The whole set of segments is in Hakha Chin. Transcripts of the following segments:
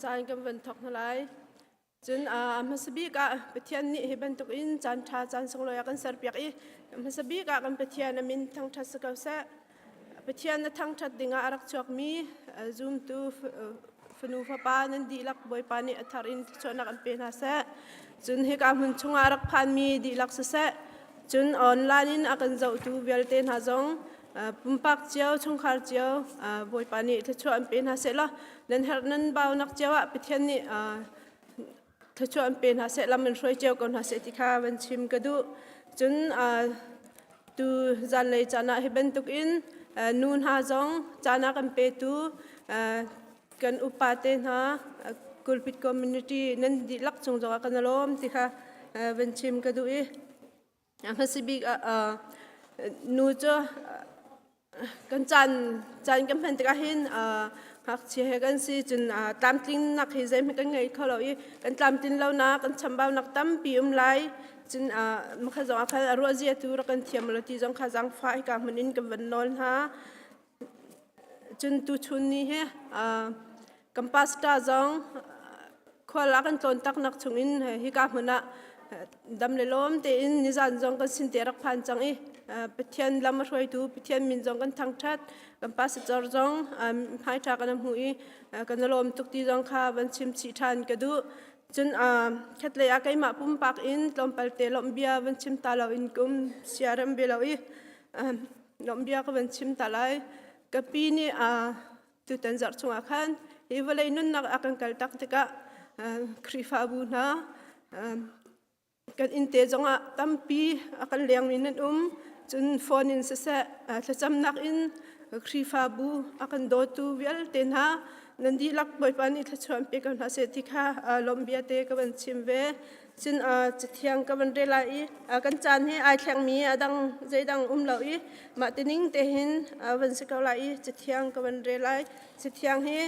Caan kan van thawk hna lai. Cun a hmasa bik ah Pathian nih hi bantuk in caan ṭha caan sunglawi a kan serpiak i hmasa bik ah kan Pathian a min thangṭhat si ko seh. Pathian a thangṭhat dingah a rak chuakmi zumtu fanu fapa nan dihlak Bawipa nih a thar in thluachuahnak an pe hna seh. Cun hika hmun chungah a rak phanmi dihlak siseh, cun online in a kan zohtu vialte hna zong pumpak cio, chungkhar cio Bawipa nih thluachuah an pe hna seh law nan herh nan baunak cio ah Pathian nih thluachuah an pe hna seh lam in hruai cio ko hna seh ti kha van chim ka duh. Cun tu zanlei caan ah hi bantuk in nu hna zong caan a kan petu kan upa te hna Kulpit community nan dihlak cung zongah kan lawm ti kha van chim ka duh i hmasa bik ah nu cu kan caan caan kan hman tikah hin ngakchia he kan si cun tlamtling nak hi zeihmanh kan ngei kho lo i kan tlamtlin lonak kan chambaunak tampi um lai cun makha zong ah khan a ruah zia tu rak kan thiam lo ti zong kha zaangfah hika hmun in kan van nawl hna cun tuchun ni hi kan pastor zong khual a kan tlawn taknak chungin hika hmun ah dam le lawm tein nizan zong kan sin te rak phan cang i Pathian lam a hruaitu Pathian min zong kan thangṭhat kan pastor zong hmaiṭha kan hmu i kan lawm tuk ti zong kha van chim chih ṭhan ka duh cun khatlei ah keimah pumpak in tlawmpal te lawmh bia van chim ta lo in kum siarem ve lo i lawmh bia ka van chim ta lai ka pi nih Tutan zarh chungah khan hi vawlei nunnak a kan kaltak tikah Khrihfabu hna kan innte zongah tampi a kan lengmi nan um. Cun phone in siseh thlacamnak in Khrihfabu a kan dawtu vialte hna nan dihlak Bawipa nih thluachuah an pe ko hna seh ti kha lawmhbia te ka van chim ve. Cun cathiang ka van rel lai i kan caan hi ai thlengmi a dang zeidang um lo i mah tining te hin van si ko lai i cathiang ka van rel lai. Cathiang hi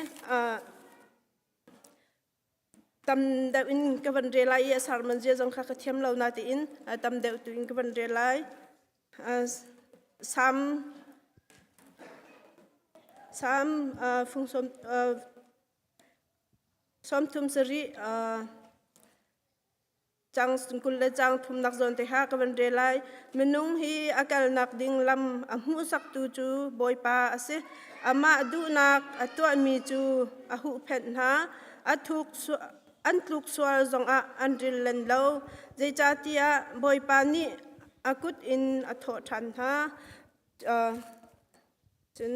tam deuh in ka van rel lai i a sermon zia zong kha ka thiam lo na tiin tam deuh tu in ka van rel lai. Salm Salm fung sawm Sawmthum sarih cang 20 le cang thumnak zawn te kha ka van rel lai. Minung hi a kalnak ding lam a hmuhsaktu cu Bawipa a si. Amah duhnak a tuahmi cu a huhphenh hna. A thuk an tluk sual zongah an ril len lo. Zeicahtiah Bawipa nih a kut in a thawh ṭhan hna. Cun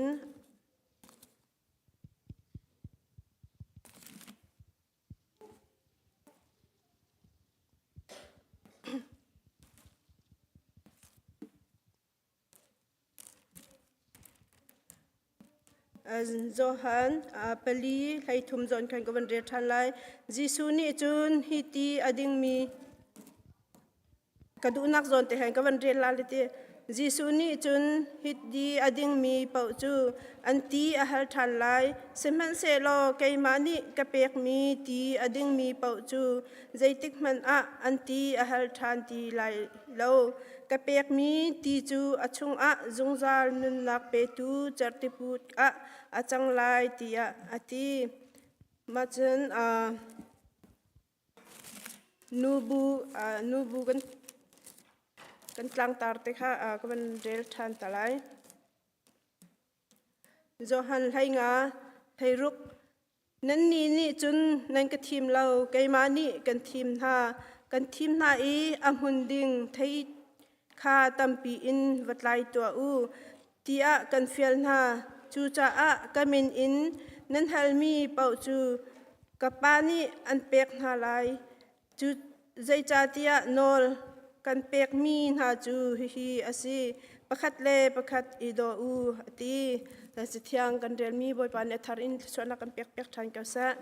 Johan pali 13 zawn khan ka van rel ṭhan lai. Jesuh nih cun hi ti a dingmi Ka duhnak zawn te khan ka van rel la ti. Jesuh nih cun hiti a dingmi paoh cu an ti a hal ṭhan lai. Sihmanhsehlaw keimah nih ka pekmi ti a dingmi paoh cu zeitik hmanh ah an ti a hal ṭhan ti lai lo. Ka pekmi ti cu a chungah zungzal nunnak petu cerhtiput ah a cang lai tiah a ti. Mah cun Nubu kan tlangtar te kha ka van rel ṭhan ta lai. Johan 15 16 Nannih nih cun nan ka thim lo, keimah nih kan thim hna. Kan thim hna i a hmun ding thei kha tampi in va tlai tuah u, tiah kan fial hna. Cucaah ka min in nan halmi paoh cu ka Pa nih an pek hna lai. Cu zeicahtiah nawl kan pekmi hna cu hihi a si: pakhat le pakhat i daw u, a ti. Cathiang kan relmi Bawipa nih a thar in thluachuahnak kan pekpiak ṭhan ko seh.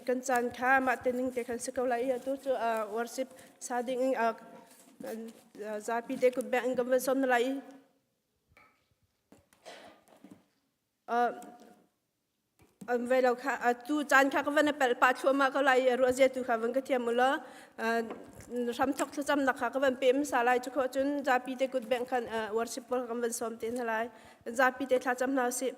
Kan caan kha mah te ning te khan si ko lai i atu cu worship sa ding in zapi te kut beng in kan van sawm na lai i ve lo kha tu caan kha ka van pel pah thluahmah ko lai i ruah zia tu kha van ka thiam u law hramthok thlacamnak kha ka van pe hmasa lai cu khawh cun zapi te kut beng khan worship pawl kan van sawm te hna lai zapi te thlacam hna usih.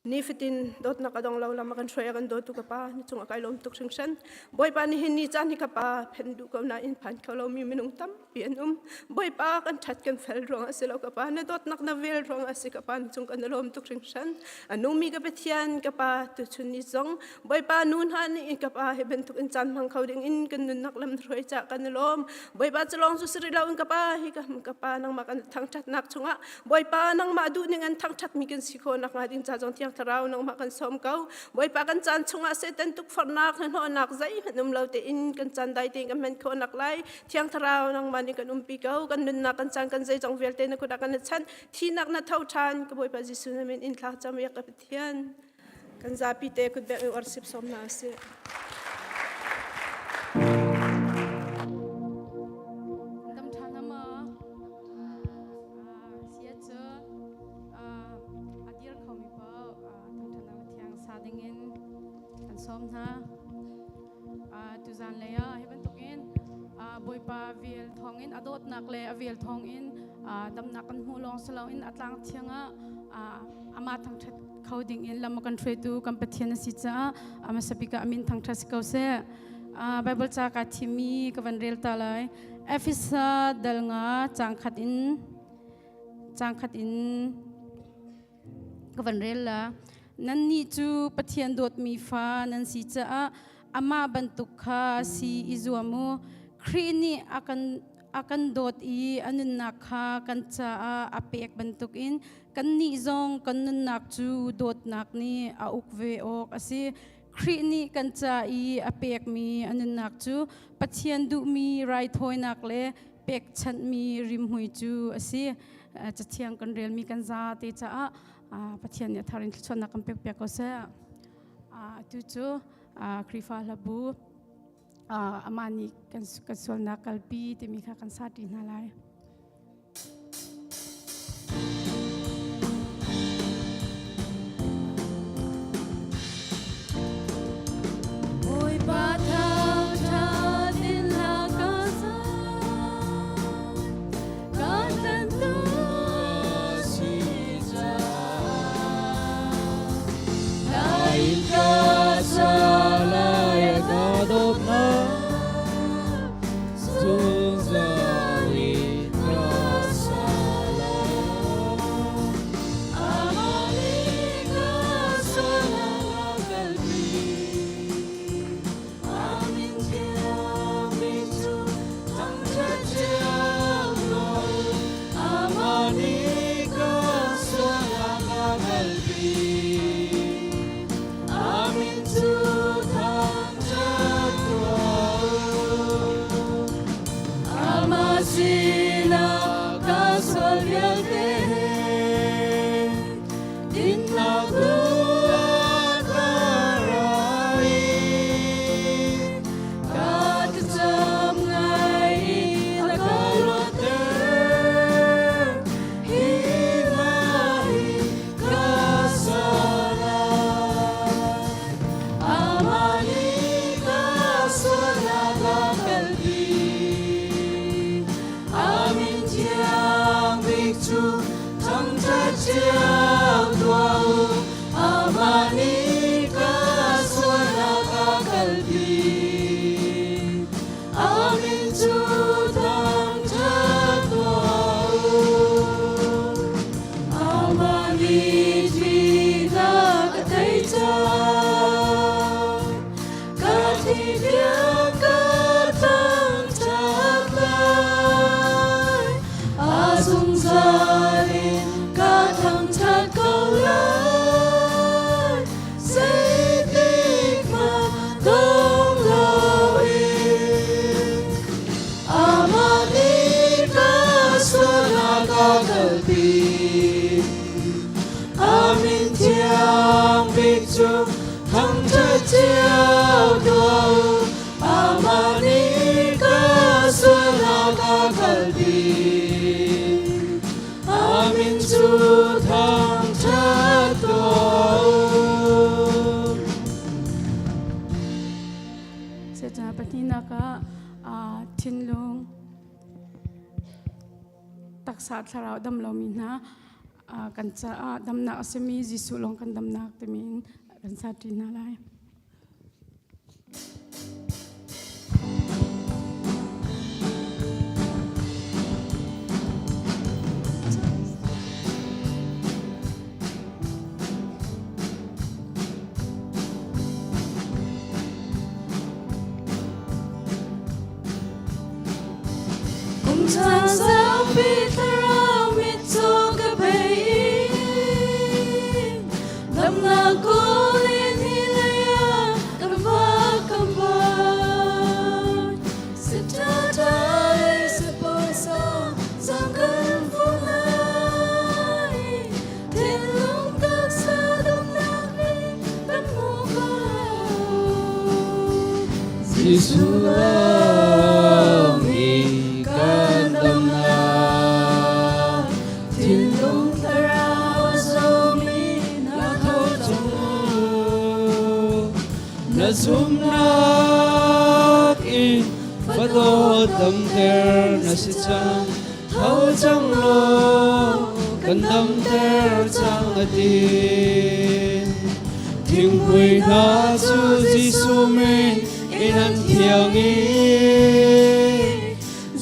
Nifatin dawtnak a dong lo lam a kan hruai a kan dawtu ka pa na cung a kai lawm tuk hringhran. Bawipa nihin ni caan hi ka pa phen duh ko nain phan kho lomi minung tampi an um. Bawipa kan ṭhat kan fel ruang a si lo ka pa na dawtnak na vel ruang a si ka pa na cung kan lawm tuk hringhran. A nungmi ka Pathian ka pa tuchun ni zong Bawipa nu hna nih ka pa hi bantuk in caan hmang kho ding in kan nunnak lam hruai ca kan lawm. Bawipa cu lawng cu si rih lo in ka pa hi ka pa nangmah kan thangṭhatnak chungah Bawipa nangmah duh ning an thangṭhatmi kan si khawh nakhnga ding ca zong Thiang Thlarau nangmah kan sawm ko. Bawipa kan caan chungah Satan tukforhnak hnahnawhnak zeihmanh um lo tein kan caan dai tein kan hman khawh nak lai. Thiang Thlarau nangmah nih kan umpi ko. Kan nunnak kan caan kan zeizong vialte na kut ah kan chanh. Thinak na tho ṭhan. Ka Bawipa Jesuh na min in thla cam ka Pathian. Kan zapi te kut bek in worship sawm hna usih. Dam ṭha na maw? Sia cu a dir khomi paoh thangṭhatnak thiang sa dingin kan sawm hna. Tuzan lei ah hi bantukin Bawipa vel thawngin a dawtnak le a vel thawngin damnak kan hmuh lawng si loin a tlang thiang ah amah thangṭhat kho dingin lam a kan hruaitu kan Pathian a si caah a hmasa bik ah a min thangṭhat si ko seh. Bible ca kaa thimmi ka van rel ta lai. Efesa dal nga caang khat in caang khat in ka van rel la. Nannih cu Pathian dawtmi fa nan si caah amah bantuk kha si i zuam u. Khrih nih a kan a kan dawt i a nunnak kha kan caah a pek bantukin kannih zong kan nunnak cu dawtnak nih a uk ve awk a si. Khrih nih kan ca i a pekmi a nunnak cu Pathian duhmi raithawinak le pekchanhmi rimhmui cu a si. Cathiang kan relmi kan zate caah Pathian nih a thar in thluachuahnak kan pekpiak ko seh. Atu cu Khrihfa hlabu amah nih kan sualnak kalpi timi kha kan sa ṭi hna lai. Bawipa thangṭhat in hla ka sa, ka tlantu si caah. Nain ka sa lai a ka dawtnak, zungzal in ka sa lai. Amah nih ka sualnak a kalpi. Amin thiangmi cu thangṭhat cio ko. Amah nih ka sualnak a kalpi. Amin cu thangṭhat tuah u. Amah sinah ka sual vialte he dinnak tuah ka ra i ka thlacam ngai in a ka luatter. Hi hna hi ka sa lai. Amah nih ka sualnak a kalpi. A min thiang bik cu thangṭhat cio tuah u. Amah nih ka sualnak a kalpi. A min cu thangṭhat tuah u. Amah nih thihnak a tei cang. Ka thi tiang ka thangṭhat lai. A zungzal in ka thangṭhat ko lai. Zeitik hmanh dong loin. Amah nih ka sualnak a kalpi. A min thiang bik cu thangṭhat cio tuah u. Amah nih ka sualnak a kalpi. A min cu thangṭhat tuah u. Satan pahnihnak ah thinlung taksa thlarau dam lomi hna. Kan caah damnak a simi Jesuh lawng kan damnak timi in kan sa ṭi hna lai. Kum caan saupi thlarau mitcaw ka bei damnak kawl in hi lei ah kan vak kan vai Sitatai saposa zang kan fu lai thinlung taksa damnak nih kan hmu ko. Jesuh lawng hi kan damnak Thinlung thlarau a zawmi na tho cang na zumnak in fadawt damter na si cang tho cang law kan damter cang a ti Thinghmui hna cu Jesuh min in an thiang i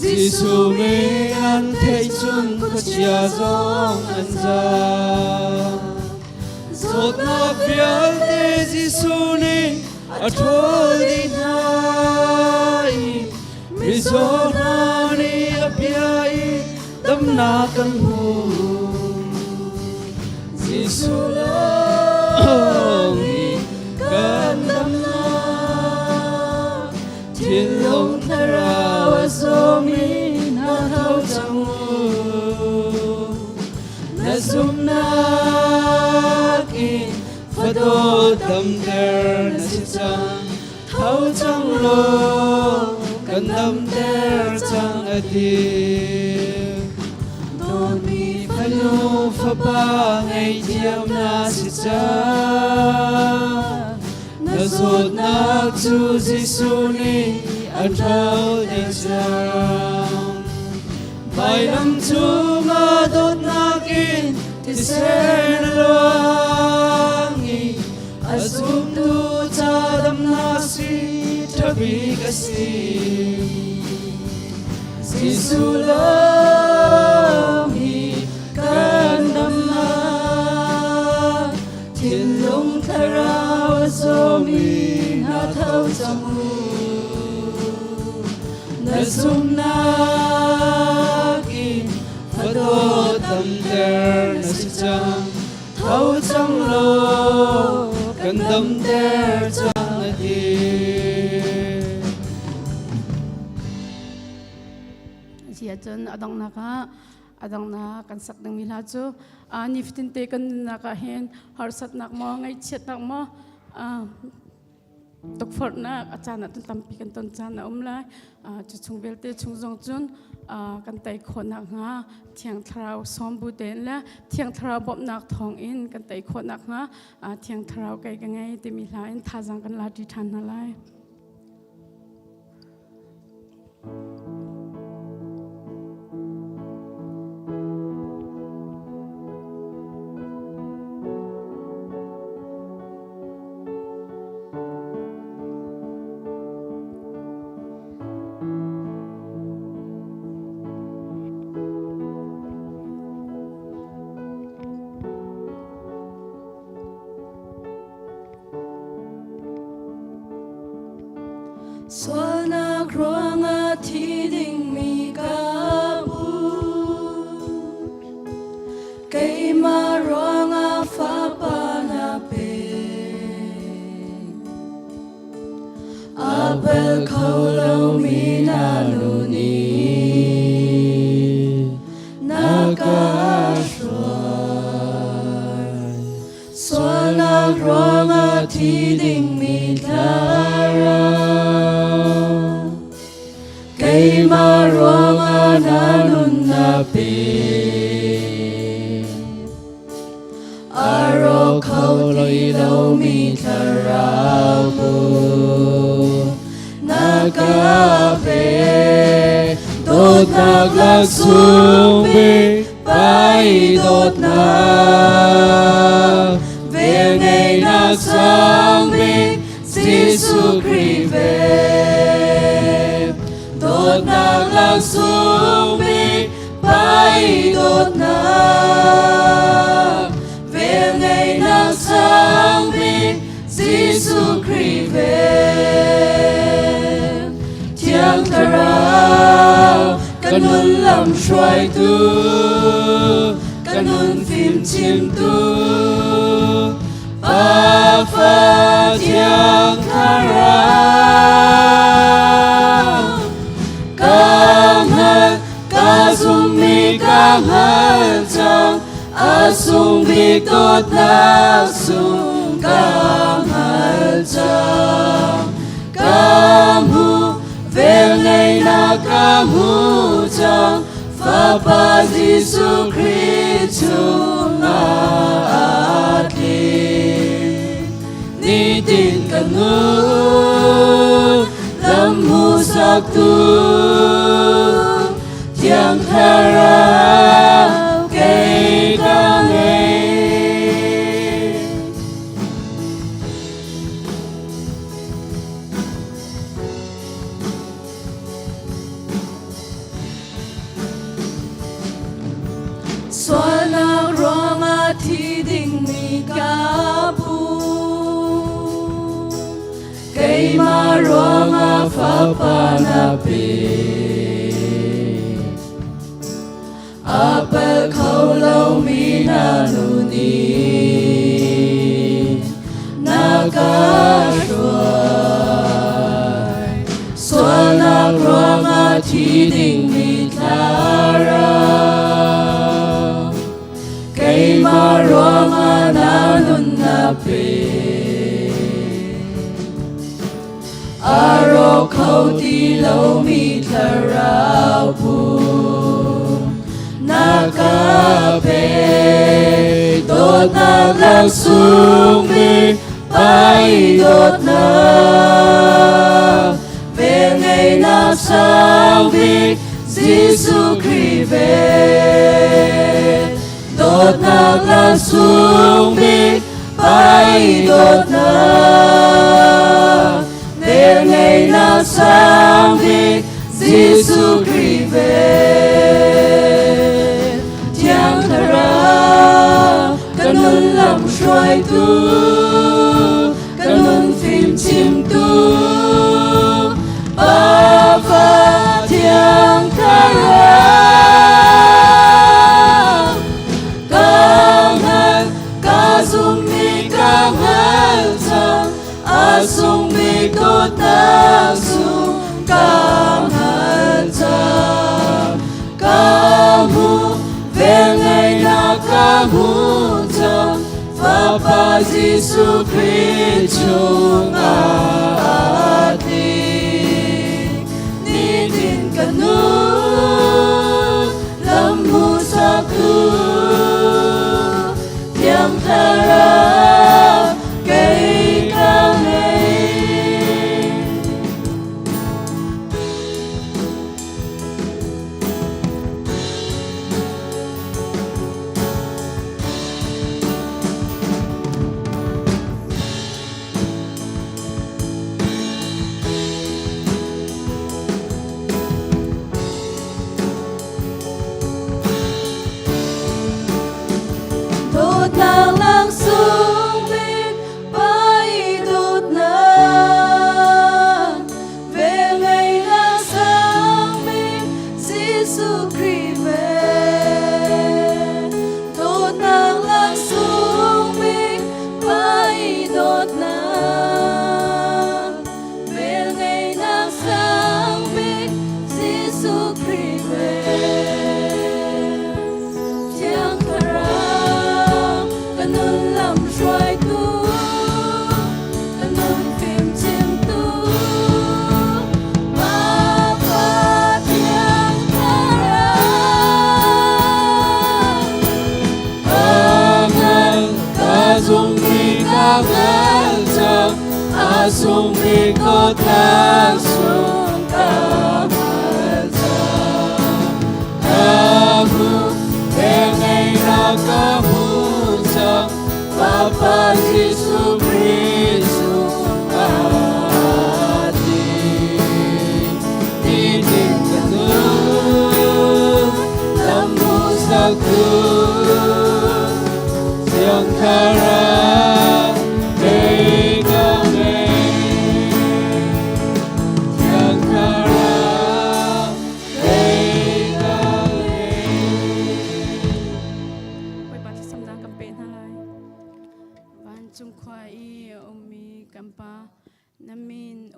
Jesuh min an theih cun khuachia zong an zaam. Zawtnak vialte Jesuh nih a ṭhawl dih hna i mizaw hna nih a bia i damnak kan hmu. Jesuh lawng hi kan damnak thinlung thlarau a zawmi na tho cang u. Na zumhnak in fadawt damter na si cang tho cang law kan damter cang a ti. Dawtmi fanu fapa ngaihthiam na si cang. Na zawtnak cu Jesuh nih a ṭhol dih cang. Vailam cungah dawtnak in thisen a luang i a zumtu ca damnak si ṭha bik a si. Jesuh lawng hi kan damnak thinlung thlarau a zawmi hna tho cang u. Na zumhnak in fadawt damter na si cang tho cang law kan damter cang a ti. Si ahcun a donghnak ah a donghnak kan sak dingmi hla cu nifatin te kan nunnak ah hin harsatnak maw ngaihchiatnak maw tukforhnak a caan ah cun tampi kan ton caan a um lai. Cu chung vialte chung zong cun kan tei khawh nakhnga Thiang Thlarau sawm bu tein le Thiang Thlarau bawmhnak thawng in kan tei khawh nakhnga Thiang Thlarau kei ka ngei timi hla in thazaang kan la ṭi ṭhan hna lai. Sualnak ruangah thi dingmi ka bu Keimah ruangah fapa na pe A pel kho lomi na nu nih na ka hruai Sualnak ruangah thi dingmi thlarau Keimah ruangah na nun na pe A rawk kho loi lomi thlarau bu na ka pe Dawtnak laksung bik pai dawtnak. Dawtnak velngeihnak sang bik Jesuh Khrih vel. Dawtnak laksawng bik Pai dawtnak velngeihnak sang bik Jesuh Khrih vel. Thiang Thlarau kan nun lam hruaitu, kan nun fim chimtu, Pa Fa Thiang Thlarau. Ka hngal, ka zummi ka hngal cang, a sung bik dawtnak sung ka hngal cang. Ka hmu, velngeihnak ka hmu cang, Fapa Jesuh Khrih chungah a tling. Nitin ka nun, lam hmuhsaktu, Thiang Thlarau kei ka ngei. Sualnak ruangah thi dingmi ka pu. Keimah ruangah fapa na pe. A pel kho lomi na nu nih na ka hruai. Sualnak ruangah thi dingmi thlarau. Keimah ruangah na nun na pe. A rawk kho ti lomi thlarau phu na ka pe. Dawtnak laksung bik pai dawtnak velngeihnak sang bik Jesuh Khrih vel. Dawtnak laksung bik pai dawtnak velngeihnak sang bik Jesuh Khrih vel. Thiang Thlarau kan nun lam hruaitu, kan nun fim chimtu, Pa Fa Thiang Thlarau. Ka hngal, ka zummi ka hngal cang, a sungmi dawtnak sung ka hngal cang. Ka hmu, velngeihnak ka hmu cang, Fapa Jesuh Khrih chungah a tling. Nitin ka nun, lam hmuhsaktu, Thiang Thlarau kei ka ngei. Dawtnak laksawng bik pai dawtnak velngeihnak sang bik Jesuh Khrih vel. Dawtnak laksawng bik pai dawtnak velngeihnak sang bik Jesuh Khrih vel. Thiang Thlarau ka nun lam hruaitu, ka nun fim chimtu, Pa Fa Thiang Thlarau. Ka hngal, ka zummi ka hngal cang, a sungmi dawtnak sung ka hngal cang. Ka hmu, velngeihnak ka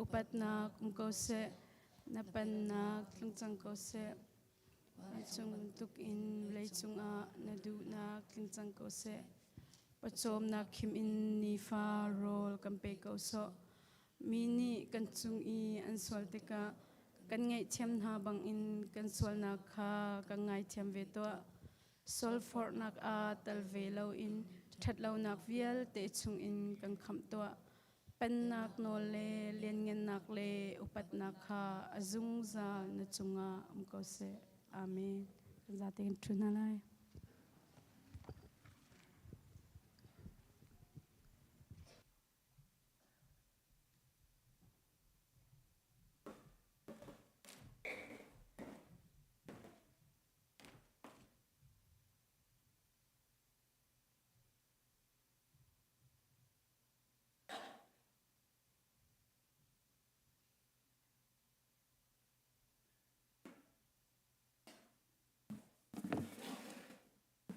upatnak um ko seh. Na pennak tlung cang ko seh. Vancung bantuk in vawleicung ah na duhnak tling cang ko seh. Pawcawmnak khim in nifa rawl kan pe ko sawh. Mi nih kan cung i an sual tikah kan ngaihthiam hna bangin kan sualnak kha kan ngaithiam ve tuah. Sualforhnak ah tel ve loin ṭhatlonak vialte chungin kan khamh tuah. Pennak nawl le lianngannak le upatnak kha a zungzal na cungah um ko seh. Amen. Kan zate kan ṭhu hna lai.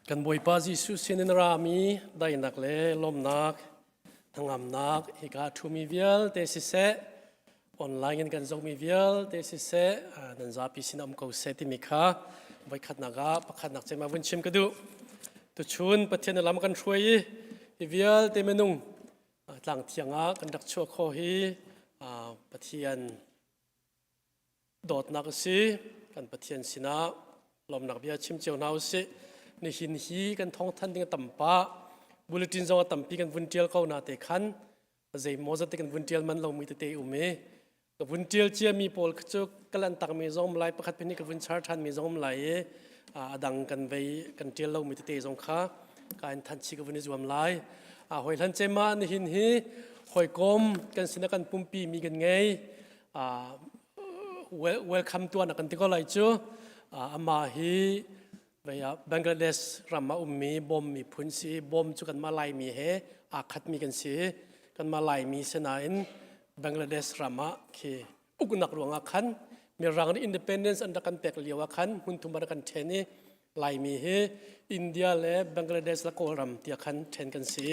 Kan Bawipa Jesuh sinin rami daihnak le lawmnak, hnangamnak hika ṭhumi vialte siseh, online in kan zohmi vialte siseh, nan zapi sin um ko seh timi kha voikhatnak ah pakhatnak cem ah vun chim ka duh. Tuchun Pathian na lam kan hruai i hi vialte minung tlang thiang ah kan rak chuah khawh hi Pathian dawtnak a si. Kan Pathian sinah lawmnak bia chim cio hna usih. Nihin hi kan thawngthan ding a tam pah. Bulletin zong a tampi kan vun tial ko na te khan zeimaw zat te kan vun tial man lomi tete um i ka vun tial ciami pawl kha cu ka lan takmi zong um lai pakhat pahnih ka vun char ṭhanmi zong um lai i a dang kan vei kan tial lomi tete zong kha ka in than chi ka vun i zuam lai. A hoi hlan cema nihin hi hawikom kan sinah kan pumpi mi kan ngei. Welcome tuan kan ti ko lai cu. Amah hi Bangladesh ram ah ummi Bawm miphun si. Bawm cu kanmah Laimi he aa khatmi kan si. Kanmah Laimi sinain Bangladesh ram ah khi uknak ruangah khan Mirang nih independence an rak kan pek lio ah khan hmunthum an rak kan ṭhen i Laimi hi India le Bangladesh le Kawlram tiah khan ṭhen kan si.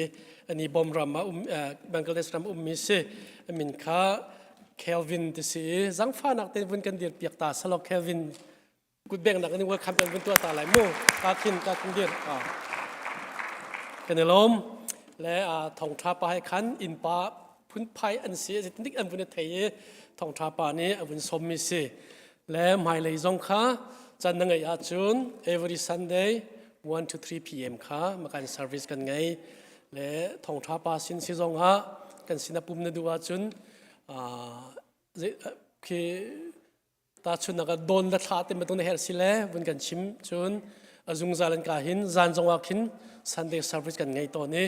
Ani Bawm ram ah um Bangladesh ram ummi si. A min kha Kelvin ti si i zangfahnak tein vun kan dir piak ta salo Kelvin kutbengnak in welcome kan vun tuah ta lai mu. Ka khin ka khin dir kan i lawm le thongtha pa he khan innpa phunphai an si nik an vun thei i thongtha pa nih a vun som mi si. Le hmailei zong kha chan na ngeih ahcun every Sunday 1 to 3 p.m. kha makan service kan ngei. Le thongtha pa sin si zong ah kan sin a pum na duh ahcun khi Tahchunhnak ah dawn le thla te bantuk na herh si le vun kan chim cun a zungzal an ka hin zan zong ah khin Sunday service kan ngei tawn i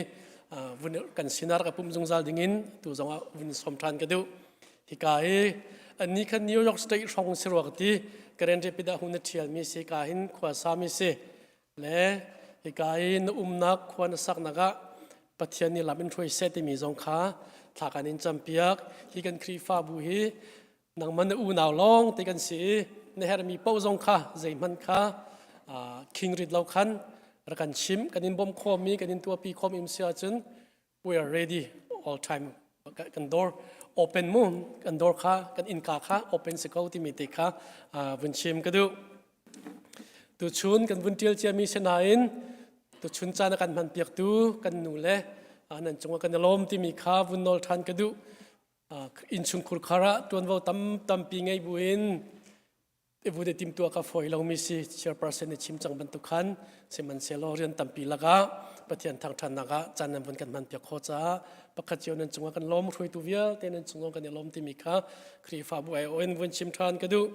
vun kan sinah rak pum zungzal dingin tu zong ah vun som ṭhan ka duh. Hika hi anni khan New York State hrawng si rua ka ti. Grand Rapids ah hun na ṭhialmi si ka hin khua sami si. Le hika i na umnak khua na saknak ah Pathian nih lam in hruai seh timi zong kha thla kan in campiak. Hi kan Khrihfabu hi nangmah na unau lawng te kan si i na herhmi paoh zong kha zeihmanh kha khing rit lo khan rak kan chim kan in bawmh khawmi kan in tuahpi khawm im si ahcun we are ready all time. Kan door open mu kan door kha kan innka kha open si ko timi te kha vun chim ka duh. Tuchun kan vun tial ciami sinain tuchun caan a kan hman piaktu kan nu le nan cungah kan i lawm timi kha vun nawl than ka duh. Innchungkhur khar ah ṭuanvo tam tampi ngei buin ivu te timtuah ka fawi lomi si. Chairperson nih chim cang bantuk khan sihmanhsehlaw rian tampi lakah Pathian thangṭhatnak ah caan nan vun kan hman piak khawh caah pakhat cio nan cungah kan lawm. Hruaitu vialte nan cungah kan i lawm timi kha Khrihfabu aiawh in vun chim ṭhan ka duh.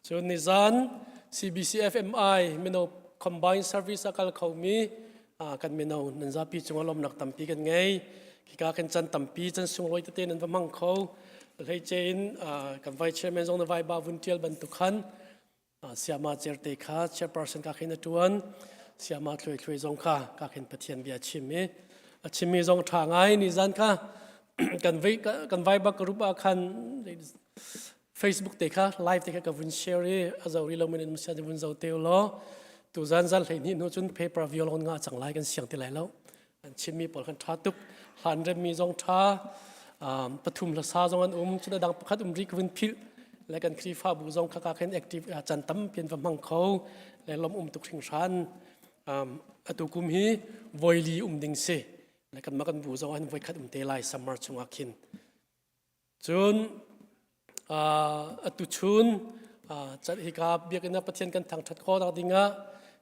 Cun nizan CBCFMI mino combined service a kal khomi kan mino nan zapi cungah lawmnak tampi kan ngei. Khika kan chan tampi chan sunglawi tete nan va hmang kho. Hleice in kan vice chairman zong na vai ba vun tial bantuk khan siama certe kha chairperson ka khin a tuan. Siama thluai thluai zong kha ka khin Pathian bia chim i a chimmi zong tha ngai. Ni zan kha kan vai kan vai bak group ah khan Facebook te kha live te kha ka vun share i a zo ri lo men in sia vun zo te law. Tu zan zan hlei ni hnu cun paper violon nga chang lai kan siang ti lai lo. An chimmi pawl khan ṭha tuk. Hlan remmi zong ṭha. Pathum hlasa zong an um. Cun a dang pakhat um rih ka vun philh. Le kan Khrihfabu zong khaka khin active caan tampi an va hmang kho. Le lawm um tuk hringhran. Atu kum hi voili um ding si. Le kanmah kan bu zong an voikhat um te lai summer chungah khin. Cun atu chun hika biakinn ah Pathian kan thangṭhat khawhnak dingah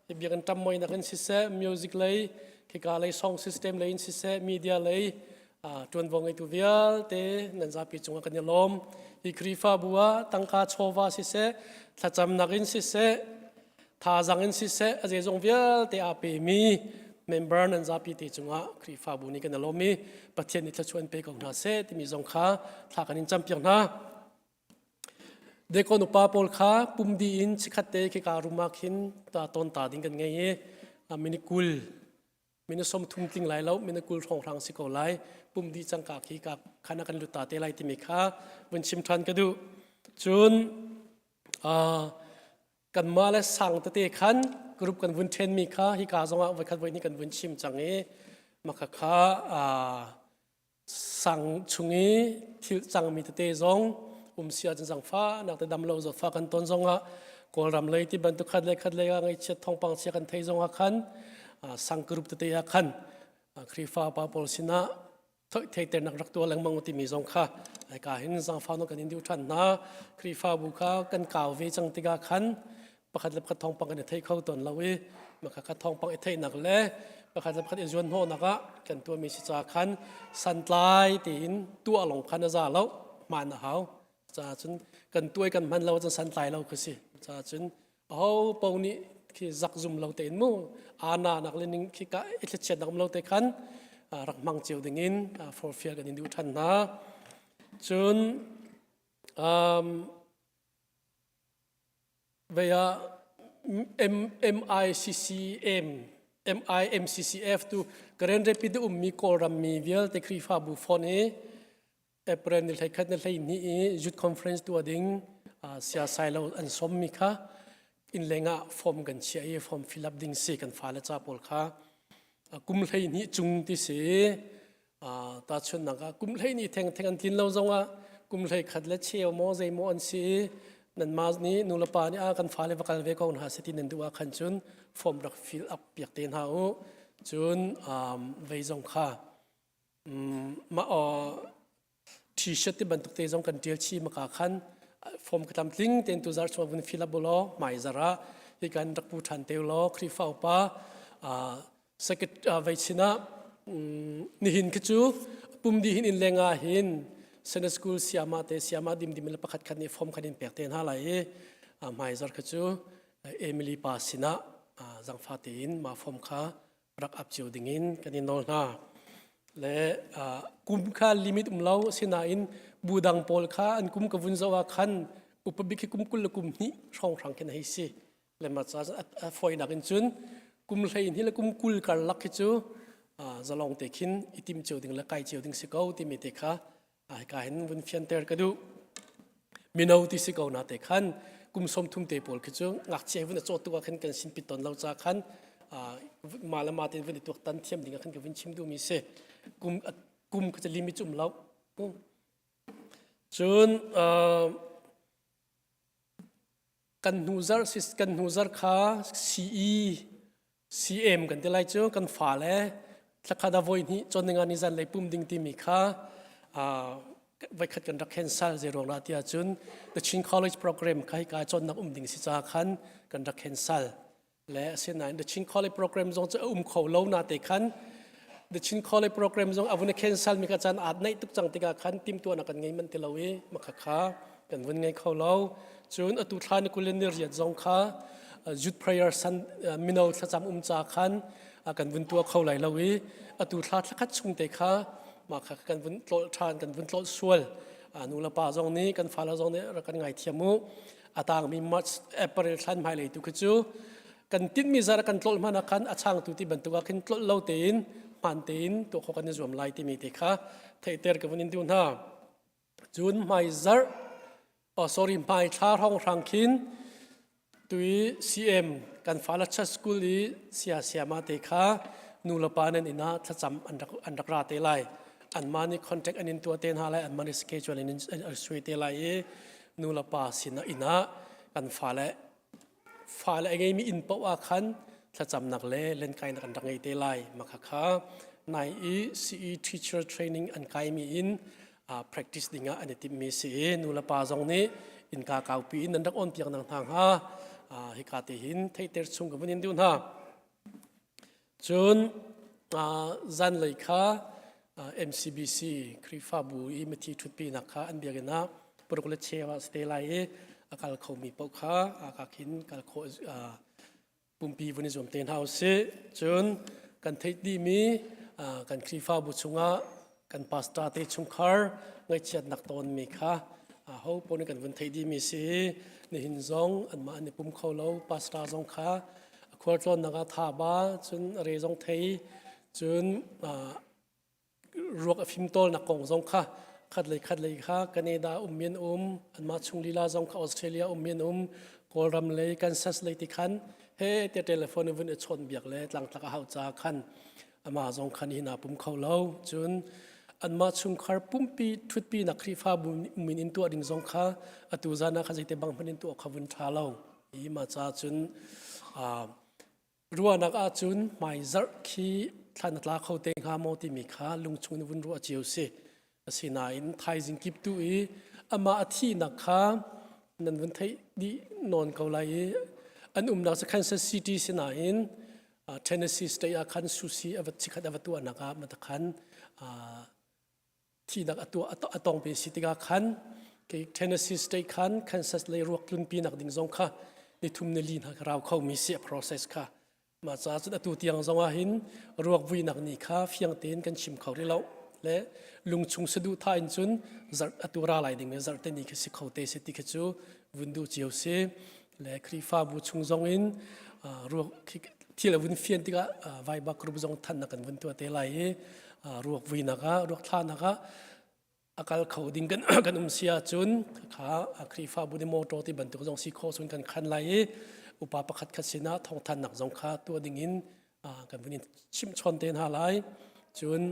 hi biakinn ṭamhmoinak in siseh, music lei, khika lei song system lei in siseh, media lei ṭuanvo ngeitu vialte nan zapi cungah kan i lawm. Hi Khrihfabu ah tangka chawva siseh, thlacamnak in siseh, Thazaang in siseh a zeizong vialte aa pemi member nan zapi te cungah Khrihfabu nih kan i lawm i Pathian nih thluachuah in pe ko hna seh timi zong kha thla kan in campiak hna. Dekon upa pawl kha pumdi in chikhat te khika room ah khin ta ton ta ding kan ngei i minute 20 minute 30 tling lai lo minute 20 hrawnghrang si ko lai pum dih cangka khi ka khana kan lut ta te lai timi kha vun chim ṭhan ka duh. Cun kanmah le sang tete khan group kan vun ṭhenmi kha hika zongah voikhat voi hnih kan vun chim cang i maka kha sang chung i thil cangmi tete zong um si ahcun zangfahnak te dam lo zawtfah kan ton zongah Kawlram lei ti bantuk khat le khat lei ah ngaihchiat thawngpang chia kan thei zongah khan sang group tete ah khan Khrihfa pa pawl sinah theihternak rak tuah lengmang timi zong kha ka hin zaangfah kan in duh ṭhan hna. Khrihfabu kha kan kau ve cang tikah khan pakhat le pakhat thawngpang kan i thei kho tawn lo i maka kha thawngpang i theihnak le pakhat le pakhat i zuanhnawhnak ah kan tuahmi si ca khan santlai tiin tuah lawng khan a za lo hmaan a hau. Caah cun kan tuai kan hman lo cun santlai lo khi si. Caah cun aho paoh nih khi zak zum lo tein mu ana nak le ning khi ka i thlichiat nak um lo te khan rak hmang cio ding in forfial kan in duh than hna. Cun um, vei ah M MICCM MIMCCF tu Karen Rapid ummi Kawlram mi vialte Khrihfabu phone i April ni 21 ni 12 i youth conference tuah ding siasai lo an sawmmi kha inn lengah form kan chiah i form fill up ding si kan fale ca pawl kha kum 12 cung ti si tahchunhnak ah kum 12 theng theng an tlin lo zongah kum 11 le cheu maw zei maw an si i nanmah nih nulepa nih a kan fale va kal ve ko hna si ti nan duh ah khan cun form rak fill up piak te hna u cun vei zong kha Mah t-shirt ti bantuk te zong kan ṭial chih maka khan form ka tlamtling tein tuzar chung vun fill up ulaw hmaizar ah hi kan rak pu ṭhan te ulaw Khrihfa upa vei chin ah nihin khi cu pum dih hin inn leng ah hin Sunday school siama te siama dimdim le pakhat khat nih form khan in pek te hna lai i hmaizar kha cu Emily pa sinah zangfa tein mah form kha rak ap cio dingin kan in nawl hna. Le kum kha limit um lo asinain bu dang pawl kha an kum ka vun zoh ah khan upa bik hi kum 20 le kum hnih hrawnghrang khin a hei si. Le ma ca a fawinak in cun kum 12 le kum 20 karlak khi cu zalong te khin i tim cio ding le kai cio ding si ko timi te kha hika hin vun fianter ka duh. Mino ti si ko na te khan kum 30 te pawl khi cu ngakchia vun a cawt tuk ah khan kan sin pit ton lo ca khan ma le ma te vun i tuak tan thiam ding ah khan ka vun chim duhmi si. Kum kum kha limit um lo. Cun kan hnu zarh kan hnu zarh kha CE CM kan ti lai cu kan fale thlakhat ah voi hnih cawnninga ni zan lei pum ding timi kha voikhat kan rak cancel zei ruang dah tiah cun The Chin College program kha hika cawnnak um ding si ca khan kan rak cancel le asinain The Chin College program zong cu a um kho lo na te khan The Chin College program zong a vun cancel mi kha caan aat naih tuk cang tikah khan timtuahnak kan ngei manh ti lo i makha kha kan vun ngei kho lo cun atu thla ni 20 ni riat zong kha youth prayer san mino thlacam um ca khan kan vun tuah kho lai lo i atu thla thlakhat chung te kha mah kha kan vun tlolh ṭhan kan vun tlolh sual nu le pa zong nih kan fale zong nih rak kan ngaithiam u a tangmi March April thlan hmailei tu khi cu kan tinhmi zar kan tlolh hmanh ah khan a changtu ti bantuk ah khin tlolh lo tein hmaan tein tuah khawh kan i zuam lai timi te kha theihter ka vun in duh hna. Cun hmaizarh oh sorry hmai thla hrawnghrang khin tui CM kan fala church school i sia siama te kha nu le pa nan inn ah thlacam an rak an rak ra te lai. Anmah nih contact an in tuah te hna lai, anmah nih schedule in an suai te lai i nu le pa sinah inn ah kan fale fale a ngeimi inn paoh ah khan thlacamnak le lenkainak an rak ngei te lai. Mah kha nai i CE teacher training an kaimi in practice ding ah an i timhmi si i nu le pa zong nih innka kaupi in nan rak on piak nang hna hnga hika te hin theihter chung ka vun in duh hna. Cun zanlei kha MCBC Khrihfabu i mithi ṭhutpinak kha an biakinn ah paruk le cheu ah si te lai i a kal khomi paoh kha ka khin kal khawh pumpi vun i zuam te hna usih. Cun kan theih dihmi kan Khrihfabu chungah kan pastor te chungkhar ngaihchiatnak tawnmi kha ho paoh nih kan vun theih dihmi si i nihin zong anmah an i pum kho lo pastor zong kha a khualtlawnnak ah tha ba cun a re zong thei cun ruak a fimtawlnak kong zong kha khat lei khat lei kha Canada ummi an um anmah chung lila zong kha Australia ummi an um Kawlram lei Kansas lei ti khan he te telephone in vun i chawn biak le tlangtlak a hau ca khan amah zong khan hin aa pum kho lo cun anmah chungkhar pumpi ṭhutpinak Khrihfabu min in tuah ding zong kha atu zan ah kha zeite bang hmanh in tuah kha vun ṭha lo i mah ca cun ruahnak ahcun hmaizarh khi thla na tla kho te hnga maw timi kha lungchung in vun ruah cio si asinain thaizing kip tu i amah a thihnak kha nan vun theih dih nawn ko lai i an umnak cu Kansas City sinain Tennessee state ah khan sushi a va chikhat a va tuahnak ah mata khan thihnak a tuah a tong pe si tikah khan Tennessee state khan Kansas lei ruak tlunpi nak ding zong kha nithum ni li hna ka rau kho mi si a process kha Mah caah cun atu tiang zong ah hin ruak vuinak ni kha fiang tein kan chim kho rih lo le lungchung saduhthah in cun zarh atu ra lai ding zarhte ni khi si kho te si ti khi cu vun duh cio si le Khrihfabu chung zong in ruak thil a vun fian tikah Viber group zong thannak kan vun tuah te lai i ruak vuinak ah ruak thlahnak ah a kal kho ding kan kan um si ahcun kha Khrihfabu nih motor ti bantuk zong si khawh cun kan khan lai i upa pakhat khat sinah thawngthannak zong kha tuah ding in kan vun in chimhchawn te hna lai. Cun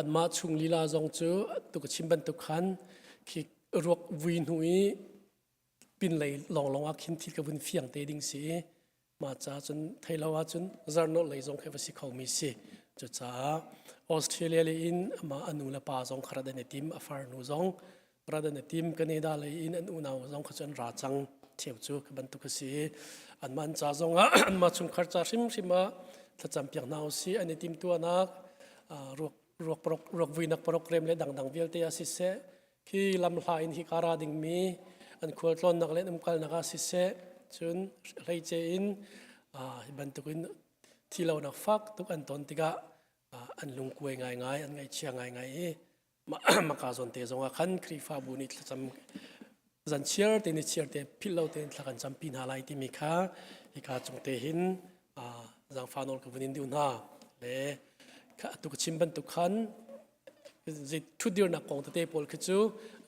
anmah chung lila zong cu tu ka chim bantuk khan khi ruak vui hnu i pinlei lawnglawng ah khin thil ka vun fiang te ding si i mah ca cun thei lo ahcun zarnawh lei zong khi va si khomi si. Cucaah Australia lei in amah a nu le pa zong kha rat an i tim, a farnu zong rat an i tim. Canada lei in an unau zong kha cu an ra cang theu cu khi bantuk a si. Anmah an ca zong ah anmah chungkhar ca hrimhrim ah thlacam piak hna usih. An i timtuahnak ruak ruak ruak vuinak program le dangdang vialte ah siseh khi lamhla in hi kara dingmi an khualtlawnnak le an umkalnak ah siseh cun hleice in hi bantukin thilonak fak tuk an ton tikah an lungkuai ngaingai an ngaihchia ngaingai i maka zawn te zongah khan Khrihfabu nih thlacam zan chiar te ni chiar te philh lo tein thla kan campi hna lai timi kha hika cung te hin zaangfah nawl ka vun in duh hna le atu ka chim bantuk khan zei thutdirnak kong tete pawl khi cu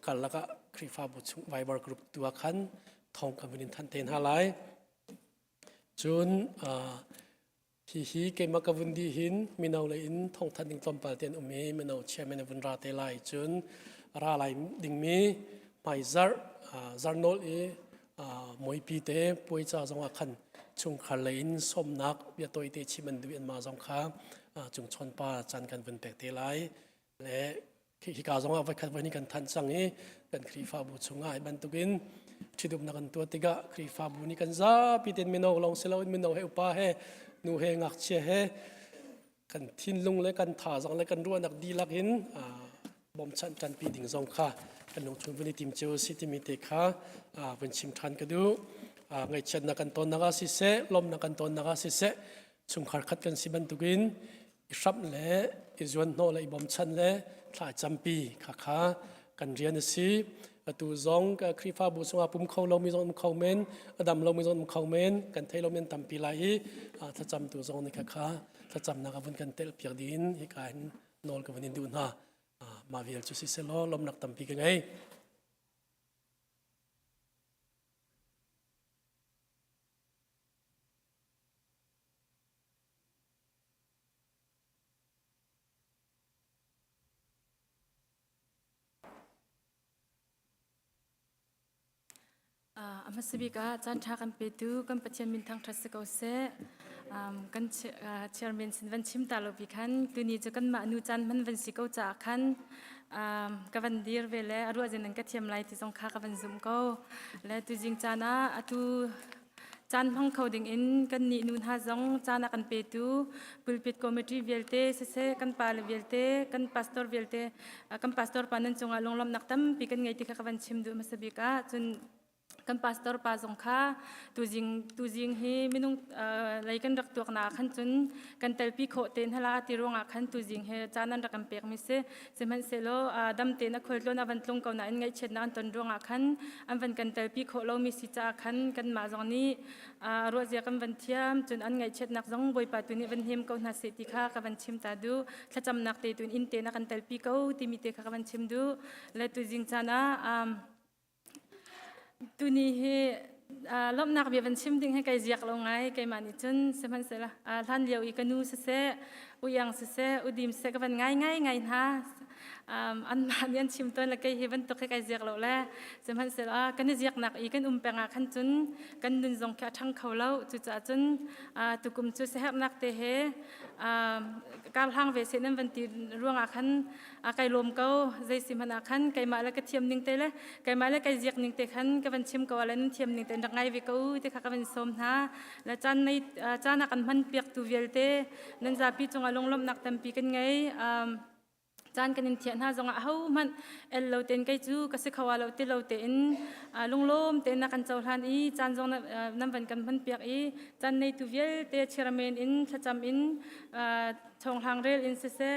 karlak ah Khrihfabu chung Viber group tu ah khan thawng ka vun in thanh te hna lai. Cun hihi keimah ka vun dih hin mino lei in thawngthanh ding tlawmpal te an um i mino chairman a vun ra te lai. Cun ra lai dingmi hmaizarh zarnawl i muipi te puai ca zong ah khan chungkhar lei in sawmnak bia tawite chim an duh anmah zong kha cungchawn pa caan kan vun pek te lai le hika zong ah voikhat voi kan thanh cang i kan Khrihfabu chungah hi bantukin ṭhitumnak kan tuah tikah Khrihfabu nih kan zapi tein mino lawng si loin mino he upa he nu he ngakchia he kan thinlung le kan thazaang le kan ruahnak dihlak in bawmchanh ṭanpi ding zong kha kan lungchung vun i tim cio si timi te kha vun chim ṭhan ka duh. Ngaihchiatnak kan tonnak ah siseh, lawmhnak kan tonnak ah siseh, chungkhar khat kan si bantukin i hramh le i zuanhnawh le i bawmchan le thla campi kha kha kan rian a si. Atu zong Khrihfabu chungah pum kho lomi zong um kho men, a dam lomi zong um kho men, kan thei lomi an tampi lai i thlacamtu zong nih kha kha thlacamnak a vun kan telh piak ding hika hin nawl ka vun in duh hna. Mah vial cu siselaw lawmnak tampi ka ngei. A hmasa bik ah caan ṭha kan petu kan Pathian min thangṭhat si ko seh. Kan chairman sin van chim ta lo pi khan tuni cu kanmah nu caan hman van si ko caah khan ka van dir ve le a ruah zin nan ka thiam lai ti zong kha ka van zumh ko. Le tuzing caan ah atu Caan hmang kho dingin kannih nu hna zong caan a kan petu pulpit committee vialte siseh kan pale vialte kan pastor vialte kan pastor pa nan cungah lunglawmhnak tampi kan ngei ti kha ka van chim duh hmasa bik ah cun kan pastor pa zong kha tuzing tuzing hi minung lei kan rak tuak na khan cun kan telpi khawh te hna ti ruangah khan tuzing he caan an rak kan pek mi si Sihmanhsehlaw dam tein a khualtlawn a van tlung ko nain ngaihchiatnak an ton ruangah khan an van kan telpi khawh lomi si caah khan kanmah zong nih ruahzia kan van thiam cun an ngaihchiatnak zong Bawipa tu nih van hnem ko hna seh ti kha ka van chim ta duh. Thlacamnak te tu in inn tein a kan telpi ko timi te kha ka van chim duh. Le tuzing caan ah Tuni hi lawmhnak bia van chim ding hi kai ziak lo ngai keimah nih cun sihmanhsehlaw hlan lio i ka nu siseh uiang siseh udim siseh ka van ngai ngai ngai hna anmah nih an chim tawn le kei hi bantuk hi kai ziak lo le sihmanhsehlaw kan i ziaknak i kan um peng ah khan cun kan nun zong khi a ṭhang kho lo cucaah cun tukum cu siaherhnak te he karhlang ve seh nan van ti ruangah khan a kai lawm ko zei si hmanh ah khan keimah le ka thiam ning te le keimah le kai ziak ning te khan ka van chim ko le nan thiam ning te rak ngai ve ko te kha ka van sawm hna le caan nei caan ah kan hman piak tu vialte nan zapi cungah lunglawmhnak tampi kan ngei caan kan in thiah hna zongah ho hmanh el lo ten kei cu ka si kho lo ti lo tein lunglawm tein na kan cohlan i caan zong nan van kan hman piak i caan nei tu vialte chairman in thlacam in chonghlang rel in siseh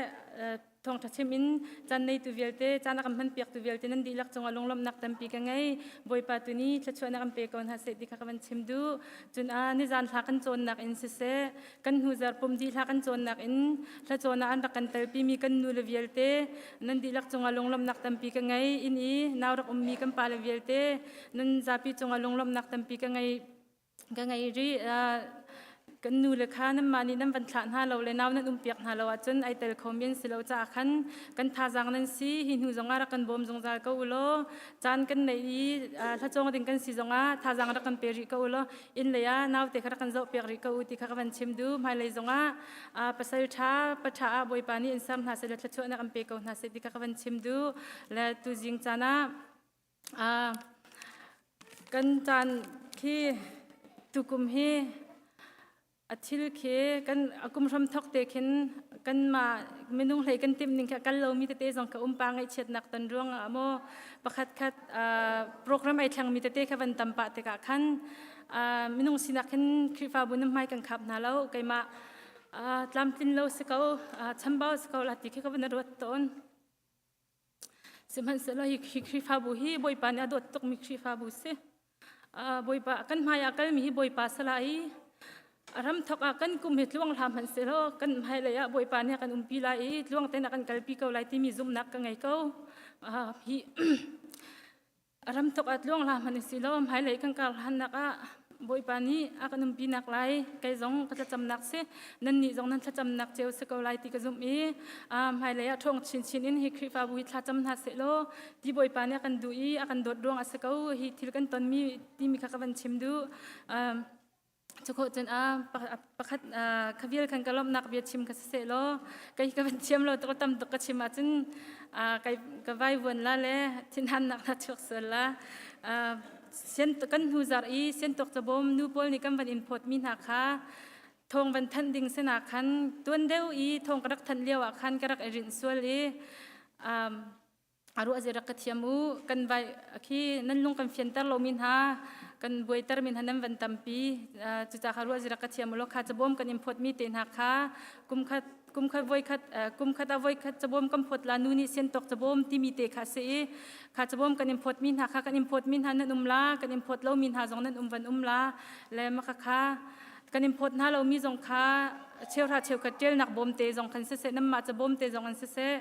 thawngṭha chim in caan neitu vialte caan a kan hmanpiaktu vialte nan dihlak cungah lunglawmhnak tampi ka ngei. Bawipa tu nih thluachuahnak an pe ko hna seh ti kha ka van chim duh. Cun a nizan hla kan cawnnak in siseh kan hnuzar pum dih hla kan cawnnak in hla cawn ah an rak kan telpimi kan nu le vialte nan dihlak cungah lunglawmhnak tampi ka ngei. Inn i nau rak ummi kan pale vialte nan zapi cungah lunglawmhnak tampi ka ngei. Ka ngei rih. Kan nu le kha nanmah nih nan van thlah hna lo le nau nan umpiak hna lo ahcun ai tel khomi an si lo caah khan kan thazaang nan si. Hi hnu zongah rak kan bawm zungzal ko u law caan kan neih i hlacawng ding kan si zongah thazaang rak kan pe rih ko u law inn lei ah naute kha rak kan zohpiak rih ko u ti kha ka van chim duh. Hmailei zongah pasal ṭha pa ṭha ah Bawipa nih in ser hna seh le thluachuahnak an pe ko hna seh ti kha ka van chim duh. Le tuzing caan ah Kan caan khi tukum hi a thil khi kan a kum hram thok te khin kanmah minung hlei kan timh ning khi a kal lomi tete zong kha umpa ngaihchiatnak ton ruangah maw pakhat khat program ai thlengmi tete kha van tam pah tikah khan minung sinak hin Khrihfabu nan hmai kan khap hna lo keimah tlamtlin lo si ko chambau si ko la ti khi ka van ruat tawn. Sihmanhsehlaw hi Khrihfabu hi Bawipa nih a dawt tukmi Khrihfabu si. Bawipa kan hmai ah kalmi hi Bawipa sala i a ram thok ah kan kum hi tluang hlah hmanh sehlaw kan hmailei ah Bawipa nih a kan umpi lai i tluang tein a kan kalpi ko lai timi zumhnak ka ngei ko. Hi A ram tuk ah tluang hlah hmanh si law hmailei kan kar hlannak ah Bawipa nih a kan umpi nak lai kei zong ka thlacamnak si nannih zong nan thlacamnak cio si ko lai ti ka zumh i hmailei ah ṭhawng chinchin in hi Khrihfabu hi thlacam hna seh law ti Bawipa nih a kan duh i a kan dawt ruang a si ko hi thil kan tonmi timi kha ka van chim duh. Cukhawh cun a pakhat kha vial khan ka lawmhnak bia chim kha siseh law kei ka van thiam lo tuk tam tuk ka chim ahcun kai ka vai vuan la le thinhannak na chuak sual la sian kan hnu zar i siantuk cabawm nu pawl nih kan van in phawt mi hna kha thawng van thanh ding sina khan tuan deuh i thawng ka rak thanh lio ah khan ka rak i rinh sual i A ruah zia rak ka thiam u. Kan vai khi nan lung kan fianter lomi hna kan buaiter mi hna nan van tampi. Cucaah kha ruah zia rak ka thiam u law kha cabawm kan in phawtmi te hna kha kumkhat kumkhat voikhat kumkhat ah voikhat cabawm kan phawt la nu nih siantawk cabawm timi te kha a si i kha cabawm kan in phawtmi hna kha kan in phawtmi hna nan um la kan in phawt lomi hna zong nan um van um la le maka kha kan in phawt hna lomi zong kha cheuhra cheukhat ṭialnak bawm te zong khan siseh nanmah cabawm te zong an siseh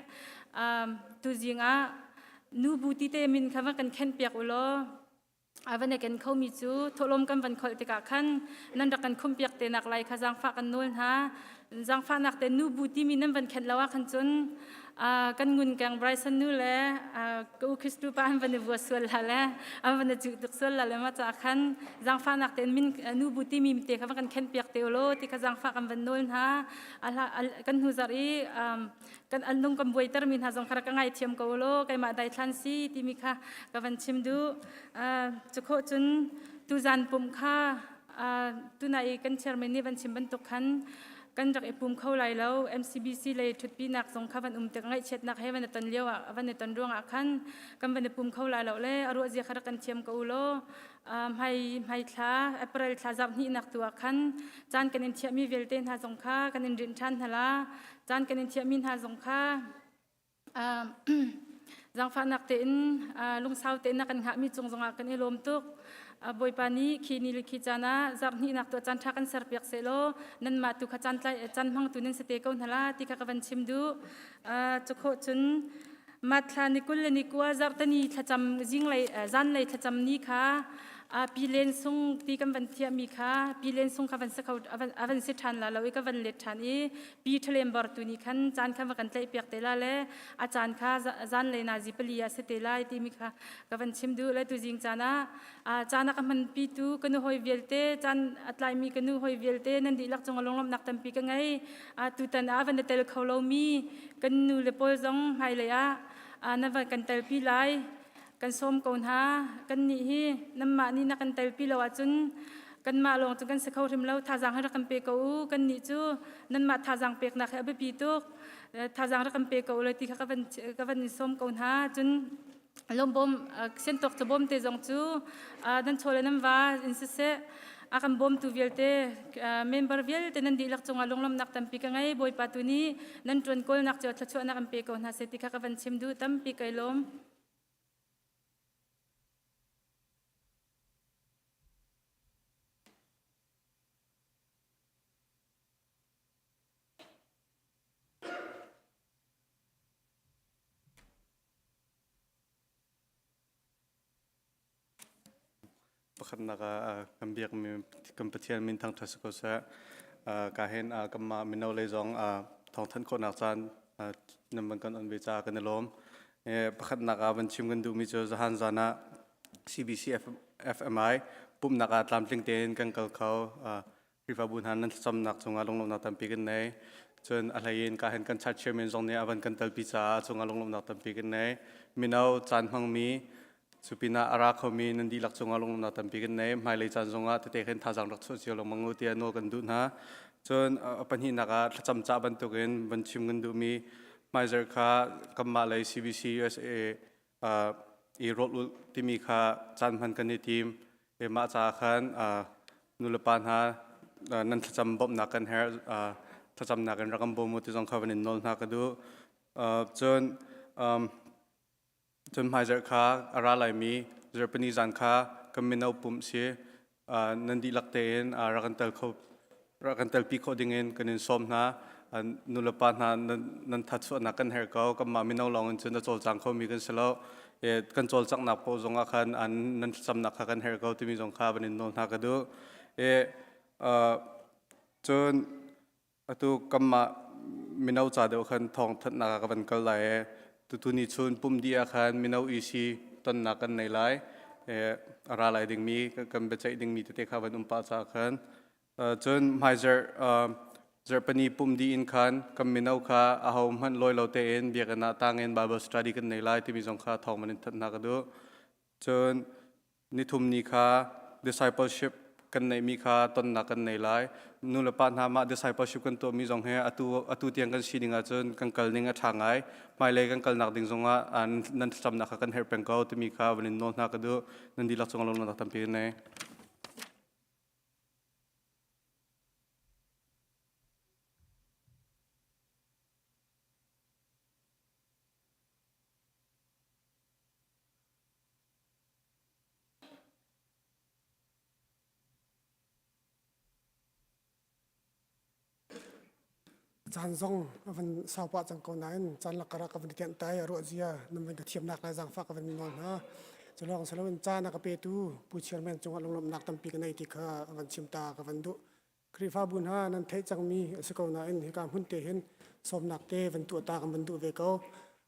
tuzing ah nubu tite min kha van kan khenh piak u law a van ken khomi cu thawhlawm kan van kholh tikah khan nan rak kan khumh piak te nak lai kha zaangfah kan nawl hna. Zangfahnak te nu bu timi nan van khenh lo ah khan cun kan ngun keng Bryson nu le ka u Christu pa an van i vua sual la le an van i cuh tuk sual la le ma ca khan zangfahnak tein min nu bu timi te kha van kan khenh piak te ulaw ti kha zangfah kan van nawl hna. Kan hnu zarh i kan an lung kan buaiter mi hna zong kha rak ka ngaithiam ko ulaw keimah daithlan si timi kha ka van chim duh. Cu khawh cun tuzan pumh kha tunai i kan chairman nih van chim bantuk khan kan rak i pum kho lai lo. MCBC lei ṭhutpinak zong kha van um tik ngaihchiatnak he van i ton lio ah van i ton ruangah khan kan van i pum kho lai lo le a ruah zia kha rak kan thiam ko u law hmai hmai thla April thla zarh hnihnak tu ah khan caan kan in thiahmi vialte hna zong kha kan in rinh ṭhan hna la. Caan kan in thiahmi hna zong kha Zaangfahnak tein lungsau tein na kan hngahmi cung zongah kan i lawm tuk. Bawipa nih khi ni le khi caan ah zarh hnihnak tuah caan ṭha kan serpiak sehlaw nanmah tu kha caan tlai caan hmangtu nan si te ko hna la ti kha ka van chim duh. Cu khawh cun Mathla ni 20 le ni 9 zarhteni thlacam zinglei zanlei thlacam ni kha pi len sung ti kan van thiahmi kha pi len sung kha van si kho a van si ṭhan la lo i ka van let ṭhan i pi ṭhalem bor tu nih khan caan kha va kan tlaih piak te la le a caan kha zanlei nazi pali ah si te lai timi kha ka van chim duh le tuzing caan ah caan a ka hman pi tu ka nu hoi vialte caan a tlaimi ka nu hoi vialte nan dihlak cung ah lunglawmhnak tampi ka ngei. Tutan ah van tel kho lomi kan nu le pawl zong hmailei ah na van kan telpi lai kan sawm ko hna. Kan nih hi nanmah nih na kan telpi lo ahcun kanmah lawng cu kan si kho hrim lo. Thazaang hi rak kan pe ko u. Kan nih cu nanmah thazaang peknak hi a biapi tuk. Thazaang rak kan pe ko u le ti kha ka van ka van in sawm ko hna. Cun lawmbawm siantawk cabawm te zong cu nan chaw le nan va in siseh a kan bawmtu vialte member vialte nan dihlak cungah lunglawmhnak tampi ka ngei. Bawipa tu nih nan ṭuan kawlnak cio thluachuahnak an pe ko hna seh ti kha ka van chim duh. Tampi kai lawm. Pakhatnak ah kan biakmi kan Pathian min thangṭhat si ko seh. Ka hin kanmah mino lei zong thawngthanh khawhnak caan nan van kan on ve caah kan i lawm. Pakhatnak ah van chim kan duhmi cu zahan zan ah CBC FMI pumhnak ah tlamtling tein kan kal kho. Khrihfabu hna nan thlacamnak cungah lunglawmhnak tampi kan nei. Cun a hleiin ka hin kan church chairman zong nih a van kan telpi caah cungah lunglawmhnak tampi kan nei. Mino caan hmangmi cu pinah a ra khomi nan dihlak cungah lunglawmhnak tampi kan nei. Hmailei caan zongah tete khin thazaang rak chuah cio lengmang u tiah nawl kan duh hna. Cun a pahnihnak ah thlacam cah bantukin van chim kan duhmi hmaizarh kha kanmah lei CBC USA i rawlh ulh timi kha caan hman kan i tim. Mah caah khan nulepa hna nan thlacam bawmhnak kan herh. Thlacamnak in rak kan bawm u ti zong kha van in nawl hna ka duh. Cun cun hmaizarh kha a ra laimi zarhpini zan kha kan mino pumh si nan dihlak tein rak kan tel kho rak kan telpi khawh dingin kan in sawm hna. Nulepa hna nan thatchuahnak kan herh ko. Kanmah mino lawng in cun a cawlcang khomi kan si lo. Kan cawlcanghnak paoh zong ah khan nan thlacamnak kha kan herh ko timi zong kha van in nawl hna ka duh. Cun Atu kanmah mino ca deuh khan thawngthanhnak ah ka van kal lai i tutu ni chun pum dih ah khan mino EC tonnak kan nei lai. A ra lai dingmi kan biaceih dingmi tete kha van um pah caah khan cun hmaizarh zarhpini pum dih in khan kan mino kha aho hmanh lawi lo tein biakinn ah tangin Bible study kan nei lai timi zong kha thawng van in thanh hna ka duh. Cun nithum ni kha discipleship kan neihmi kha tonnak kan nei lai. Nu le pa hna mah discipleship kan tuahmi zong hi atu atu tiang kan sining ahcun kan kal ning a ṭha ngai. Hmailei kan kalnak ding zongah nan thlacamnak kha kan herh peng ko timi kha van in nawl hna ka duh. Nan dihlak cungah lunglawmhnak tampi kan nei. Caan zong a van sau pah cang ko nain caan lak karah ka van i tenh tai a ruah zia nan van ka thiamnak lai zaangfah ka van nawl hna. Cu lawng si loin caan a ka petu Pu Chairman cungah lunglawmhnak tampi ka nei ti kha a van chim ta ka van duh. Khrihfabu hna nan theih cangmi a si ko nain hika hmun te hin sawmnak te van tuah ta kan van duh ve ko.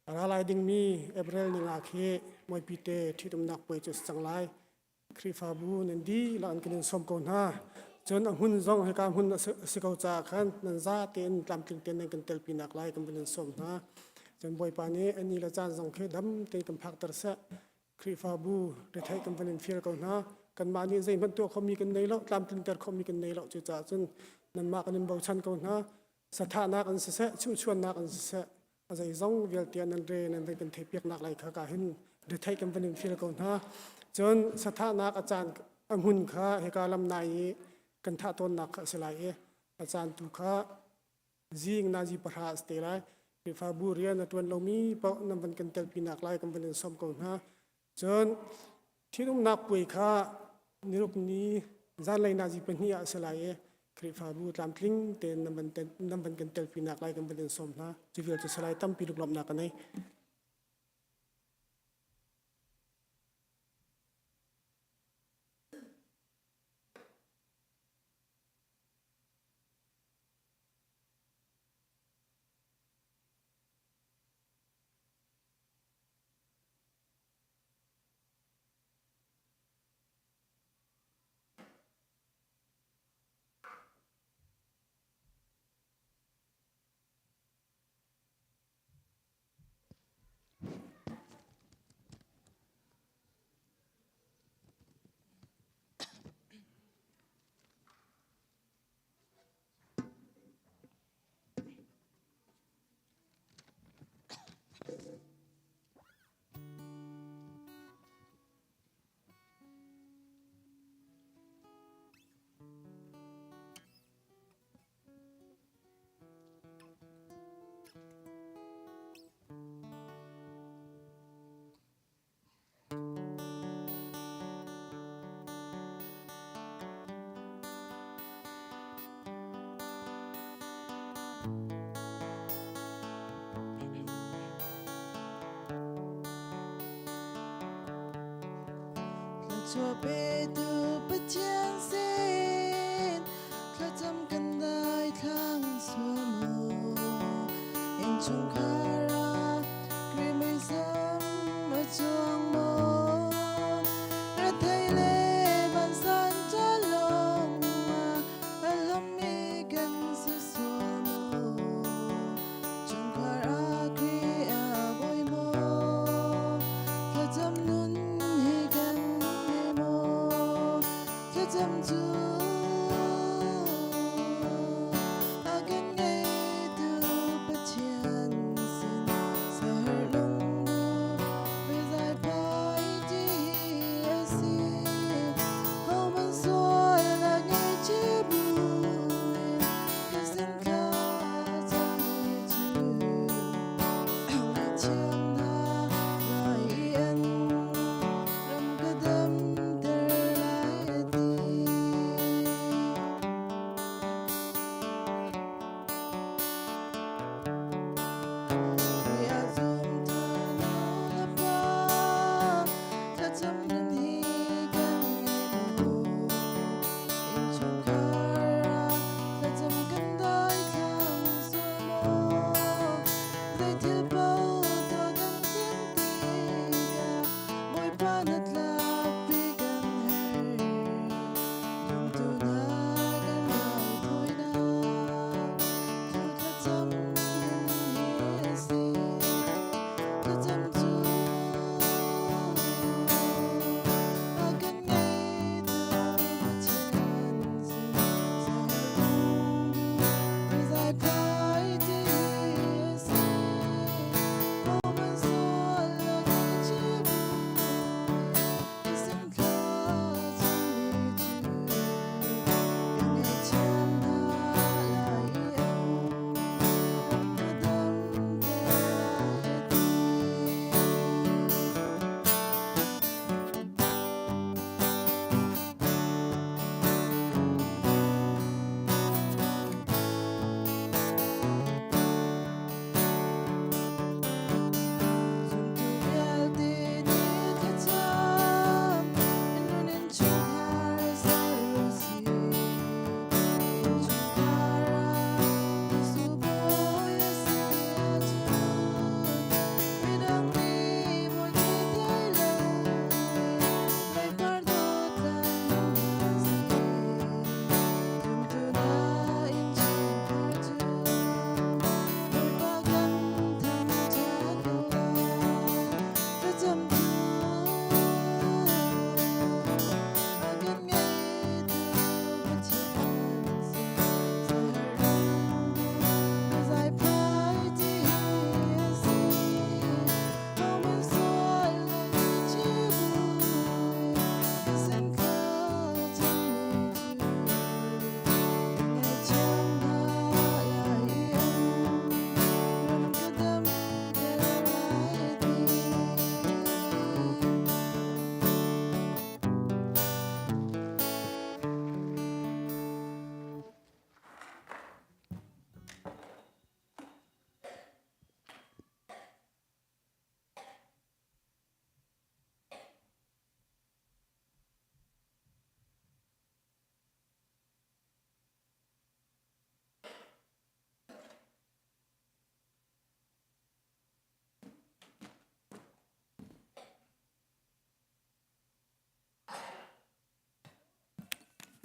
A ra lai dingmi April ni nga khi Moipi te ṭhitumnak puai cu a si cang lai. Khrihfabu nan dihlak in kan in sawm ko hna. Cun a hmun zong hika hmun a si ko caah khan nan za tein tlamtling tein nan kan telpinak lai kan van in sawm hna. Cun Bawipa nih a ni le caan zong khi dam tein kan phakter seh. Khrihfabu retheih kan van in fial ko hna. Kanmah nih zeihmanh tuah khomi kan nei lo, tlamtlinter khomi kan nei lo. Cucaah cun nanmah kan in bochan ko hna. Sathahnak in siseh, chuhchuannak in siseh, a zeizong vialte nan re nan van kan theihpiaknak lai kha ka hin retheih kan van in fial ko hna. Cun sathahnak a caan a hmun kha hika lam nai i kan thah tawnnak kha a si lai i a caan tu kha zing nazi pahra a si te lai. Khrihfabu rian a ṭuan lomi paoh nan van kan telpinak lai kan van in sawm ko hna. Cun ṭhitumnak puai kha niruk ni zanlei nazi pahnih ah a si lai i Khrihfabu tlamtling tein nan van kan telpinak lai kan van in sawm hna. Cu vial cu salai tampi lunglawmhnak ka nei. Thluachuah petu Pathian sin thlacam kan dai thlang sual mu innchungkhar ah Khrih muisam a chuang maw rethei le vansan ṭalong ah a hlawmmi kan si sual maw chungkhar ah Khrih a bawi maw thlacam nun hi kan ngei maw thlacam cu a kan ngeitu Pathian sin sahar lungdu rizai phai ti a si homan sual a ngei chi buin ka sin thla cam ni cu Ngaihthiam hna lai i an ram ka damter lai a ti.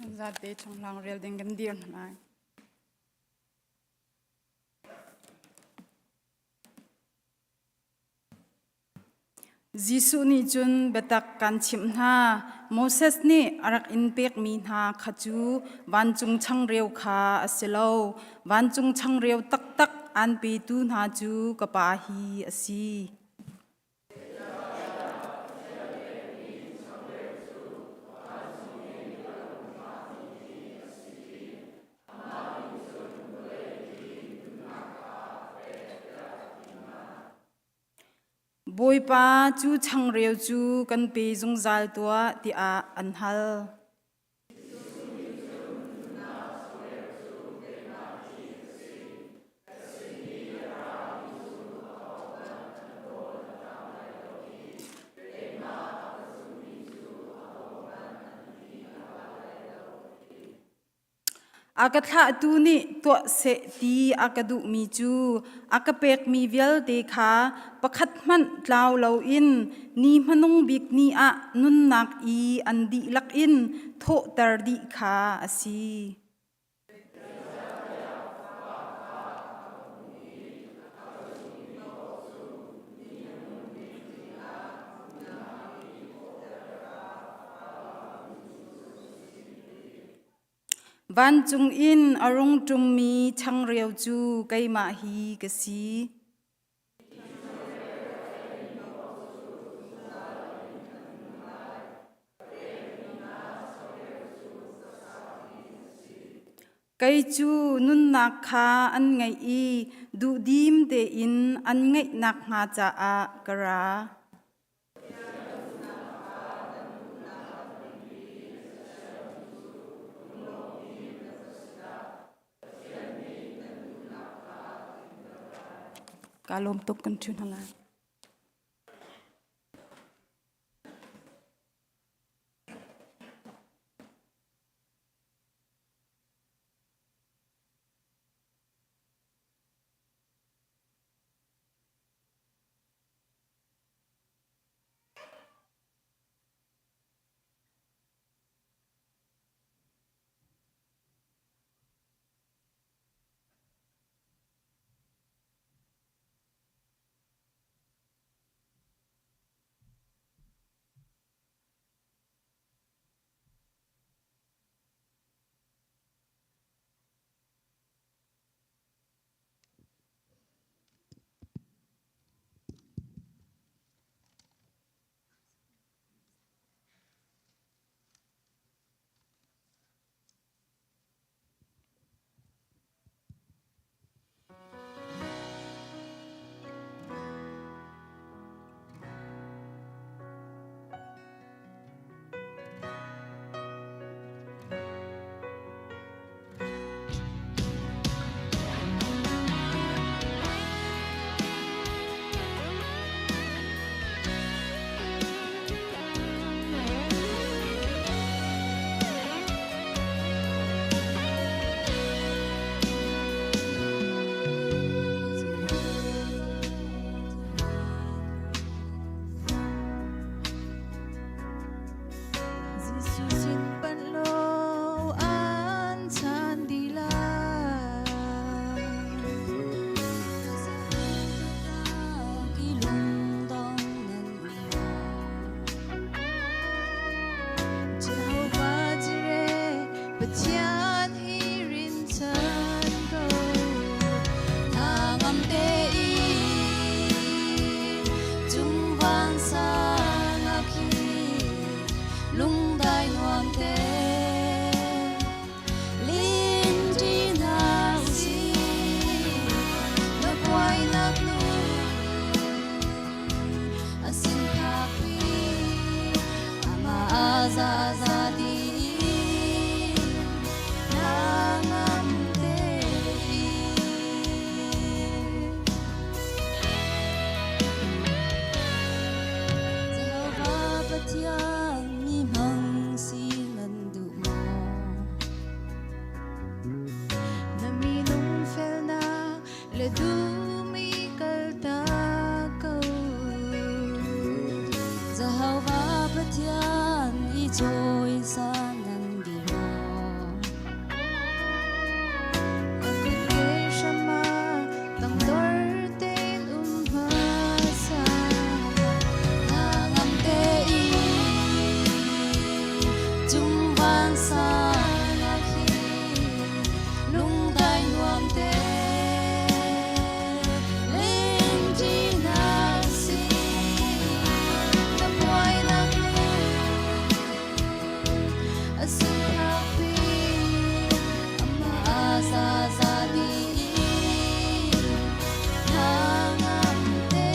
Zate chonghlang rel ding kan dir hna lai. Jesuh nih cun biatak kan chimh hna, Moses nih a rak in pekmi hna kha cu vancung changreu kha a si lo. Vancung changreu taktak aan petu hna cu ka Pa hi a si. Bawipa, cu changreu cu kan pe zungzal tuah, tiah an hal. A ka thlahtu nih tuah seh ti a ka duhmi cu a ka pekmi vialte kha pakhat hmanh tlau loin ni hmanung bik ni ah nunnak i an dihlak in thawhter dih kha a si. Vancung in a rung ṭummi changreu cu keimah hi ka si. Kei cu nunnak kha an ngeih i duhdim tein an ngeih nakhnga caah ka ra. Ka lawm tuk kan ṭhu hna lai. Jesuh sin panh law an chan dih lai. Ki lungdong nan Jehovah Jireh, Pathian hi rinchan ko. Hna ngam tein cung vansang ah khin lungdai nuam te linṭi hna usih na buainak nu a sin phakpi amah a za za ti hna ngam tein. Jehovah Pathian mi hmang si nan duh maw? Na minung felnak le duhmi kaltak ko. Jehovah Pathian i cawisan nan duh maw? za ti ngam te.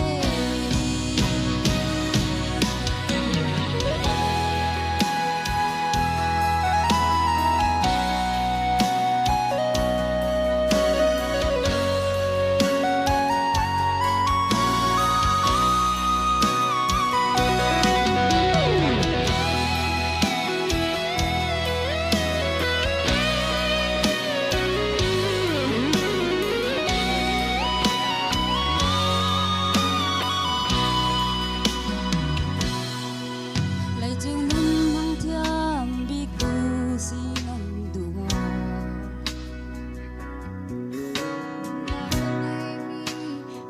Leicung nun hmang thiam bik tu si nan duh maw?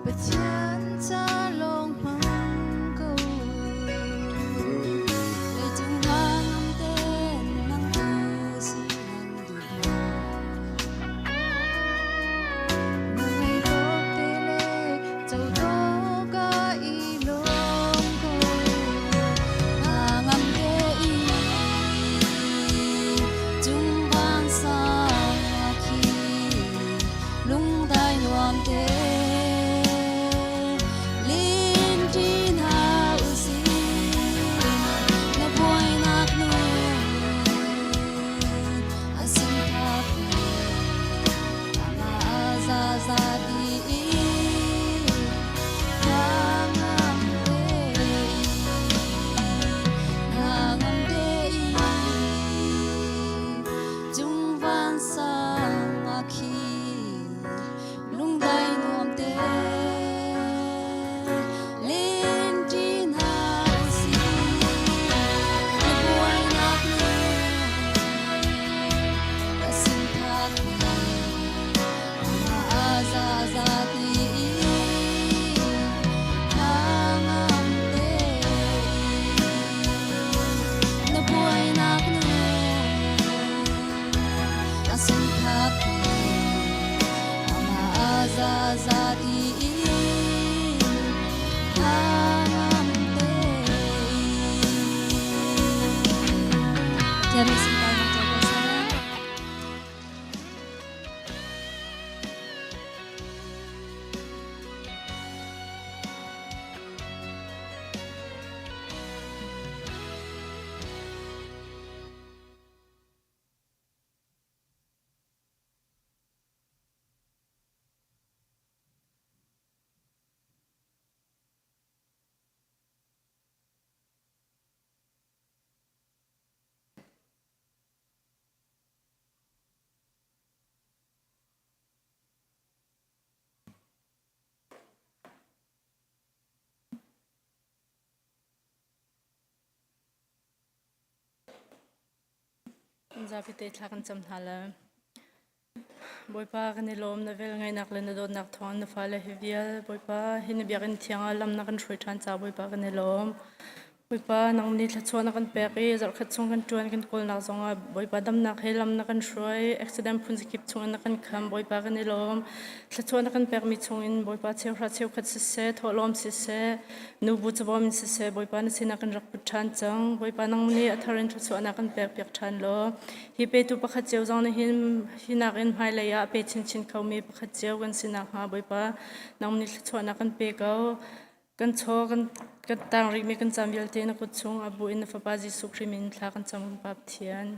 Pathian ca lawng hmang ko. Leicung hngangam ten nang tu si nan duh maw? Na ngei tawk te le co tawk ah i lawm ko. Ngangam te i cung vansang ah khi lungdai nuam te lin ṭi hna usih. Na buainak nun a singthak amah za za ti ngangam te ngangam te cung vansang ah khi lungdai nuam te len ṭi hna usih. Na buainak nun ka singthak amah za za ti ngangam te na buainak nun ka singthak amah za za ti ngangam te. Tiami sintai na jago sa. Zapi te thla kan cam hna le. Bawipa kan i lawm na vel ngainak le na dawtnak thawng na fale hi vial Bawipa hi na biakinn thiang ah lam na kan hruai ṭhan ca Bawipa kan i lawm. Bawipa nang nih thluachuah na kan pek i zarhkhat chung kan ṭuan kan kawlnak zongah Bawipa damnak he lam na kan hruai accident phun zakip chungin na kan kham Bawipa kan i lawm. Thluachuah na kan pekmi chungin Bawipa cheuhra cheukhat siseh thawhlawm siseh nubu cawm in siseh Bawipa na sinah kan rak put ṭhan cang. Bawipa nang nih a thar in thluachuah na kan pek piak ṭhan law hi petu pakhat cio zong nih hin hi nakin hmailei ah a pe chinchin khomi pakhat cio kan si nakhnga Bawipa nang nih thluachuahnak kan pe ko. Kan chaw kan kan tang rihmi kan caan vialte na kut chung a bu in na Fapa Jesuh Khrih min thla kan cam kan Pa Pathian.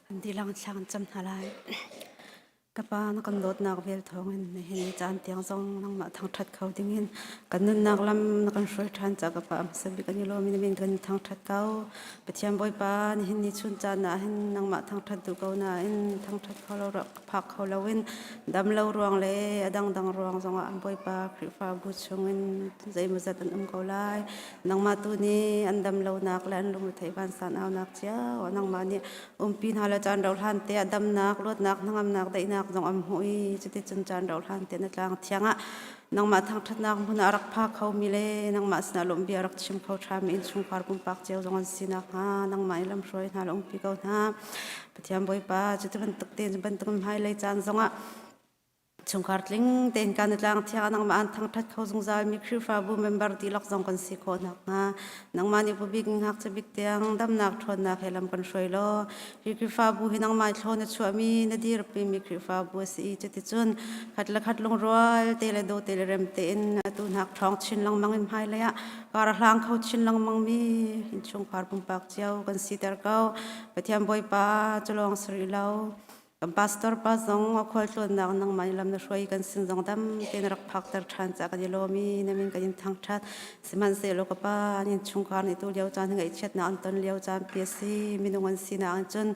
Kan dilang thla kan cam hna lai. Ka pa na kan dawtnak vel thawngin nihin caan tiang zong nangmah thangṭhat kho dingin kan nunnak lam na kan hruai ṭhan ca ka pa hmasa bik kan i lawm in min kan thangṭhat ko. Pathian Bawipa nihin ni chun caan ah hin nangmah thangṭhat duh ko nain thangṭhat kho lo phak kho loin dam lo ruang le a dangdang ruang zongah Bawipa Khrihfabu chungin zeimawzat an um ko lai. Nangmah tu nih an dam lonak le an lungretheih vansan aunak cio nangmah nih umpi hna le caan rauh hlan te ah damnak, luatnak, hnangamnak, daihnak zong an hmuh i cuticun caan rauh hlan te na tlang thiang ah nangmah thangṭhatnak hmun ah rak pha khomi le nangmah sinah lawmhbia rak chim kho ṭhami innchungkhar pumpak cio zong an si nakhnga nangmah i lamhruai hna le umpi ko hna. Pathian Bawipa cuti bantuk tein bantuk hmailei caan zongah Chungkhar tling tein kan i tlang thiang nangmah an thangṭhat kho zungzal mi Khrihfabu member dihlak zong kan si khawh nakhnga nangmah nih pubik ngakchia bik tiang damnak ṭhawnnak he lam kan hruai law hi Khrihfabu hi nangmah thlaw na chuahmi na dirpi mi Khrihfabu a si i cuticun khat le khat lungrual te le daw te le rem tein atu hnak ṭhawng chin lengmang in hmailei ah kar a hlang kho chin lengmang mi innchungkhar pumpak cio kan siter ko. Pathian Bawipa cu lawng si rih lo. Kan pastor pa zong a khualtlawnnak nangmah nih lam na hruai kan sin zong dam tein rak phakter ṭhan ca kan i lawm i na min kan in thangṭhat. Sihmanhsehlaw ka pa an innchungkhar nih tu lio caan hi ngaihchiatnak an ton lio caan pi a si. Minung an sinak in cun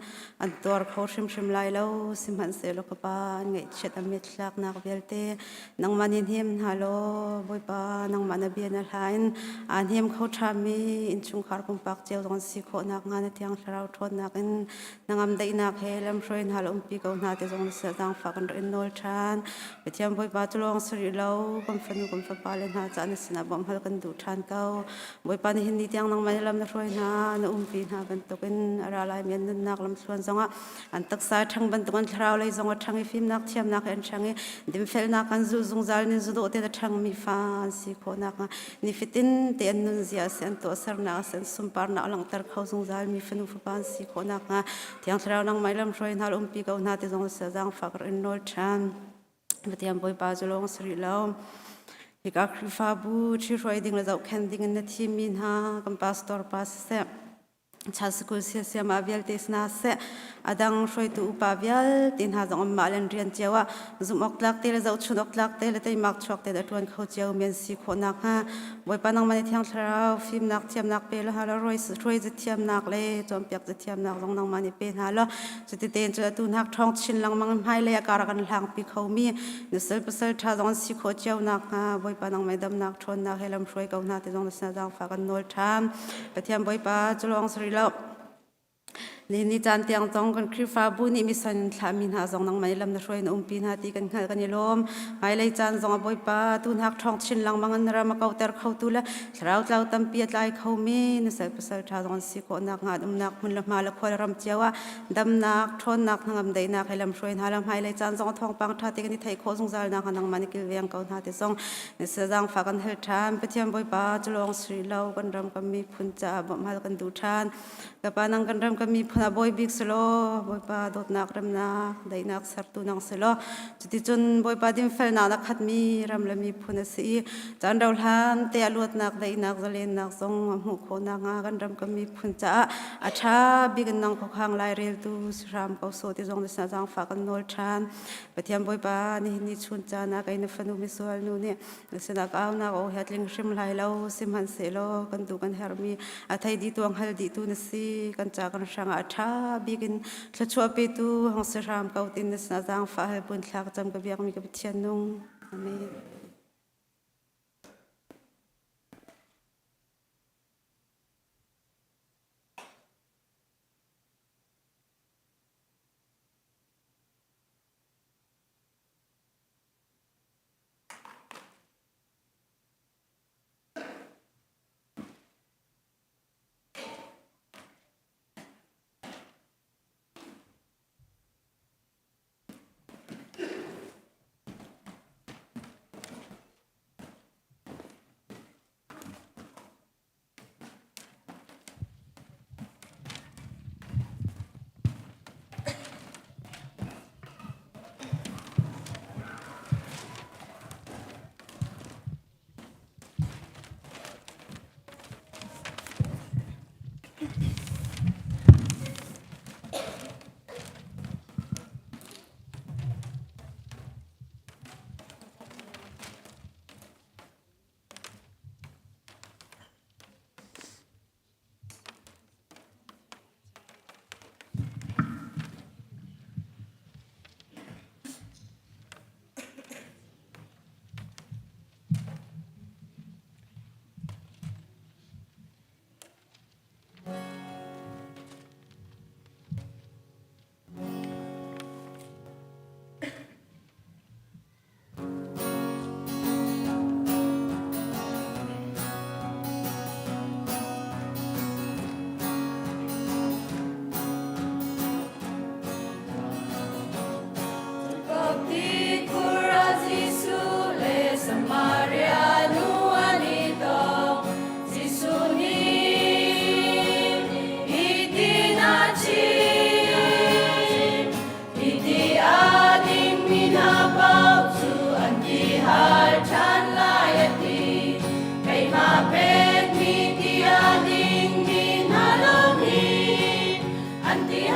an tuar kho hrimhrim lai lo. Sihmanhsehlaw ka pa an ngaihchiat an mithlaknak vialte nangmah nih hnem hna law Bawipa nangmah na bia na hla in aa hnem kho ṭhami innchungkhar pumpak cio zong an si khawh nakhnga na Thiang Thlarau ṭhawnnak in Nangam daihnak he lamhruai hna le umpi ko hna ti zong na sia zaangfah kan rak in nawl ṭhan. Pathian Bawipa cu lawng si rih lo, kan fanu kan fapa le hna caah na sinah bawmh hal kan duh ṭhan ko. Bawipa nihin ni tiang nangmah nih lam na hruai hna, na umpi hna bantukin a ra laimi an nunnak lamthluan zongah an taksa ṭhang bantuk an thlarau lei zong a ṭhang i fimnak thiamnak he an ṭhang i dinfelnak an zulh zungzal nin zudawh te a ṭhangmi fa an si khawh nakhnga nifatin te an nunzia a si an tuahsernak a si an sunparnak a langhter kho zungzal mi fanu fapa an si khawh nakhnga Thiang Thlarau nangmah i lamhruai hna umpi ko hna ti zong sia zaangfak rak in nawl ṭhan. Pathian Bawipa cu lawng si rih lo. Hika Khrihfabu ṭhihruai ding le zohkhenh ding in na thimmi hna kan pastor pa siseh Chasikul siasiam ah vialte sina seh a dang hruaitu upa vialte hna zong anmah le an rian cio ah zumh awk tlak te le zohchun awk tlak te le teimak chuak te le ṭuan kho cio mi an si khawh nakhnga Bawipa nangmah nih Thiang Thlarau fimnak thiamnak pe law hna law hruai zathiamnak le cawnpiak zathiamnak zong nangmah nih pe hna law cuti tein cu atu hnak ṭhawng chin lengmang in hmailei ah kar kan hlangpi khomi nusal pasal ṭha zong an si khawh cio nakhnga Bawipa nangmah damnak ṭhawnnak he lam hruai ko hna ti zong na sinah zaangfah kan nawl ṭhan. Pathian Bawipa cu lawng si rih lo. Nihin ni caan tiang zong kan Khrihfabu nih mission in thlahmi hna zong nangmah nih lam na hruai na umpi hna ti kan hngalh kan i lawm. Hmailei caan zong ah Bawipa tu hnak ṭhawng chin lengmang in na ram a kauhter khotu le thlarau tlau tampi a tlai khomi na sal pasal ṭha zong an si khawh nakhnga an umnak hmun le hma le khual ram cio ah damnak, ṭhawnnak, hnangam daihnak he lam hruai hna la hmailei caan zong ah thawngpang ṭha te kan i theih khawh zungzal nakhnga nangmah nih kilveng ko hna ti zong Zaangfah kan hal ṭhan. Pathian Bawipa cu lawng si lo kan ram kan miphun caah bawmh hal kan duh ṭhan. Ka Pa nang kan ram kan miphun ah bawi bik si law Bawipa dawtnak remnak daihnak sertu nang si law cuticun Bawipa dinfelnak na khatmi ram le miphun a si i caan rau hlan te ah luatnak daihnak zalennak zong a hmuh khawh nakhnga kan ram kan miphun caah a ṭha bik in nang khuakhang laireltu si hram ko sawh ti zong na sinah zaangfah kan nawl ṭhan. Pathian Bawipa nihin ni chun caan ah kei na fanu misual nu nih na sinah ka aunak aw he tling hrim lai lo sihmanhsehlaw kan duh kan herhmi a thei dihtu a hngal dihtu na si kan ca kan hrang ah a ṭha bik in thluachuah petu hong si hram ko tin na sinah zaangfah hal buin thla ka cam ka biakmi ka Pathian nung. Amen.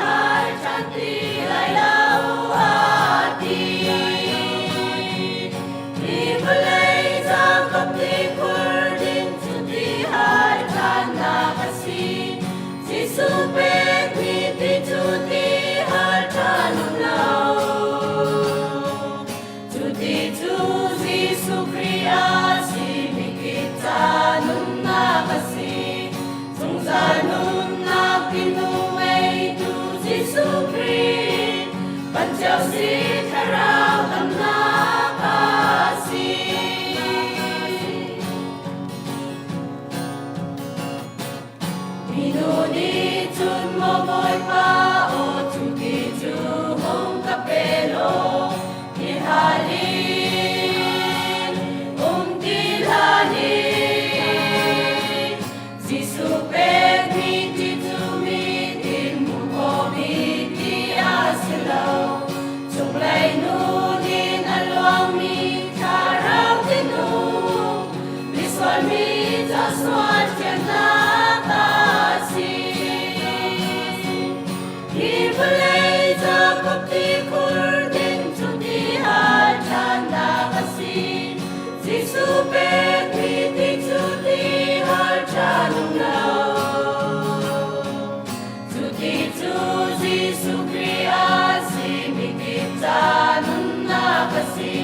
Hal ṭhan ti lai lo a ti. Hi vawlei Jacob tikhur din cu ti hal ṭhannak a si. Jesuh pekmi ti cu ti hal ṭhan um lo. Cu ti cu Jesuh Khrih a si mikip ca nunnak a si. Zungzal nunnak tinu ngeitu Jesuh Khrih, van cio si thlarau damnak a si. Minu nih cun maw Bawipa aw cu ti cu hung ka pe law ti hal in um ti hlah ni. Jesuh pekmi ti cu min in hmuh khawhmi ti a si lo. Cunglei nun in a luangmi thlarau tinung misual mi ca sual thiannak a si. Hi vawlei Jacob tikhur ding cu ti hal ṭhannak a si. Jesuh pekmi ti cu ti hal ṭhan um lo. Cu ti cu Jesuh Khrih a si mikip ca nunnak a si.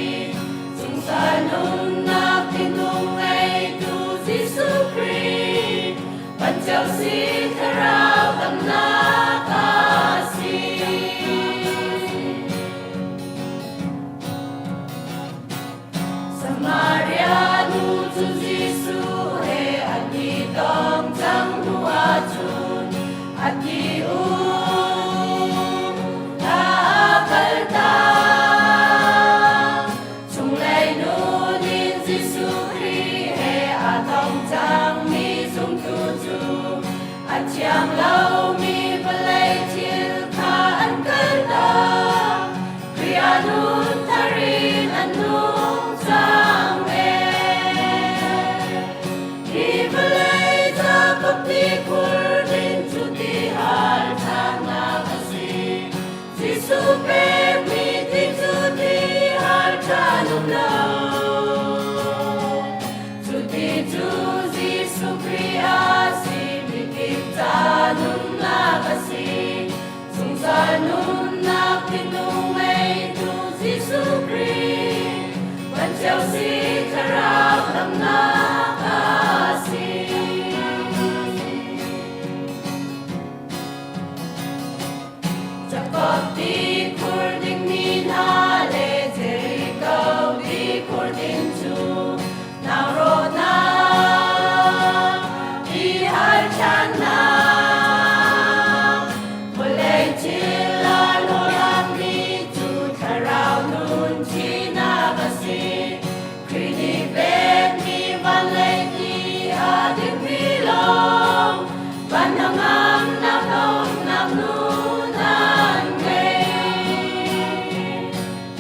Zungzal nunnak tinung ngeitu Jesuh Khrih, van cio si thlarau damnak a si. Samaria nu cu Jesuh he an i tong cang hnu ahcun a ti um a kaltak. Chunglei nun in Jesuh Khrih he aa tong cangmi zumtu cu a thiang lomi vawlei thil kha an kaltak. Khrih ah nun thar in an nung cang e. Hi vawlei Jacob tikhur din cu ti hal ṭhannak a si. Jesuh pekmi ti cu ti hal ṭhan um lo. Cu ti cu Jesuh Khrih a si mikip ca nunnak a si. Zungzal nunnak tinung ngeitu Jesuh Khrih, van cio si thlarau damnak a si. Jacob tikhur dingmi hna le Jericho tikhur ding cu nau rawhnak, ti hal ṭhannak, vawlei thil a hlawhhlangmi cu thlarau nun thihnak a si. Khrih nih pekmi van lei ti a dingmi lawng van hnangamnak lawmhnak nun an ngei.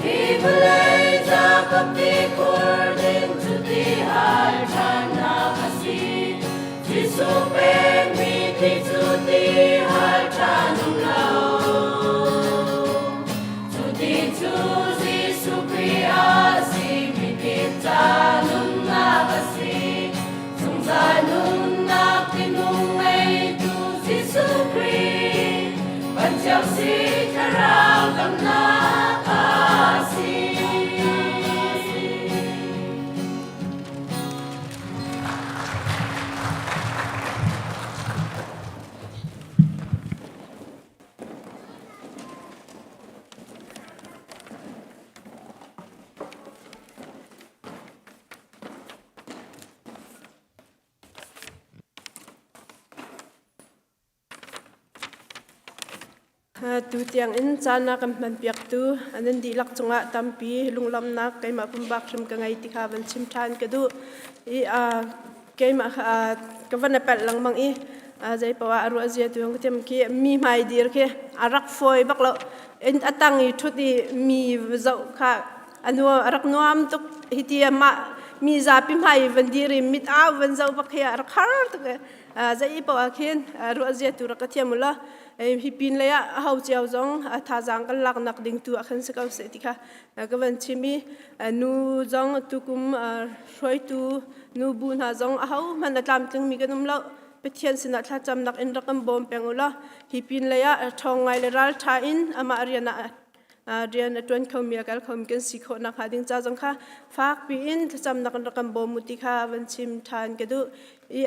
Hi vawlei Jacob tikhur ding cu ti hal ṭhannak a si. Jesuh pekmi ti cu ti hal ṭhan um lo. Cu ti cu Jesuh Khrih a si mikip ca nunnak a si. Zungzal nunnak tinung ngeitu Jesuh Khrih, van cio si thlarau damnak a si. Tu tiang in caan a kan hmanpiaktu nan dihlak cungah tampi lunglawmhnak keimah pumpak hrim ka ngei ti kha van chim ṭhan ka duh. I keimah ka van a palh lengmang i zei poah a ruah zia tu ka thiam khi mi hmai dir khi a rak fawi bak lo. A tang i ṭhut i mi zoh kha a nuam a rak nuam tuk hi ti mah mi zapi hmai van dir i mit au van zoh bak hi a rak har tuk zei poah khin ruah zia tu rak ka thiam u law. Hi pin lei ah a ho cio zong thazaang kan laknak ding tu ah khan si ko seh ti kha ka van chim i nu zong tukum hruaitu nu bu hna zong a ho hmanh a tlamtlingmi kan um lo. Pathian sinah thlacamnak in rak kan bawm peng u law hi pin lei ah ṭhawng ngai le ralṭha in amah rian ah rian a ṭuan khomi a kal khomi kan si khawh nakhnga ding ca zong kha fak piin thlacamnak in rak kan bawm u ti kha van chim ṭhan ka duh i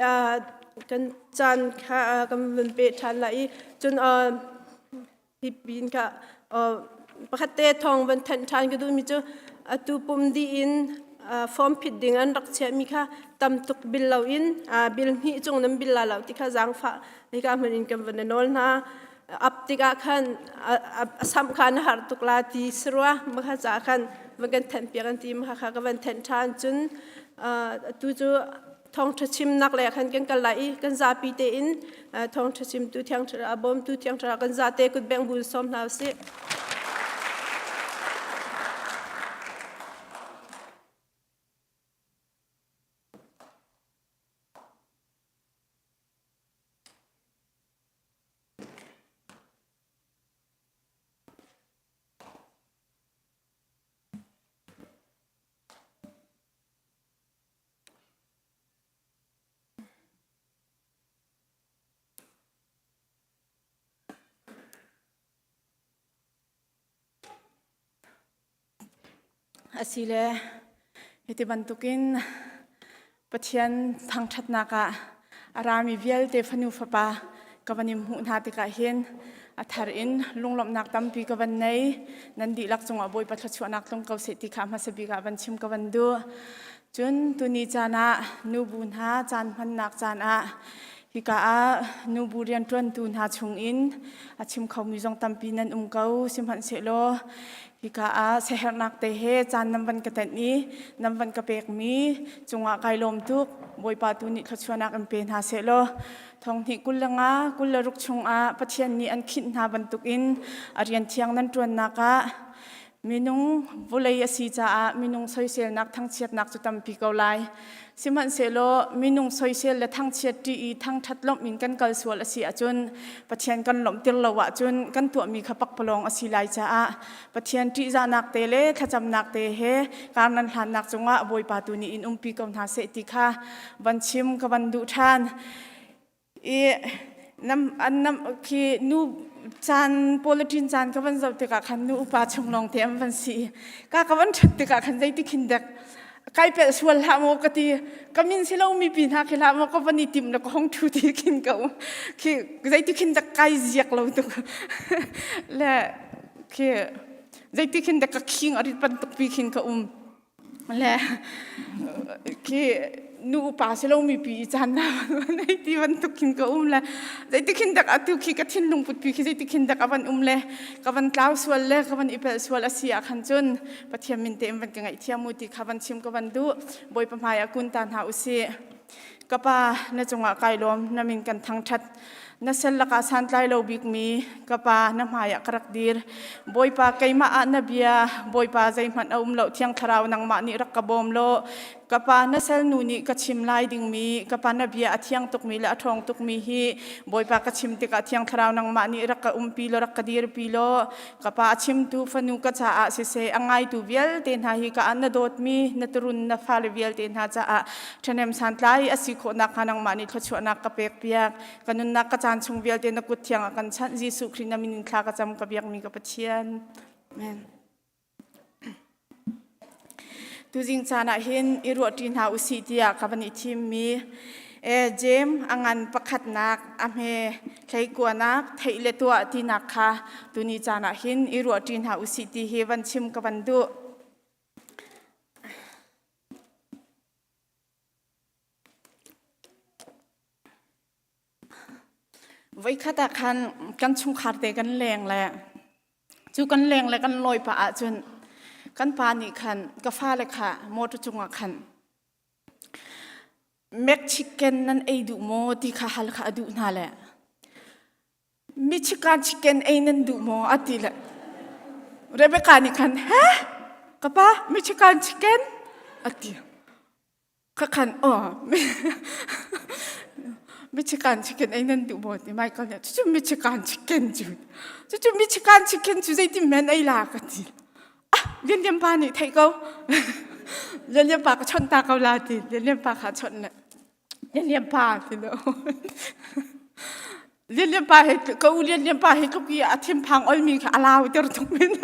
kan caan kha kan van peh ṭhan lai i cun hi pin kha pakhat te thawng van thanh ṭhan ka duhmi cu atu pum dih in form phit ding an rak chiahmi kha tam tuk bil loin bil hnih cung nan bil la lo ti kha zaangfah hika hmun in kan van nawl hna. Ap tikah khan a samh kha na har tuk la ti si rua makha ca khan van kan thenh piak an ti makha kha ka van thenh ṭhan cun atu cu thawngṭha chimnak le khan kan kal lai i kan zapi tein thawngṭha chimtu thiang bawmtu thiang thlarau kan zate kut bengh bu sawm hna usih. Asile hiti bantukin Pathian thangṭhatnak ah a rami vialte fanu fapa ka van in hmuh hna tikah hin a thar in lunglawmhnak tampi ka van nei. Nan dihlak cungah Bawipa thluachuahnak tlung ko seh ti kha hmasa bik ah van chim ka van duh. Cun tuni caan ah nubu hna caan hmannak caan ah hika ah nubu rianṭuantu hna chungin a chim khomi zong tampi nan um ko. Sihmanhsehlaw hika ah siaherhnak te he caan nan van ka tenh i nan van ka pekmi cungah kai lawm tuk. Bawipa tu nih thluachuahnak in pe hna sehlaw thonghnih 25 26 chungah Pathian nih an khinh hna bantukin a rian thiang nan ṭuannak ah Minung vawlei a si caah minung soiselnak thangchiatnak cu tampi ko lai. Sihmanhsehlaw minung soisel le thangchiat ṭih i thangṭhat lawmh in kan kal sual a si ahcun Pathian kan lawmhter lo ahcun kan tuahmi kha pakpalawng a si lai caah Pathian ṭihzahnak te le thlacamnak te he kar nan hlannak cungah Bawipa tu nih in umpi ko hna seh ti kha van chim ka van duh ṭhan. I nam an nam khi nu caan politin caan ka van zoh tikah khan nu upa chung lawng te an van si ka ka van ṭhut tikah khan zeiti khin dek kai pelh sual hlah maw ka ti ka min si lo mi pi hna khi hlah maw ka van i tim le ka hong ṭhu ti khin ka um khi zeiti khin dek kai ziak lo tuk le khi zeiti khin dek ka khing a rit bantuk pi khin ka um Le khi nu upa si lomi pi i caan na nei ti bantuk khin ka um le zeiti khin dak atu khi ka thinlung putpi khi zeiti khin dak a van um le ka van tlau sual le ka van i pelh sual a si ah khan cun Pathian min te in van ka ngaihthiam u ti kha van chim ka van duh Bawipa hmai ah kun ta hna usih Ka pa na cungah kai lawm na min kan thangṭhat na sal lakah santlai lo bikmi ka pa na hmaiah ka rak dir Bawipa keimah ah na bia Bawipa zeihmanh a um lo Thiang Thlarau nangmah nih rak ka bawm law ka pa na salnu nih ka chim lai dingmi ka pa na bia a thiang tukmi le a ṭhawng tukmi hi Bawipa ka chim tikah Thiang Thlarau nangmah nih rak ka umpi law rak ka dirpi law Ka pa a chimtu fanu ka caah siseh a ngaitu vialte hna hi ka na dawtmi na turun na fale vialte hna caah ṭhahnem santlai a si khawh nakhnga nangmah nih thluachuahnak ka pek piak. Ka nunnak ka caan chung vialte na kut thiang ah kan chanh. Jesuh Khrih na min in thla ka cam ka biakmi ka Pathian. Amen. Tuzing caan ah hin i ruahṭi hna usih tiah ka van i thimmi Jeim a ngan pakhatnak a hme hleikuanak theih le tuah tinak kha tuni caan ah hin i ruahṭi hna usih ti hi van chim ka van duh. Voikhat ah khan kan chungkhar te kan leng le cu kan leng le kan lawi pah ahcun kan pa nih khan ka fale kha motor cungah khan Mexican nan ei duh maw ti kha hal kha a duh hna le Michigan chicken ei nan duh maw a ti le Rebecca nih khan he ka pa Michigan chicken a ti Khakhan aw. Michigan chicken ei nan duh maw ti Michael nih cucu Michigan chicken cu cucu Michigan chicken cu zeitin men ei la ka ti ah Lian Lian pa nih theih ko Lian Lian pa ka chawnh ta ko la ti Lian Lian pa kha chawnh le Lian Lian pa ti lo Lian Lian pa he ka u Lian Lian pa he tluk i a thinphang olmi kha a lau ter tuk men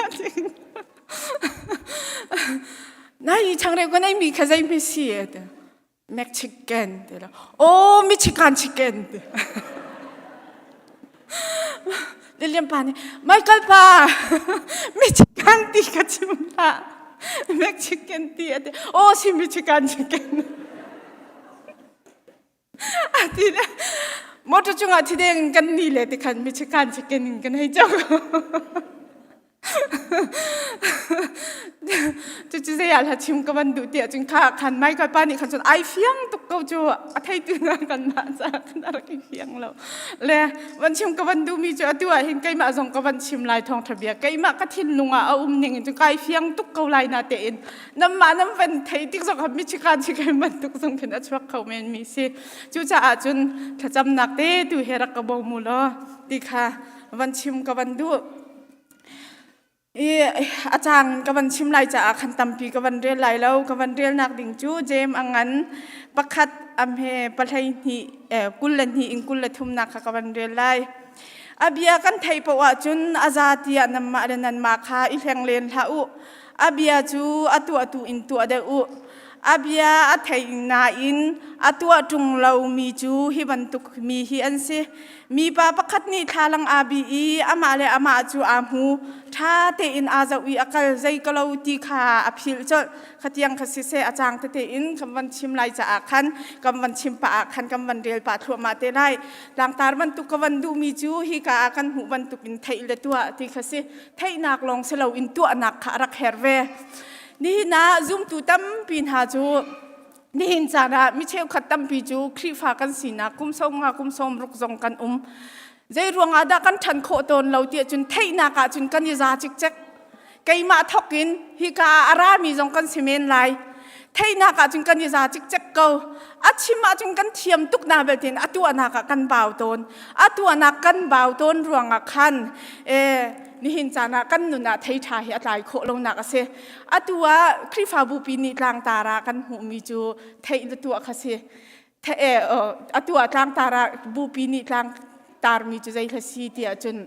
Nai changreu ka nei mi kha zei mi si te Mexican ti lo. Oh, Michigan chicken ti. Lilian pa nih Michael pa Michigan ti ka chim hlah. Mexican ti a ti. Oh, si Michigan chicken. A ti le motor cungah thideng kan ni le ti khan Michigan chicken in kan hei cang. Cucu zei ah hla chim ka van duh ti ahcun kha khan Michael pa nih khan cun ai fiang tuk ko cu a theitu hna kan mah caah kan rak i fiang lo. Le van chim ka van duhmi cu atu ah hin keimah zong ka van chim lai thawngṭha bia keimah ka thinlung ah a um ning in cun kai fiang tuk ko lai na tein namah nan van thei tik zong kha michikan chikai bantuk zong khin a chuak kho men mi si. Cucaah cun thlacamnak te tu he rak ka bawm u law ti kha van chim ka van duh. I a cang ka van chim lai caah khan tampi ka van rel lai lo. Ka van relnak ding cu Jeim a ngan pakhat am he pahlei hnih 22 in 23nak kha ka van rel lai. A bia kan theih paoh ahcun a za tiah nanmah le nanmah kha i hleng len hlah u. A bia cu a tuahtu in tuah deuh u. A bia a thei nain a tuah ṭung lomi cu hi bantuk mi hi an si. Mipa pakhat nih thlalang aa bih i amah le amah cu aa hmu. Ṭha tein aa zoh i a kal zei ka lo ti kha a philh colh. Khatiang kha siseh a cang tete in kan van chim lai caah khan kan van chim pah ah khan kan van rel pah thluahmah te lai. Tlangtar bantuk ka van duhmi cu hika ah kan hmuh bantuk in theih le tuah ti kha si. Theihnak lawng si loin tuahnak kha a rak herh ve. Nihin ah zumtu tampi hna cu nihin caan ah mi cheukhat tampi cu Khrihfa kan sinak kum som nga kum som ruk zong kan um. Zei ruangah dah kan ṭhan khawh tawn lo tiah cun theihnak ah cun kan i za cikcek. Keimah thawk in hika ah a rami zong kan si men lai. Theihnak ah cun kan i za cikcek ko. A chim ahcun kan thiam tuk na belte a tuahnak ah kan bau tawn. A tuahnak kan bau tawn ruangah khan eh, nihin caan ah kan nun ah thei ṭha hi a tlai khawh lonak a si. Atu ah Khrihfabu pi nih tlangtar ah kan hmuhmi cu theih le tuah kha si. Atu ah tlangtar ah bupi nih tlangtarmi cu zei hla si ti ahcun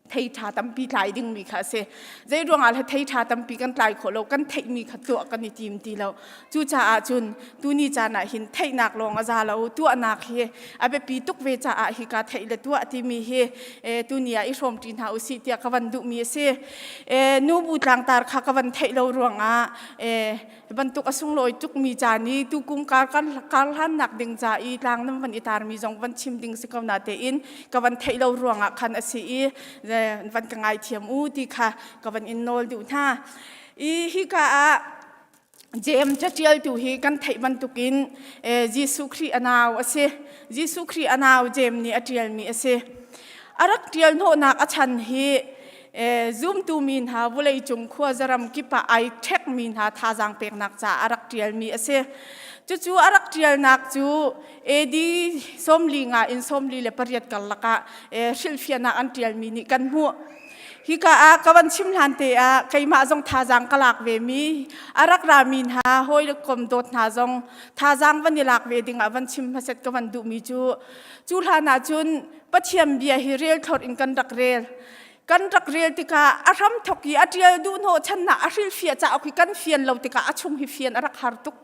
thei ṭha tampi tlai dingmi kha a si. Zei ruangah hla thei ṭha tampi kan tlai khawh lo, kan theihmi kha tuah kan i tim ti lo. Cucaah cun tuni caan ah hin theihnak lawng a za lo, tuahnak hi a biapi tuk ve caah hika theih le tuah timi hi tuni ah i hrawmṭi hna usih tiah ka van duhmi a si. Nubu tlangtar kha ka van theih lo ruangah bantuk a sunglawi tukmi caan i tukum kar kar hlannak ding ca i tlang nan van i tarmi zong van chim ding si ko na tein ka van theih lo ruangah khan a si i van ka ngaithiam u ti kha ka van in nawl duh hna. I hika ah Jeim caṭialtu hi kan theih bantukin Jesuh Khrih a nau a si. Jesuh Khrih a nau Jeim nih a ṭialmi a si. A rak ṭial hnawhnak a chan hi zumtu mi hna vawleicung khuazaram kip ah ai ṭhekmi hna thazaang peknak caah a rak ṭialmi a si. Cucu a rak ṭialnak cu AD 45 in 48 karlak ah hrilhfiahnak an ṭialmi nih kan hmuh. Hika ah ka van chim hlan te ah keimah zong thazaang ka lak ve mi a rak rami hna hawi le kom dawt hna zong thazaang van i lak ve ding ah van chim hmaset ka van duhmi cu cu hlan ah cun Pathian bia hi rel thlorh in kan rak rel kan rak rel tikah a hram thok i a ṭial duh hnawh channak a hrilhfiah cauk hi kan fian lo tikah a chung hi fian a rak har tuk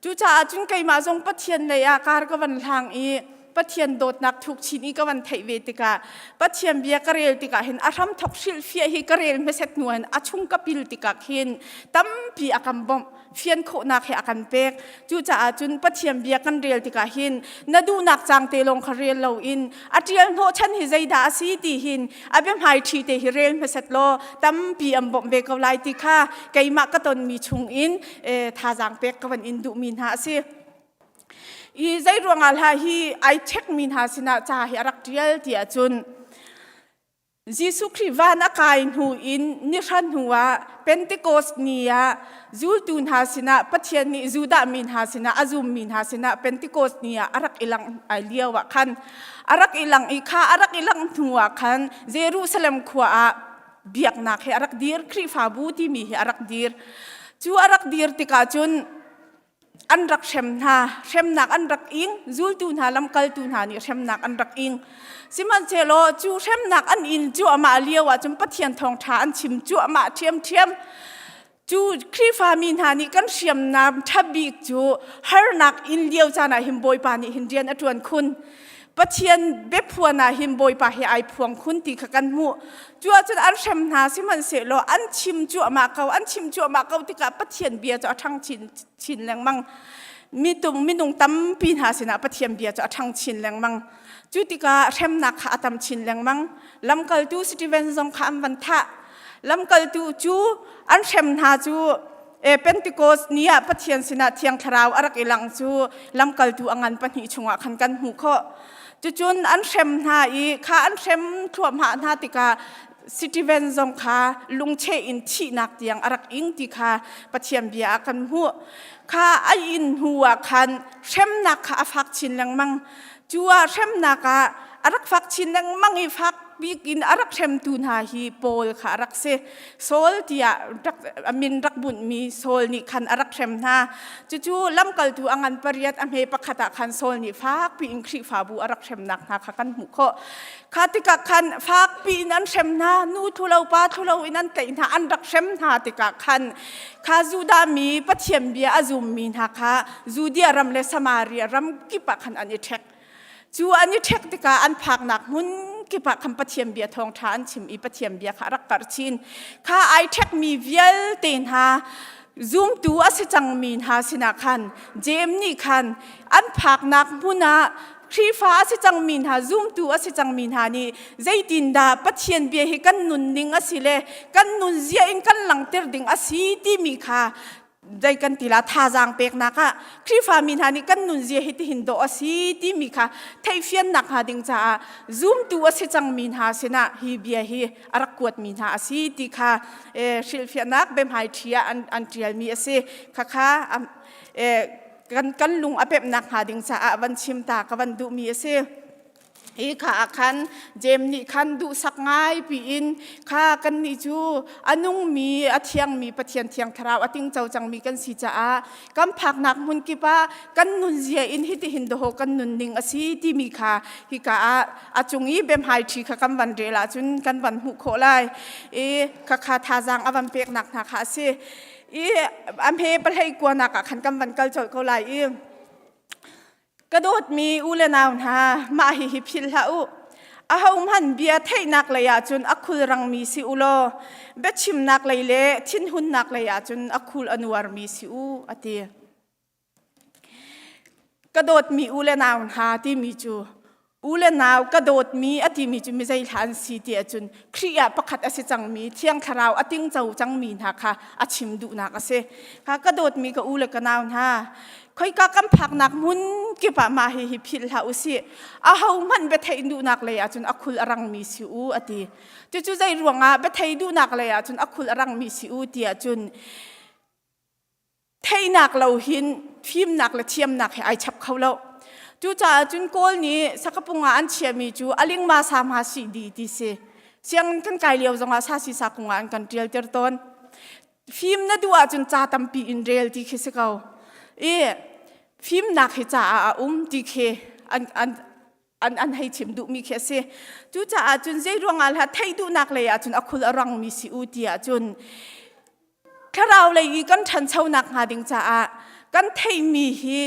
cucaah cun keimah zong Pathian lei ah kar ka van hlang i Pathian dawtnak thuk chin i ka van theih ve tikah Pathian bia ka rel tikah hin a hramthok hrilhfiah hi ka rel hmaset hnu hin a chung ka pil tikah khin tampi a kan bawmh fian khawhnak he a kan pek cucaah cun Pathian bia kan rel tikah hin na duhnak cang te lawng kha rel loin a ṭial hnawh chan hi zeidah a si ti hin a biahmai ṭhi te hi rel hmaset law tampi an bawmh ve ko lai ti kha keimah ka tonmi chungin thazaang pek ka van in duhmi hna a si. I zei ruangah hlah hi ai checkmi hna sinah ca hi a rak ṭial ti ahcun. Jesuh Khrih van a kai hnu in nihra hnu ah Pentecost ni ah zultu hna sinah Pathian nih Judah mi hna sinah a zummi hna sinah Pentecost ni ah a rak i langh lio ah khan a rak i lang i kha a rak i langh hnu ah khan Jerusalem khua ah biaknak hi a rak dir Khrihfabu timi hi a rak dir cu a rak dir tikah cun an rak hrem hna hremnak an rak ing zultu hna lamkaltu hna nih hremnak an rak ing sihmanhsehlaw cu hremnak an in cuahmah lio ah cun Pathian thawngṭha an chim cuahmah ṭhiamṭhiam cu Khrihfa mi hna nih kan hriamnam ṭha bik cu harnak in lio caan ah hin Bawipa nih hin rian a ṭuan khun Pathian biaphuan ah hin Bawipa hi ai phuang khun ti kha kan hmuh. Cu ahcun an hrem hna sihmanhsehlaw an chim cuahmah ko, an chim cuahmah ko tikah Pathian bia cu a ṭhang chin, chin lengmang. Mitung, minung tampi hna sinah Pathian bia cu a ṭhang chin lengmang. Cu tikah hremnak kha a tam chin lengmang. Lamkaltu Stephen zong kha an van thah. Lamkaltu cu an hrem hna cu e Pentecost ni ah Pathian sinah Thiang Thlarau a rak i lang cu lamkaltu a ngan pahnih chungah khan kan hmuh khawh. Cucun an hrem hna i kha an hrem thluahmah hna tikah Stephen zong kha lungcheh in thihnak tiang a rak ing ti kha Pathian bia ah kan hmuh. Kha a in hnu ah khan hremnak kha a fak chin lengmang. Cu ah hremnak ah a rak fak chin lengmang i fak bik in a rak hremtu hna hi Paul kha a rak si. Saul tiah a min rak bunhmi Saul nih khan a rak hrem hna. Cucu lamkaltu a ngan pariat a hme pakhat ah khan Saul nih fakpi in Khrihfabu a rak hremnak hna kha kan hmuh khawh. Kha tikah khan fakpi in an hrem hna, nu thulo pa thulo in an tlaih hna, an rak hrem hna tikah khan kha Judah mi Pathian bia a zummi hna kha Judea ram le Samaria ram kip ah khan an i ṭhek. Cu an i ṭhek tikah an phaknak hmun kip ah khan Pathian bia thawngṭha an chim i Pathian bia kha a rak karh chin. Kha ai ṭhekmi vialte hna zumtu a si cangmi hna sinah khan Jeim nih khan an phaknak hmun ah Khrihfa a si cangmi hna zumtu a si cangmi hna nih zeitindah Pathian bia hi kan nunning a si le kan nunzia in kan langhter ding a si timi kha dai kan ti la thazaang peknak ah Khrihfa mi hna nih kan nunzia hi tihin dawh a si timi kha theihfiannak hnga ding caah zumtu a si cangmi hna sinah hi bia hi a rak kuatmi hna a si ti kha hrilhfiahnak biahmai ṭhi ah an, an ṭialmi a si khakha kan, kan lung a pemhnak hnga ding caah van chim ta ka van duhmi a si. Hi kha ah khan Jeim nih khan duhsak ngai piin kha kannih cu a nungmi a thiangmi Pathian Thiang Thlarau a tingco cangmi kan si caah kan phaknak hmun kip ah kan nunzia in hitihin dawh kan nunning a si timi kha hika ah a cung i biahmai ṭhi kha kan van rel ahcun kan van hmuh khawh lai i khakha thazaang a van peknak hna kha a si i a hme pahlei kuanak ah khan kan van kal colh ko lai i Ka dawtmi u le nau hna, mah hihi philh hlah u. Ahohmanh bia theihnak lei ahcun a khulrangmi si u law, biachimnak lei le thinhunnak lei ahcun a khul a nuarmi si u, a ti. Ka dawtmi u le nau hna timi cu u le nau ka dawtmi a timi cu mi zei hlah an si ti ahcun Khrih ah pakhat a si cangmi Thiang Thlarau a tingco cangmi hna kha a chim duhnak a si. Kha ka dawtmi ka u le ka nau hna, khoika kan phaknak hmun kip ah mah hihi philh hlah u sih. Ahohmanh biatheih duhnak lei ahcun a khul a rangmi si u a ti. Cucu zei ruangah biathei duhnak lei ahcun a khul a rangmi si u ti ahcun theihnak lo hin fimnak le thiamnak he ai chap kho lo. Cucaah cun Kawl nih sakapung ah an chiahmi cu alingma sa hma si di ti si. Sianginn kan kai lio zongah sa si sa kung ah an kan ṭialter tawn. Fim na duh ahcun ca tampi in rel ti khi si ko. I fimnak hi ca ah a um ti khi an, an, an, an hei chim duhmi khi a si. Cucaah cun zei ruangah hlah theih duhnak lei ahcun a khul a rangmi si u ti ahcun thlarau lei i kan ṭhanchonak hnga ding caah kan theihmi hi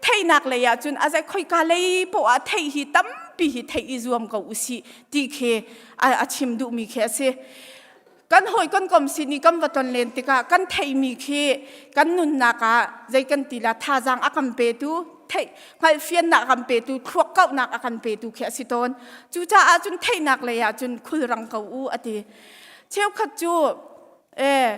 theihnak lei ahcun a zei khoika lei poah ah theih hi tampi hi theih i zuam ko usih ti khi a chim duhmi khi a si. Kan hawi kan kom sin i kan va ton len tikah kan theihmi khi kan nunnak ah zei kan ti la thazaang a kan petu theih hngalhfiannak a kan petu thluak kauhnak a kan petu khi a si tawn. Cucaah cun theihnak lei ah cun khulrang ko u a ti. Cheukhat cu eh.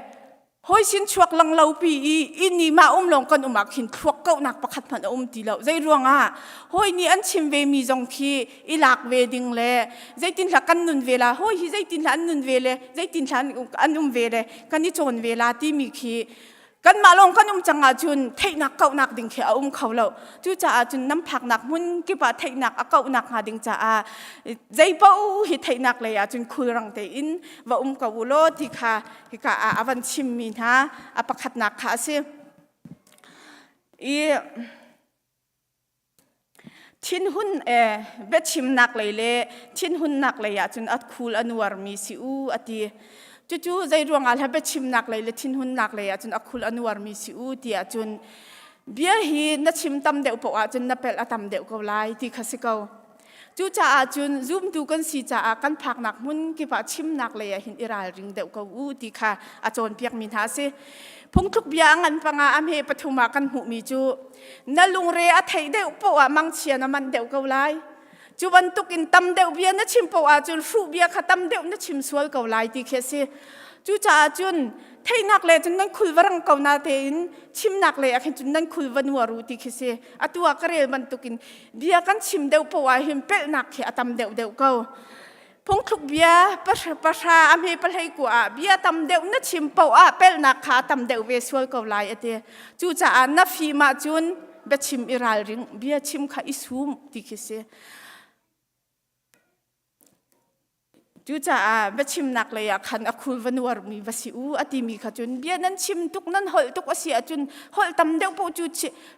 Hoi sin chuak lang lo pi i inn i mah um lawng kan um ah khin thluak kauhnak pakhat hmanh a um ti lo. Zei ruangah hoi nih an chim ve mi zong khi i lak ve ding le zeitin hla kan nun ve la hoi hi zeitin hla an nun ve le zeitin hla an um ve le kan i cawn ve la timi khi kanmah lawng kan um cang ahcun theihnak kauhnak ding khi a um kho lo. Cucaah cun nam phaknak hmun kip ah theihnak a kauhnak hnga ding caah zeipaoh hi theihnak lei ah cun khulrang tein va um ko u law ti kha hika ah a van chimmi hna a pakhatnak kha a si. I thinhun e biachimnak lei le thinhunnak lei ah cun a khul a nuarmi si u a ti. Cucu zei ruangah hla biachimnak lei le thinhunnak lei ah cun a khul a nuarmi si u ti ahcun bia hi na chim tam deuh paoh ahcun na pelh a tam deuh ko lai ti kha si ko. Cucaah cun zumtu kan si caah kan phaknak hmun kip ah chimnak lei ah hin i ralring deuh ko u ti kha a cawnpiakmi hna a si. Phungthluk bia a ngan panga a hme pathum ah kan hmuhmi cu na lungre a theih deuh poah ah mangchia na manh deuh ko lai. Cu bantuk in tam deuh bia na chim poah ahcun hruh bia kha tam deuh na chim sual ko lai ti khi a si. Cucaah cun theihnak le cun nan khul va rang ko na tein chimnak lei ah khin cun nan khul va nuar u ti khi si. Atu ah ka rel bantukin bia kan chim deuh poah ah hin pelhnak khi a tam deuh deuh ko. Phungthluk bia pahra a hme pahlei ku ah bia tam deuh na chim poah ah pelhnak kha a tam deuh ve sual ko lai a ti. Cucaah na fim ahcun biachim i ralring, bia chim kha i sum ti khi si. Cucaah biachimnak lei ah khan a khul va nuarmi va si u a timi kha cun bia nan chim tuk nan holh tuk a si ahcun holh tam deuh paoh cu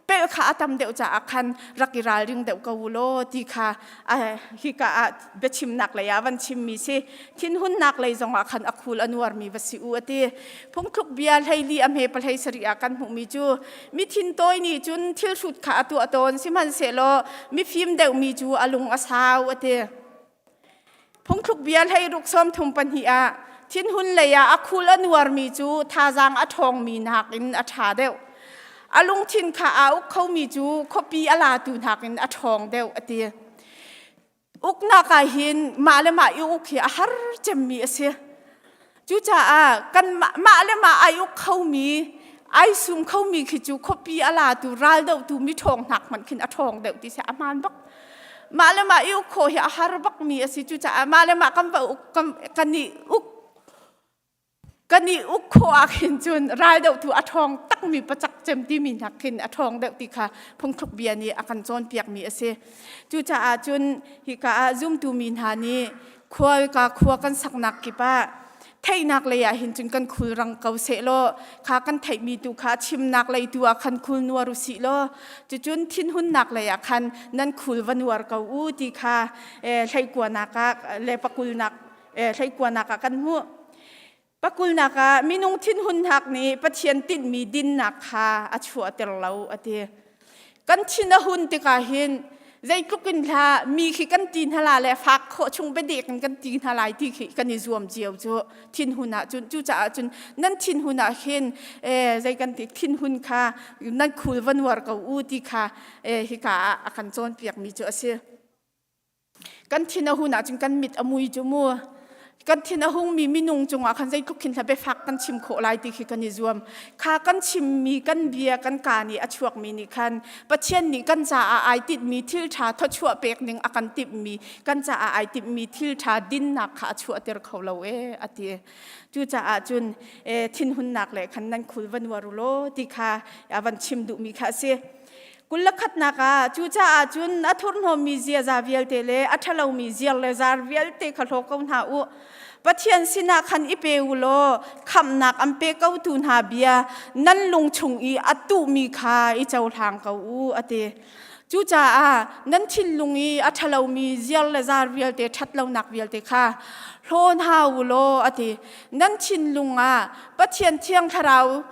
pelh kha a tam deuh caah khan rak i ralring deuh ko u law ti kha hika ah biachimnak lei ah van chimmi si. Thinhunnak lei zongah khan a khul a nuarmi va si u a ti. Phungthluk bia hleili a hme pahlei sarih ah kan hmuhmi cu mi thintawi nih cun thil hrut kha a tuah tawn sihmanhsehlaw mifim deuhmi cu a lung a sau a ti. Phungthluk bia hleiruk 32 ah thinhun lei ah a khul a nuarmi cu thazaang a ṭhawngmi nakin a ṭha deuh. A lungthin kha aa uk khomi cu khuapi a latu nakin a ṭhawng deuh a ti. Uknak ah hin mah le mah i uk hi a har cemmi a si. Cucaah kan mah le mah ai uk khomi ai sum khomi khi cu khuapi a latu raldohtu mi ṭhawng hnak hmanh khin a ṭhawng deuh ti si a hmaan bak. Mah le mah i uk khawh hi a har bakmi a si. Cucaah mah le mah kan va uk kan i uk kan i uk khawh ah khin cun raldohtu a ṭhawng takmi pacak cem timi hnak khin a ṭhawng deuh ti kha phungthluk bia nih a kan cawnpiakmi a si. Cucaah cun hika ah zumtu mi hna nih khualka khua kan saknak kip ah theihnak lei ah hin cun kan khulrang ko sehlaw kha kan theihmi tu kha chimnak lei tu ah khan khul nuar u sih law cucun thinhunnak lei ah khan nan khul va nuar ko u ti kha hleikuanak ah le pakulnak hleikuanak ah kan hmuh. Pakulnak ah minung thinhunnak nih Pathian tinhmi dinnak kha a chuahter lo a ti. Kan thin a hun tikah hin zeitluk in hlah mi khi kan ti hna la le fak khawh chung biadek in kan ti hna lai ti khi kan i zuam cio cu thinhun ah cun cucaah cun nan thinhun ah hin zei kan ti thinhun kha nan khul va nuar ko u ti kha hika ah a kan cawnpiakmi cu a si. Kan thin a hun ahcun kan mit a mui cu mu. Kan thin a hungmi minung cungah khan zeitluk khin hla biafak kan chim khawh lai ti khi kan i zuam. Kha kan chimmi kan bia kan kaa nih a chuakmi nih khan Pathian nih kan caah ai tinhmi thil ṭha thawchuah pek ning a kan timhmi kan caah ai timhmi thil ṭha dinnak kha a chuahter kho lo ee a ti. Cucaah cun thinhunnak le khan nan khul va nuar u law ti kha a van chim duhmi kha a si. 21nak ah cucaah cun a thurhnawmmi ziaza vialte le a ṭhalomi ziar le zar vialte kha hlaw ko hna u. Pathian sinah khan i pe u law khamhnak an pe kotu hna bia nan lung chung i a tuhmi kha i cohlang ko u a ti. Cucaah nan thinlung i a ṭhalomi ziar le zar vialte ṭhatlonak vialte kha hlaw hna u law a ti. Nan thinlung ah Pathian Thiang Thlarau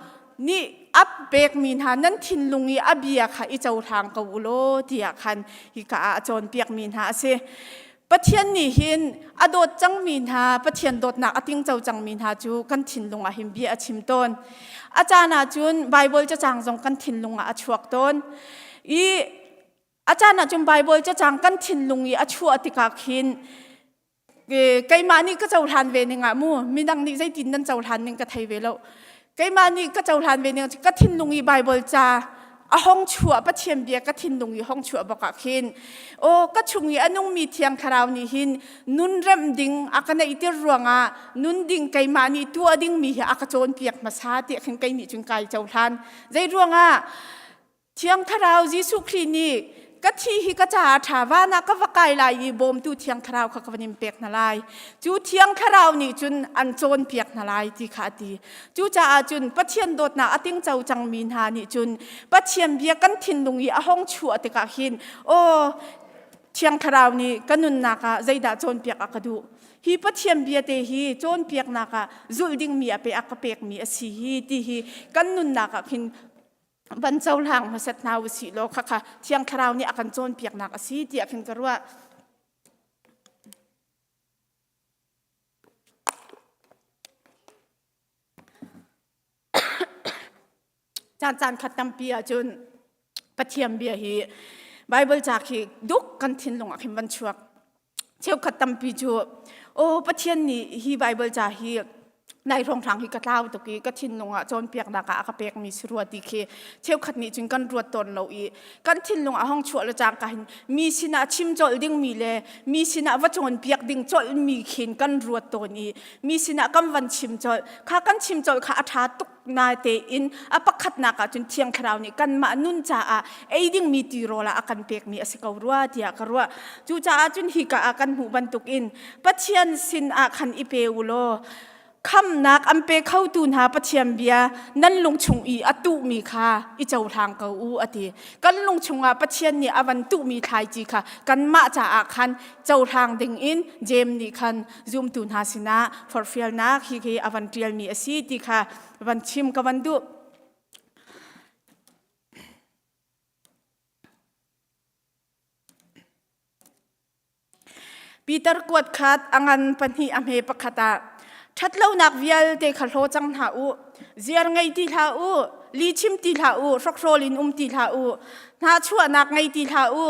nih a pekmi hna nan thinlung i a bia kha i cohlang ko u law tiah khan hika ah a cawnpiakmi hna a si. Pathian nih hin a dawt cangmi hna Pathian dawtnak a tingco cangmi hna cu kan thinlung ah hin bia a chim tawn. A caan ah cun Baibal cacang zong kan thinlung ah a chuak tawn. I a caan ah cun Baibal cacang kan thinlung i a chuah tikah khin keimah nih ka cohlan ve ning ah mu midang nih zeitin nan cohlan ning ka thei ve lo. Keimah nih ka cohlan ve ning ka thinlung i Bible ca a hong chuah Pathian bia ka thinlung i hong chuah bak ah khin aw ka chung i a nungmi Thiang Thlarau nih hin nun remh ding a ka neihtir ruangah nun ding keimah nih tuah dingmi hi a ka cawnpiak hmasa tiah khin kei nih cun kai cohlan. Zei ruangah Thiang Thlarau Jesuh Khrih nih ka thi hi ka caah ṭha van ah ka va kai lai i bawmtu Thiang Thlarau kha ka van in pek hna lai. Cu Thiang Thlarau nih cun an cawnpiak hna lai ti kha a ti. Cucaah cun Pathian dawtnak a tingco cangmi hna nih cun Pathian bia kan thinlung i a hong chuah tikah hin aw Thiang Thlarau nih ka nunnak ah zeidah cawnpiak a ka duh? Hi Pathian bia te hi cawnpiaknak ah zulh dingmi a pe a ka pekmi a si hi ti hi kan nunnak ah khin van cohlang hmasat hna usih law khakha Thiang Thlarau nih a kan cawnpiaknak a si tiah khin ka ruah. Caan caan khat tampi ahcun Pathian bia hi Bible ca khi duk kan thinlung ah khin van chuak. Cheukhat tampi cu aw Pathian nih hi Bible ca hi nai hrawnghrang hi ka tlau tuk i ka thinlung ah cawnpiaknak ah a ka pekmi si rua ti khi cheukhat nih cun kan ruat tawn lo i kan thinlung ah hong chuah le cangka hin mi sinah chim colh dingmi le mi sinah va cawnpiak ding colhmi khin kan ruat tawn i mi sinah kan van chim colh kha kan chim colh kha a ṭha tuk natein a pakhatnak ah cun Thiang Thlarau nih kanmah nun caah ei dingmi tirawl ah a kan pekmi a si ko rua tiah ka ruah. Cucaah cun hika ah kan hmuh bantukin Pathian sin ah khan i pe u law khamnak an pe khotu hna Pathian bia nan lung chung i a tuhmi kha i cohlang ko u a ti. Kan lung chungah Pathian nih a van tuhmi thlaici kha kanmah caah khan cohlang dingin Jeim nih khan zumtu hna sinah forhfialnak hi hi a van ṭialmi a si ti kha van chim ka van duh. Peter kuat khat a ngan pahnih a hme pakhat ah ṭhatlonak vialte kha hlaw cang hna u ziar ngei ti hlah u lihchim ti hlah u hrokhrawl in um ti hlah u hnachuahnak ngei ti hlah u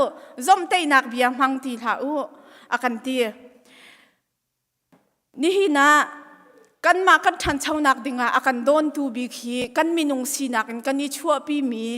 zomhteihnak bia hmang ti hlah u a kan ti Nihin ah kanmah kan ṭhanchonak dingah a kan dawntu bik hi kan minung sinak in kan i chuahpimi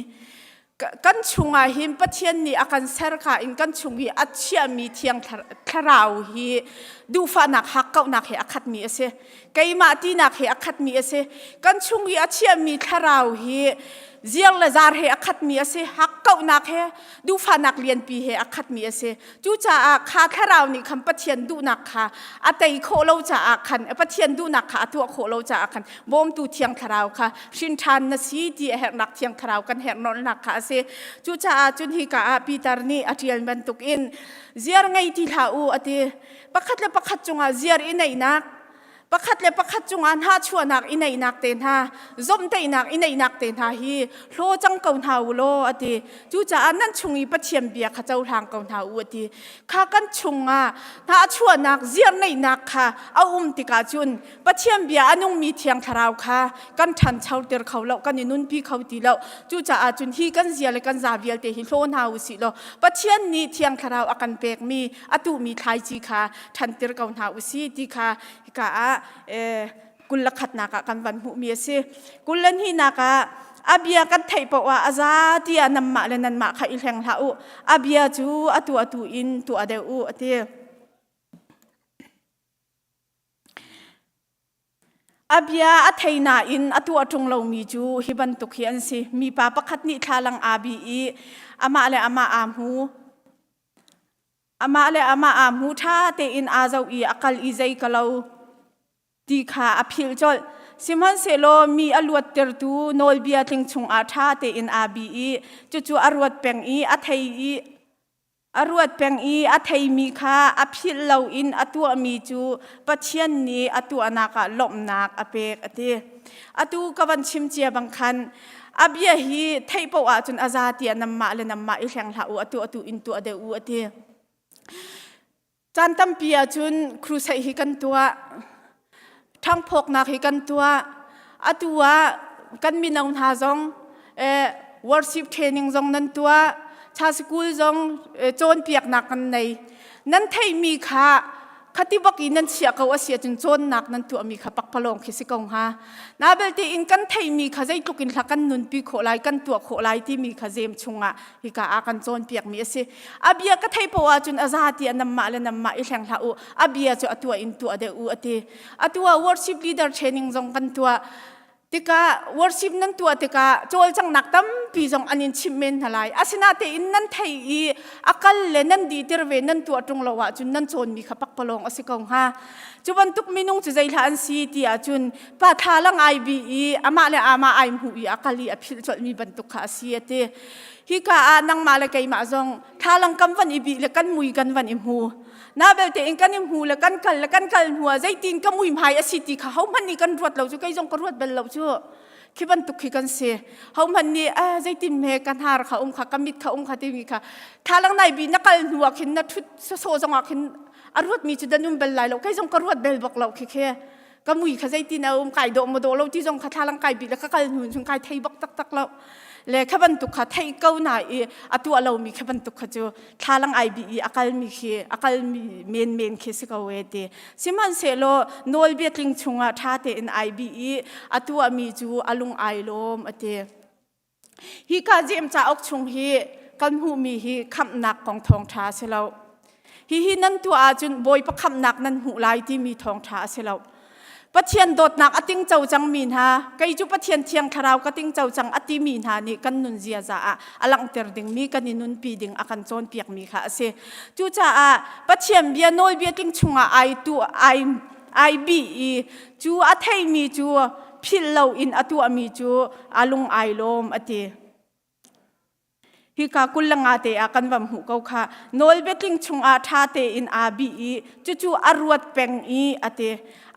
kan chungah hin Pathian nih a kan ser ka in kan chung i a chiahmi thiang thlarau hi duhfahnak hakkauhnak he a khatmi a si. Keimah tinak he a khatmi a si. Kan chung i a chiahmi thlarau hi ziar le zar he a khatmi a si. Hakkauhnak he duhfahnak lianpi he a khatmi a si. Cucaah kha thlarau nih khan Pathian duhnak kha a tei khawh lo caah khan Pathian duhnak kha a tuah khawh lo caah khan bawmtu thiang thlarau kha hrin ṭhan na si ti a herhnak thiang thlarau kan herh nolhnak kha a si. Cucaah cun hika ah Peter nih a ṭial bantukin ziar ngei ti hlah u a ti. Pakhat le pakhat cungah ziar i neihnak pakhat le pakhat cungah hnahchuahnak i neihnak te hna zomhteihnak i neihnak te hna hi hlaw cang ko hna u law a ti cucaah nan chung i Pathian bia kha cohlang ko hna u a ti kha kan chungah hnahchuahnak ziarneihnak kha a um tikah cun Pathian bia a nungmi thiang thlarau kha kan ṭhanchoter kho lo kan i nunpi kho ti lo cucaah cun hi kan zia le kan za vialte hi hlaw hna u sih law Pathian nih thiang thlarau a kan pekmi a tuhmi thlaici kha ṭhantir ko hna u si ti kha hika ah 21nak ah kan van hmuhmi a si. 22nak ah a bia kan theih paoh ah a za tiah nanmah le nanmah kha i hleng hlah u. A bia cu atu atu in tuah deuh u a ti. A bia a thei nain a tuah ṭung lomi cu hi bantuk hi an si. Mipa pakhat nih thlalang aa bih i amah le amah aa hmu. Amah le amah aa hmu ṭha tein aa zoh i a kal i zei ka lo ti kha a philh colh. Sihmanhsehlaw mi a luattertu nawlbia tling chungah ṭha tein aa bih i cucu a ruat peng i a thei i a ruat peng i a theimi kha a philh loin a tuahmi cu Pathian nih a tuahnak ah lawmhnak a pek a ti. Atu ka van chim cia bang khan a bia hi theih paoh ahcun a za tiah nanmah le nanmah i hleng hlah u atu atu in tuah deuh u a ti. Caan tampi ahcun crusade hi kan tuah ṭhangphawknak hi kan tuah atu ah kan mino hna zong eh, worship training zong nan tuah cha school zong eh, cawnpiaknak kan nei nan theihmi kha. Khati bak i nan chiah ko a si ahcun cawnnak nan tuahmi kha pakpalawng khi si ko hnga. Na belte in kan theihmi kha zeitluk in hla kan nunpi khawh lai, kan tuah khawh lai timi kha zem chungah hika ah kan cawnpiakmi a si. A bia ka theih poah ahcun a za ti a namah le namah i hleng hlah u. A bia cu a tuah in tuah deuh u a ti. Atu ah worship leader training zong kan tuah. Tikah worship nan tuah tikah cawlcanghnak tampi zong an in chimh men hna lai. Asinatein nan thei i a kal le nan dihtir ve nan tuah ṭung lo ahcun nan cawnmi kha pakpalawng a si ko hnga. Cu bantuk minung cu zeihlah an si ti ahcun pa thla lang ai bi i amah le amah ai hmuh i a kal i a philh colhmi bantuk kha a si a ti. Hika ah nangmah le keimah zong thlalang kam van i bih le kan mui kan van i hmu. Na belte in kan i hmu le kan kal le kan kal hnu ah zeitin ka muihmai a si ti kha hohmanh nih kan ruat lo cu kei zong ka ruat bal lo cu. Khi bantuk khi kan si. Hohmanh nih ah zeitin hme ka hnar kha um kha ka mit kha um kha timi kha thlalang nai bi na kal hnu ah khin na thut sawsawh zong ah khin a ruatmi cu dan um bal lai lo kei zong ka ruat bel bak lo khi khi ka mui kha zeitin a um kai dawh maw dawh lo ti zong kha thlalang kai bi le ka kal hnu chung kai thei bak taktak lo le kha bantuk kha thei ko na i a tuah lomi kha bantuk kha cu thlalang ai bi i a kalmi khi a kalmi men men khi si ko e ti sihmanhsehlaw nawlbia tling chungah ṭha tein ai bi i a tuahmi cu a lung ai lawm a ti Hi ka Jeim cauk chung hi kan hmuhmi hi khamhnak kong thawngṭha a si lo. Hihi nan tuah ahcun Bawipa khamhnak nan hmuh lai timi thawngṭha a si lo. Pathian dawtnak a tingco cangmi hna, kei cu Pathian Thiang Thlarau ka tingco cang a timi hna nih kan nun ziaza ah a langhter dingmi kan i nunpi ding a kan cawnpiakmi kha a si. Cucaah Pathian bia nawlbia tling chungah ai tu ai ai bih i cu a theimi cu philh loin a tuahmi cu a lung ai lawm a ti. Hika kul le nga te ah kan van hmuh ko kha nawlbiatling chungah ṭha tein aa bih i cucu a ruat peng i a ti.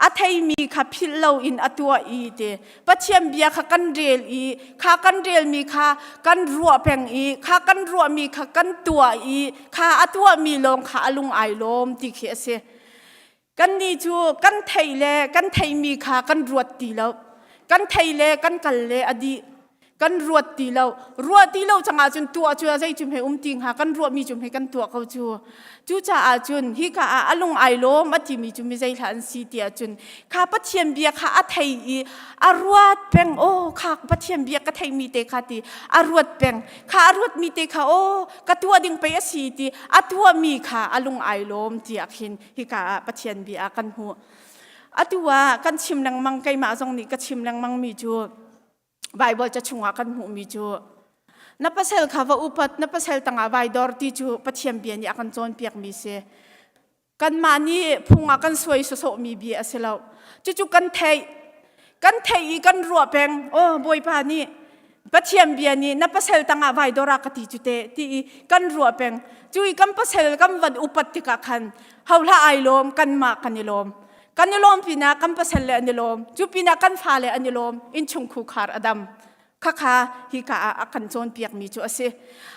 A theimi kha philh loin a tuah i ti. Pathian bia kha kan rel i kha kan relmi kha kan ruah peng i kha kan ruahmi kha kan tuah i kha a tuahmi lawng kha a lung ai lawm ti khi a si. Kannih cu kan theih le kan theihmi kha kan ruat ti lo. Kan thei le kan kal le a dih. Kan ruat ti lo. Ruah ti lo cangah cun tuah cu a zei cu hme um ti hnga kan ruahmi cu hme kan tuah ko cu. Cucaah cun hika ah a lung ai lawm a timi cu mi zei hlah an si ti ahcun kha Pathian bia kha a thei i a ruat peng aw kha Pathian bia ka theihmi te kha ti a ruat peng kha a ruatmi te kha aw ka tuah ding pei a si ti a tuahmi kha a lung ai lawm tiah khin hika ah Pathian bia ah kan hmuh. Atu ah kan chim lengmang keimah zong nih ka chim lengmang mi cu Bible ca chungah kan hmuhmi cu na pasal kha va upat na pasal tangah vai dor ti cu Pathian bia nih a kan cawnpiak mi si. Kanmah nih phung ah kan suai sawsawhmi bia a si lo. Cucu kan theih. Kan theih i kan ruah peng. Oh Bawipa nih Pathian bia nih na pasal tangah vai dor ah ka ti cu te ti i kan ruah peng. Cu i kan pasal kan van upat tikah khan ho hlah ai lawm kanmah kan i lawm. Kan i lawm pinah kan pasal le an i lawm. Cu pinah kan fale an i lawm. Innchung khar a dam. Khakha hika ah a kan cawnpiakmi cu a si.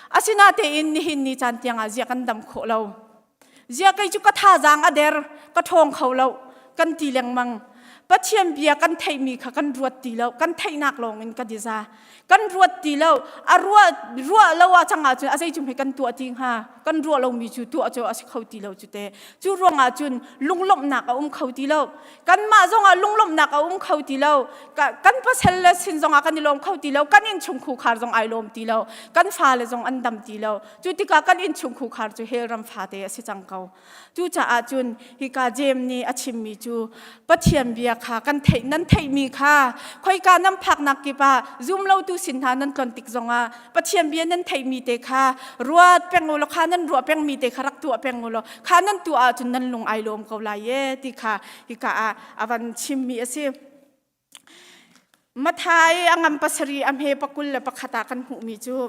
Asinatein nihin ni caan tiangah zia kan dam khawh lo. Zia kei cu ka thazaang a der, ka ṭhawng kho lo, kan ti lengmang. Pathian bia kan theihmi kha kan ruat ti lo, kan theihnak lawng in kan i za. Kan ruat ti lo, a ruah, ruah lo ah cang ahcun a zei cu hme kan tuah ti hnga, kan ruah lomi cu tuah cu a si kho ti lo cu te. Cu ruangah cun lunglawmhnak a um kho ti lo. Kanmah zongah lunglawmhnak a um kho ti lo. Kan pasal le sin zongah kan i lawm kho ti lo, kan innchung khar zong ai lawm ti lo, kan fale zong an dam ti lo. Cu tikah kan innchungkhar cu hell ram fate a si cang ko. Cucaah cun hika Jeim nih a chimmi cu Pathian bia kha kan theih nan theihmi kha khoika nan phaknak kip ah zumlotu sin hna nan tlon tik zongah Pathian bia nan theihmi te kha ruat peng u law kha nan ruah pengmi te kha rak tuah peng u law kha nan tuah ahcun nan lung ai lawm ko lai e ti kha hika ah a van chimmi a si. Mathai a ngam pasarih a hme pakul le pakhat ah kan hmuhmi cu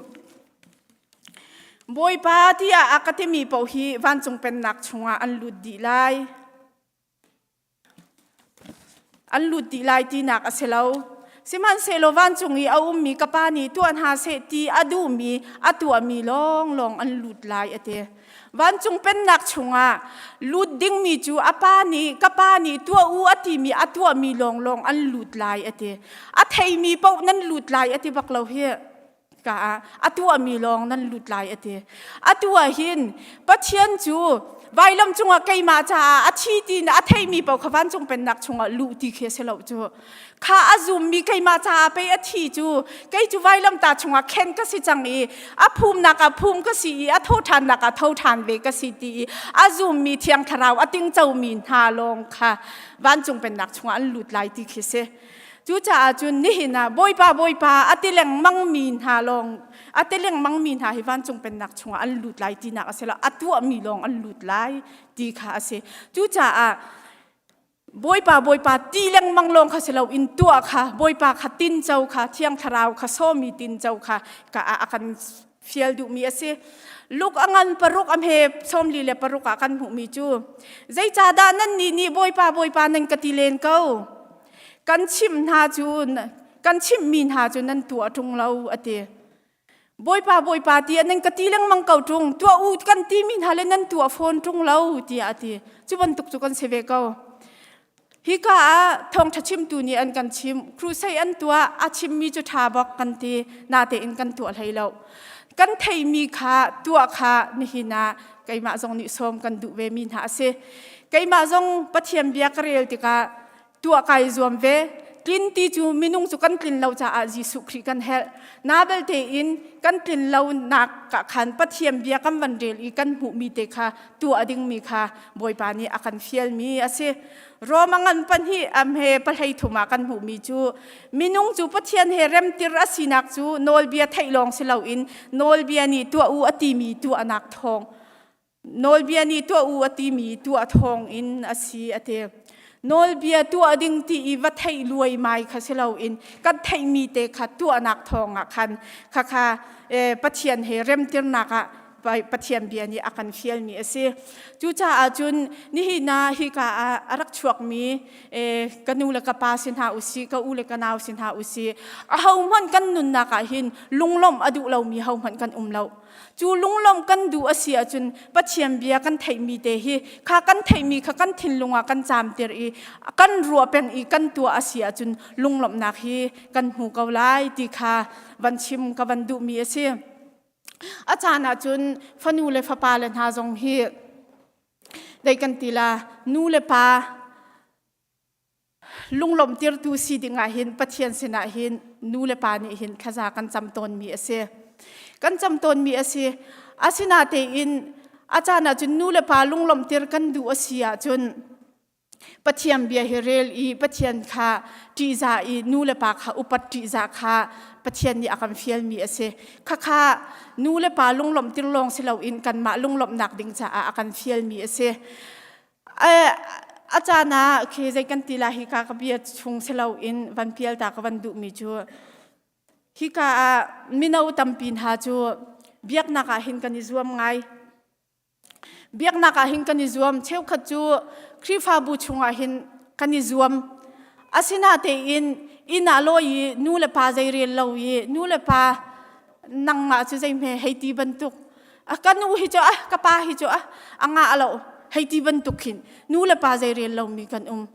Bawipa tiah a ka timi paoh hi vancung pennak chungah an lut dih lai. An lut dih lai tinak a si lo. Sihmanhsehlaw vancung i a ummi ka pa nih tuah hna seh ti a duhmi a tuahmi lawnglawng an lut lai a ti. Vancung pennak chungah lut dingmi cu a pa nih ka pa nih tuah u a timi a tuahmi lawnglawng an lut lai a ti. A theimi paoh nan lut lai a ti bak lo hi. Ka ah a tuahmi lawng nan lut lai a ti. Atu ah hin Pathian cu. Vailam cungah keimah caah a thi ti a theimi paoh kha vancung pennak chungah luh ti khi a si lo cu. Kha a zummi keimah caah pei a thi cu kei cu vailamtah chungah khen ka si cang i a phumnak ah phum ka si i a thoṭhannak ah tho ṭhan ve ka si ti i a zummi Thiang Thlarau a tingcomi hna lawng kha vancung pennak chungah an lut lai ti khi si. Cucaah cun nihin ah Bawipa Bawipa a ti lengmangmi hna lawng a ti lengmangmi hna hi vancung pennak chungah an lut lai tinak a si lo a tuahmi lawng an lut lai ti kha a si. Cucaah Bawipa Bawipa ti lengmang lawng kha si loin tuah kha Bawipa kha tinco kha Thiang Thlarau kha sawmi tinco kha ka a kan fial duhmi a si. Luk a ngan paruk a hme 46 ah kan hmuhmi cu zeicahdah nannih nih Bawipa Bawipa nan ka ti len ko kan chimh hna cu kan chimhmi hna cu nan tuah ṭung lo a ti. Bawipa Bawipa tiah nan ka ti lengmang ko ṭung tuah u kan timi hna le nan tuah fawn ṭung lo tiah a ti. Cu bantuk cu kan si ve ko. Hika ah thawngṭha chimtu nih an kan chim crusade an tuah a chimmi cu ṭha bak kan ti natein kan tuah hlei lo. Kan theimi kha tuah kha nihin ah keimah zong nih sawm kan duh ve mi hna a si. Keimah zong Pathian bia ka rel tikah tuah kai zuam ve tlin ti cu minung cu kan tlin lo caah Jesuh Khrih kan helh na belte in kan tlin lo nak ka khan Pathian bia kan van rel i kan hmuhmi te kha tuah dingmi kha Bawipa nih a kan fialmi a si Roma ngan pahnih am he pahlei thum ah kan hmuhmi cu minung cu Pathian he remtir a sinak cu nawlbia theih lawng si loin nawlbia nih tuah u a timi tuahnak thawng Nawlbia nih tuah u a timi tuah thawng in a si a ti. Nawlbia tuah ding ti i va theih luaimai kha si loin kan theihmi te kha tuahnak thawng ah khan khakha Pathian he remtirnak ah Pathian bia nih a kan fialmi a si. Cucaah cun nihin ah hika ah a rak chuakmi ka nu le ka pa si hna usih, ka u le ka nau si hna usih, ahohmanh kan nunnak ah hin lunglawmh a duh lomi hohmanh kan um lo. Cu lunglawmh kan duh a si ahcun Pathian bia kan theihmi te hi kha kan theihmi kha kan thinlung ah kan caamter i kan ruah peng i kan tuah a si ahcun lunglawmhnak hi kan hmu ko lai ti kha van chim ka van duhmi a si. A caan ahcun fanu le fapa le hna zong hi dei kan ti la nu le pa lunglawmhtirtu si dingah hin Pathian sinah hin nu le pa nih hin thlaza kan cam tawnmi a si. Kan cam tawnmi a si. Asinatein a caan ahcun nu le pa lunglawmhtir kan duh a si ahcun Pathian bia hi rel i Pathian kha ṭihzah i nu le pa kha upat ṭihzah kha Pathian nih a kan fialmi a si. Khakha nu le pa lunglawmhtir lawng si loin kanmah lunglawmhnak ding caah a kan fialmi a si. A caan ah khi zei kan ti la hika ka bia chung si loin van pial ta ka van duhmi cu hika ah mino tampi hna cu biaknak ah hin kan i zuam ngai. Biaknak ah hin kan i zuam. Cheukhat cu Khrihfabu chungah hin kan i zuam. Asinatein inn ah lawi i nu le pa zei rel lo i nu le pa nangmah cu zeihme hei ti bantuk ka nu hi cu ah ka pa hi cu ah a ngah lo hei ti bantuk khin nu le pa zei rel lomi kan um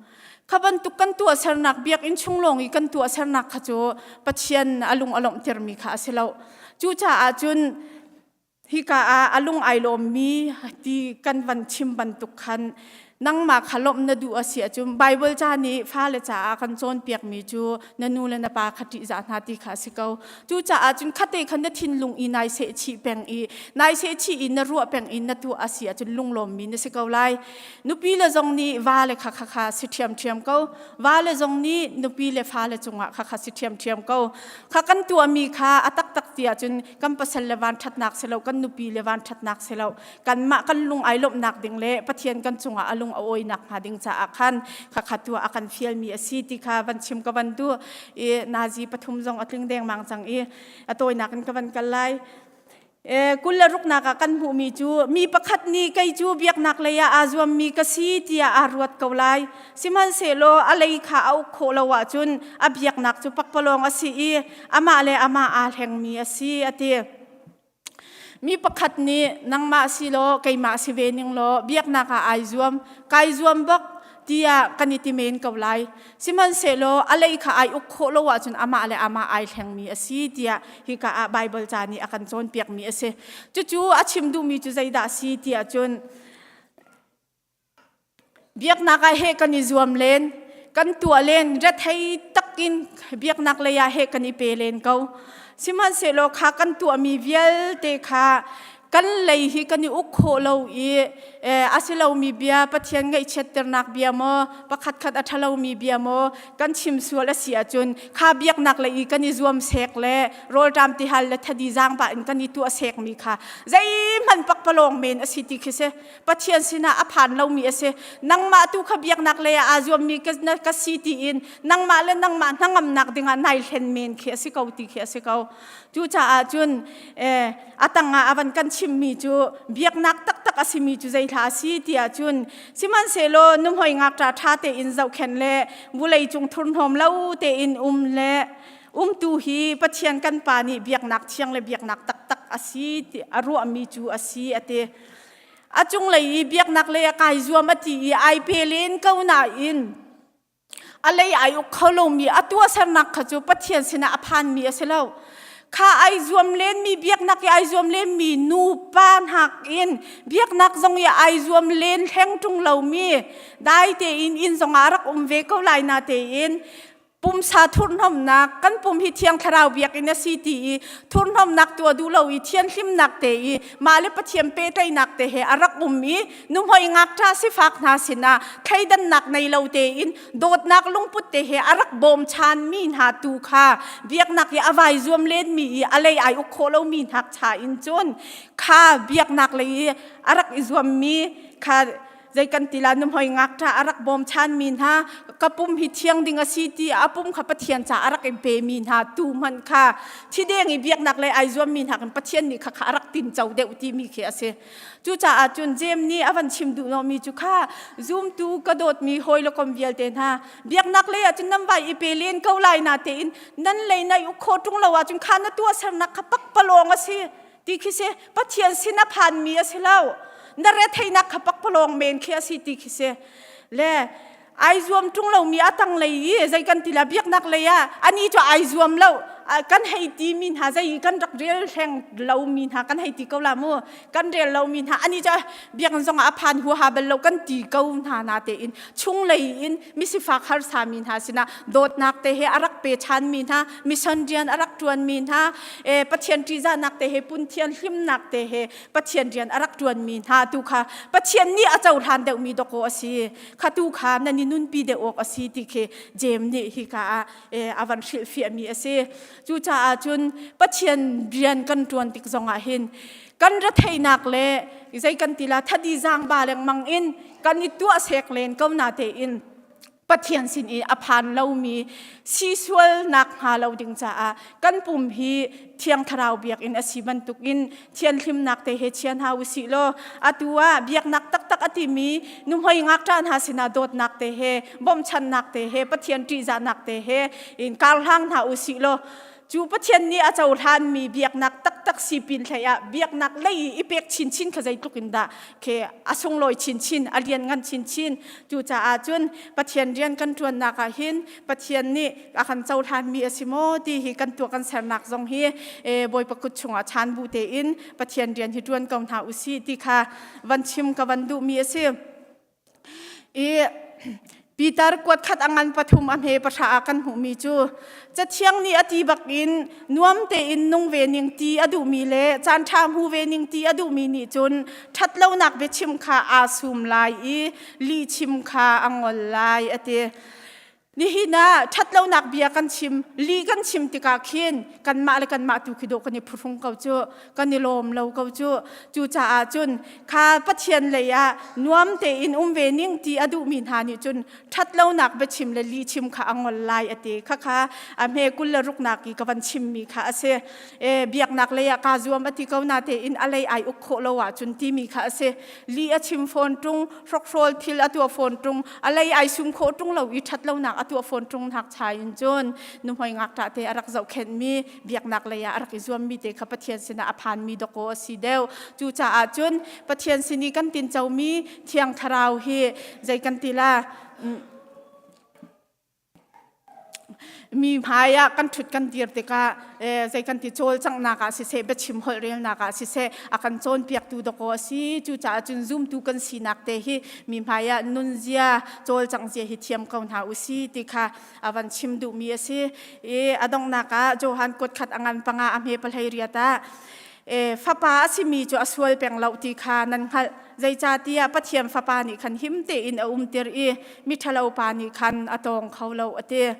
kha bantuk kan tuah sernak biakinn chung lawng i kan tuah sernak kha cu Pathian a lung a lawmhtermi kha a si lo cucaah cun Hika ah a lung ai lawmmi ti kan van chim bantuk khan nangmah kha lawmh na duh a si ahcun Bible ca nih fale caah kan cawnpiakmi cu na nu le na pa kha ṭihzah hna ti kha a si ko. Cucaah cun khate khan na thinlung i nai sehchih peng i nai sehchih i na ruah peng i na tuah a si ahcun lunglawmmi na si ko lai. Nupi le zong nih vale kha kha kha si ṭhiamṭhiam ko. Vale zong nih nupi le fale cungah kha kha si ṭhiamṭhiam ko. Kha kan tuahmi kha a taktak ti ahcun kan pasal le van ṭhatnak si lo kan nupi le van ṭhatnak si lo kanmah kan lung ai lawmhnak ding le Pathian kan cungah a lung a awinak hnga ding caah khan khakha tu a kan fialmi a si ti kha van chim ka van duh i nazi pathum zong a tling dengmang cang i a tawinak in ka van kal lai 26 ah kan hmuhmi cu mi pakhat nih kei cu biaknak lei ah aa zuammi ka si tiah aa ruat ko lai sihmanhsehlaw a lei kha a uk khawh lo ahcun a biaknak cu pakpalawng a si i amah le amah aa hlengmi a si a ti. Mi pakhat nih nangmah si law keimah si ve ning law biaknak ah ai zuam, kai zuam bak tiah kan i ti men ko lai. Sihmanhsehlaw a lei kha ai uk khawh lo ahcun amah le amah ai hlengmi a si tiah hika ah Baibal ca nih a kan cawnpiakmi a si. Cucu a chim duhmi cu zeidah a si tiah cun. Biaknak ah he kan i zuam len, kan tuah len, rethei takin biaknak lei ah he kan i pe len ko. Sihmanhsehlaw kha kan tuahmi vialte kha kan lei hi kan i uk khawh lo i a si lomi bia Pathian ngaihchiatternak bia maw pakhatkhat a ṭhalomi bia maw kan chim sual a si ahcun kha biaknak lei i kan i zuam sek le rawlṭam tihal le thadi zaangba in kan i tuah sekmi kha zeihmanh pakpalawng men a si ti khi si Pathian sinah a phan lomi a si. Nangmah tu kha biaknak lei ah aa zuammi ka si tiin nangmah le nangmah hnangamnak dingah nai hlen men khi a si ko ti khi a si ko. Cucaah cun a tangah a van kan chimmi cu biaknak taktak a simi cu zei hla a si tiah cun sihmanhsehlaw nuhmei ngakṭa ṭha tein zohkhenh le vulei cung thurhnawm lo tein um le umtu hi Pathian kan Pa nih biaknak thiang le biaknak taktak a si ti a ruahmi cu a si a ti. A cunglei i biaknak lei a kai zuam a ti i ai pe len ko nain a lei ai uk kho lomi a tuahsernak kha cu Pathian sinah a phanmi a si lo. Kha ai zuam lenmi biaknak i ai zuam lenmi nupa hnak in biaknak zong i ai zuam len hleng ṭung lomi dai tein inn zongah a rak um ve ko lai na tein pumsa thurhnomnak kan pum hi thiang thlarau biakinn a si ti i thurhnomnak tuah duh lo i thianhlimnak te i mah le pathian pehtlaihnak te he a rak um i nuhmei ngakṭa sifak hna sinah thleidannak nei lo tein dawtnak lungput te he a rak bawmchan mi hna tu kha biaknak i a vai zuam lenmi i a lei ai uk khawh lomi hnak cha in cun kha biaknak lei i a rak i zuammi kha zei kan ti la nuhmei ngakṭa a rak bawmchan mi hna ka pum hi thiang ding a si ti a pum kha Pathian ca a rak in pe mi hna tu hmanh kha thideng i biaknak lei ai zuam mi hna kan Pathian nih kha kha a rak tinco deuh ti mi khi a si cucaah cun Jeim nih a van chim duh mi cu kha zumtu ka dawtmi hawi le kom vialte hna biaknak lei ah cun nan vai i pe len ko lai na tein nan lei nai uk kho ṭung lo ahcun kha na tuahsernak kha pakpalawng a si ti khi si Pathian sin a phanmi a si lo na retheinak kha pakpalawng men khi a si ti khi si le ai zuam ṭung lomi a tang lei i zei kan ti la biaknak lei ah ani cu ai zuam lo kan hei ti mi hna zei kan rak rel hleng lomi hna kan hei ti ko la mu kan rel lomi hna ani cu biakinn zong ah a phan huaha bal lo kan ti ko hna na tein chung lei in misifak harsa mi hna sinah dawtnak te he a rak pe ṭhan mi hna mission rian a rak ṭuan mi hna e, Pathian ṭihzahnak te he punthian hlimnak te he Pathian rian a rak ṭuan mi hna tu kha Pathian nih a cohlan deuhmi dawkaw a si kha tu kha nan i nunpi deuh awk a si ti khi Jeim nih hika ah e, a van hrilhfiahmi a si cucaah cun Pathian rian kan ṭuan tik zongah hin kan retheihnak le zei kan ti la thadi zaangba lengmang in kan i tuah sek len ko na tein Pathian sin i a phan lomi si sualnak hnga lo ding caah kan pum hi thiang thlarau biakinn a si bantukin thianhlimnak te he chian hau usih law atu ah biaknak taktak a timi nuhmei ngakṭah hna sinah dawtnak te he bawmchannak te he Pathian ṭihzahnak te he in karhlang hna usih law Cu Pathian nih a cohlanmi biaknak taktak si pin hlei ah biaknak lei i pek chinchin kha zeitluk in dah khi a sunglawi chinchin, a lianngan chinchin. Cucaah cun Pathian rian kan ṭuannak ah hin Pathian nih a kan cohlanmi a si maw ti hi kan tuah kan sernak zong hi Bawipa kut chungah chan bu tein Pathian rian hi ṭuan ko hna usih ti kha van chim ka van duhmi a si. I Peter kuat khat a ngan pathum a hme pahra ah kan hmuhmi cu Cathiang nih a ti bakin nuam tein nung ve ning ti a duhmi le caanṭha hmu ve ning ti a duhmi nih cun ṭhatlonak biachim kha aa sum lai i lihchim kha a ngol lai a ti. Nihin ah ṭhatlonak bia kan chim, lih kan chim tikah khin kanmah le kanmah tu khi dawh kan i phuhrung ko cu, kan i lawm lo ko cu. Cucaah cun kha Pathian lei ah nuam tein um ve ning ti a duhmi hna nih cun ṭhatlonak biachim le lihchim kha a ngol lai a ti. Khakha a hme 20 le ruknak i ka van chimmi kha a si. E, biaknak lei ah kaa zuam a ti ko na tein a lei ai uk khawh lo ahcun timi kha a si. Lih a chim fawn ṭung, hrokhrawl thil a tuah fawn ṭung, a lei ai sum khawh ṭung lo i ṭhatlonak a tuah fawn ṭung hnak chai in cun nuhmei ngakṭah te a rak zohkhenhmi biaknak lei ah a rak i zuammi te kha Pathian sinah a phanmi dawkaw a si deuh. Cucaah cun Pathian sin i kan tincomi Thiang Thlarau hi zei kan ti la? Mi hmai ah kan ṭhut kan dir tikah zei kan ti cawlcanghnak ah siseh biachim holh relnak ah siseh a kan cawnpiaktu dawkaw a si. Cucaah cun zumtu kan sinak te hi mi hmai ah nunzia cawlcangh zia hi thiam ko hna u si ti kha a van chim duhmi a si. I a donghnak ah Johan kuat khat a ngan panga a hme pahlei riat ah fapa a simi cu a sual peng lo ti kha nan hngalh. Zeicahtiah Pathian Fapa nih khan him tein a umtir i miṭhalo pa nih khan a tawng kho lo a ti.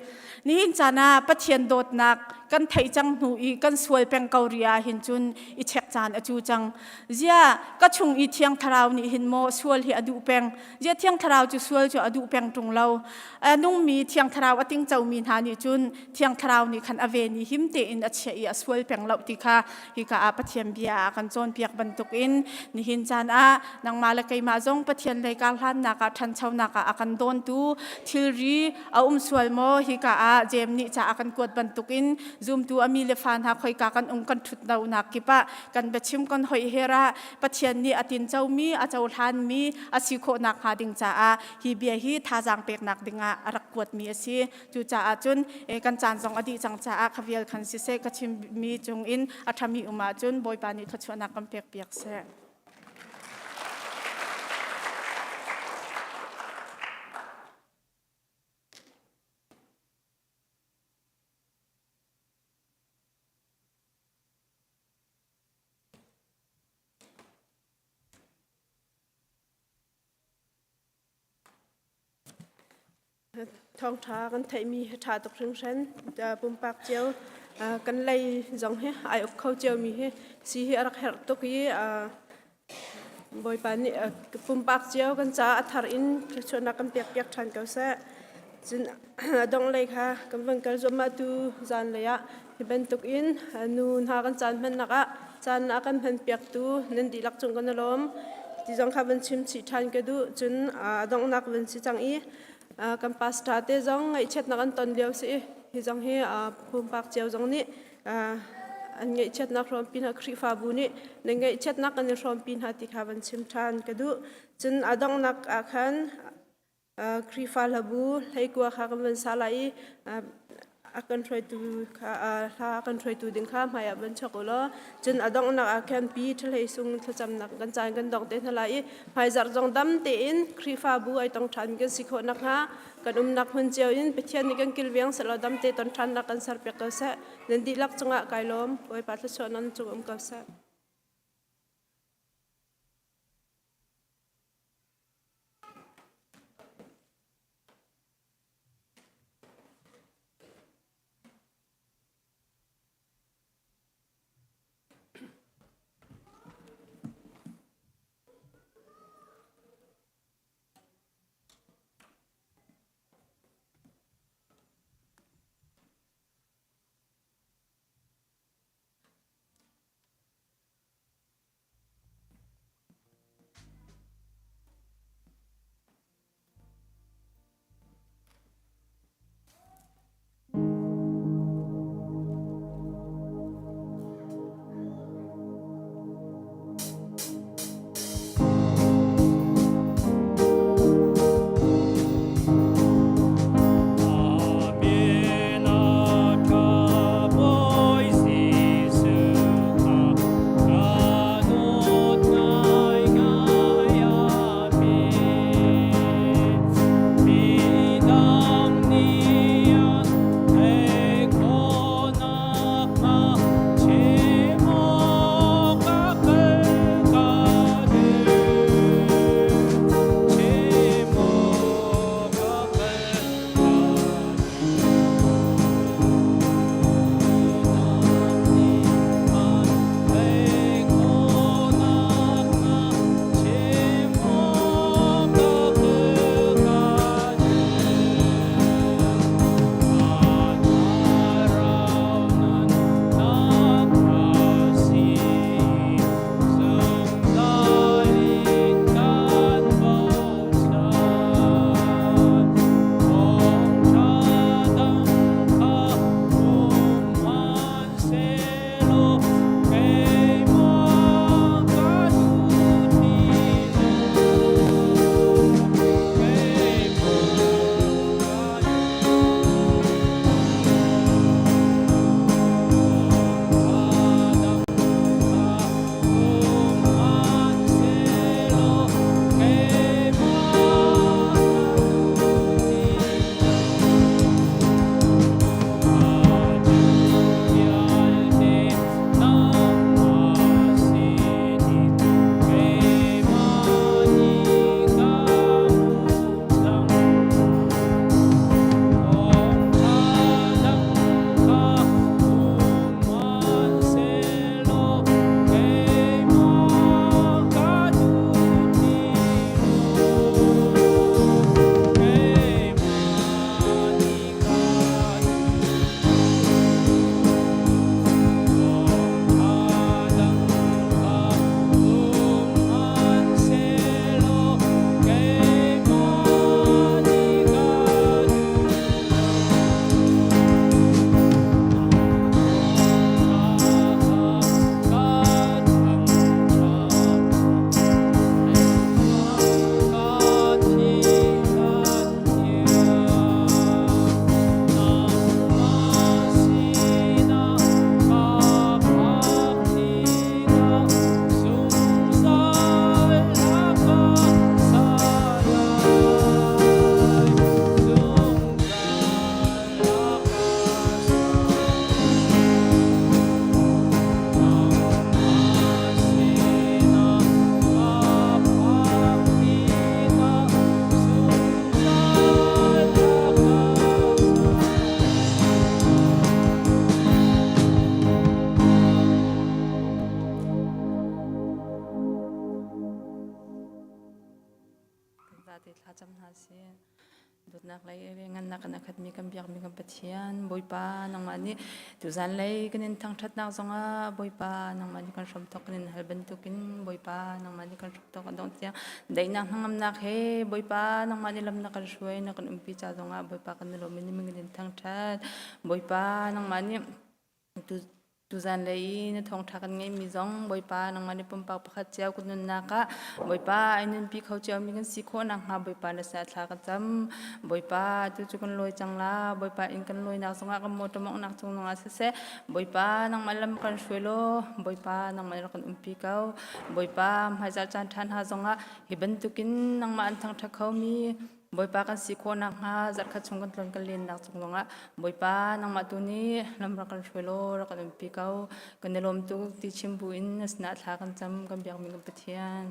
Nihin caan ah Pathian dawtnak kan theih cang hnu i kan sual peng ko ri ah hin cun i chek caan a cu cang. Zia ka chung i Thiang Thlarau nih hin maw sual hi a duh peng. Zia Thiang Thlarau cu sual cu a duh peng ṭung lo. A nungmi Thiang Thlarau a tingcomi hna nih cun Thiang Thlarau nih khan a ven i him tein a chiah i a sual peng lo ti kha hika ah Pathian bia ah kan cawnpiak bantukin nihin caan ah nangmah le keimah zong Pathian lei karhlannak ah ṭhanchonak ah a kan dawntu thilri a um sual maw hika ah Jeim nih ca a kan kuat bantukin zumtu a mi le fa hna khoika kan um kan ṭhut lonak kip ah kan biachim kan hoih her ah Pathian nih a tincomi a cohlanmi a si khawhnak hnga ding caah hi bia hi thazaang peknak dingah a rak kuatmi a si. Cucaah cun kan caan zong a dih cang caah kha vial khan siseh ka chimmi cungin a ṭhami um ahcun Bawipa nih thluachuahnak kan pekpiak seh. Thawngṭha kan theihmi hi ṭha tuk hringhran. Pumpak cio kan lei zong hi ai uk kho ciomi hi si hi a rak herh tuk i Bawipa nih pumpak cio kan caah a thar in thluachuahnak kan pekpiak ṭhan ko seh. Cun a dongh lei kha kan van kal zuahmah tu zanlei ah hi bantukin nu hna kan caan hmannak ah caan a kan hmanpiaktu nan dihlak cung kan i lawm. Ti zong kha van chim chih ṭhan ka duh. Cun a donghnak van si cang i kan pastor te zong ngaihchiatnak an ton lio si i hi zong hi pumpak cio zong nih an ngaihchiatnak hrawmpi hna Khrihfabu nih nan ngaihchiatnak kan i hrawmpi hna ti kha van chim ṭhan ka duh. Cun a donghnak ah khan Khrihfa hlabu hleikua kha kan van sa lai i a kan hruaitu kha hla a kan hruaitu ding kha hmaiah van chuak u law cun a donghnak ah khan pi ṭhahlei sung thlacamnak kan caan kan dong te hna lai i hmaizarh zong dam tein Khrihfabu ai tong ṭhan kan si khawh nakhnga kan umnak hmun cio in Pathian nih kan kilveng sehlaw dam te ton ṭhannak kan serpiak ko seh. Nan dihlak cungah kai lawm. Bawipa thluachuah nan cung um ko seh. sih. Dawtnak lei ngannak in a khatmi kan biakmi kan Pathian Bawipa nangmah nih tuzan lei kan in thangṭhatnak zongah Bawipa nangmah nih kan hramthawk kan in hal bantukin Bawipa nangmah nih kan hramthawk a dongh tiang daihnak hnangamnak he Bawipa nangmah nih lam na kan hruai na kan umpi ca zongah Bawipa kan i lawm in min kan in thangṭhat Bawipa nangmah nih Tu, tuzan lei i na thawngṭha kan ngeihmi zong Bawipa nangmah nih pumpak pakhat cio kan nunnak ah Bawipa ai nunpi kho ciomi kan si khawh nakhnga Bawipa na sinah thla ka cam. Bawipa tu cu kan lawi cang la. Bawipa inn kan lawinak zongah kan motor mawnghnak cung zongah siseh Bawipa nangmah lam kan hruai law Bawipa nangmah rak kan umpi ko. Bawipa hmaizarh caan ṭha hna zongah hi bantukin nangmah an thangṭhat khomi Bawipa kan si khawh nakhnga zarhkhat chung kan tlon kan lennak cung zongah Bawipa nangmah tu nih lam rak kan hruai law rak kan umpi ko. Kan i lawm tuk ti chim bu in na sinah thla kan cam kan biakmi kan Pathian.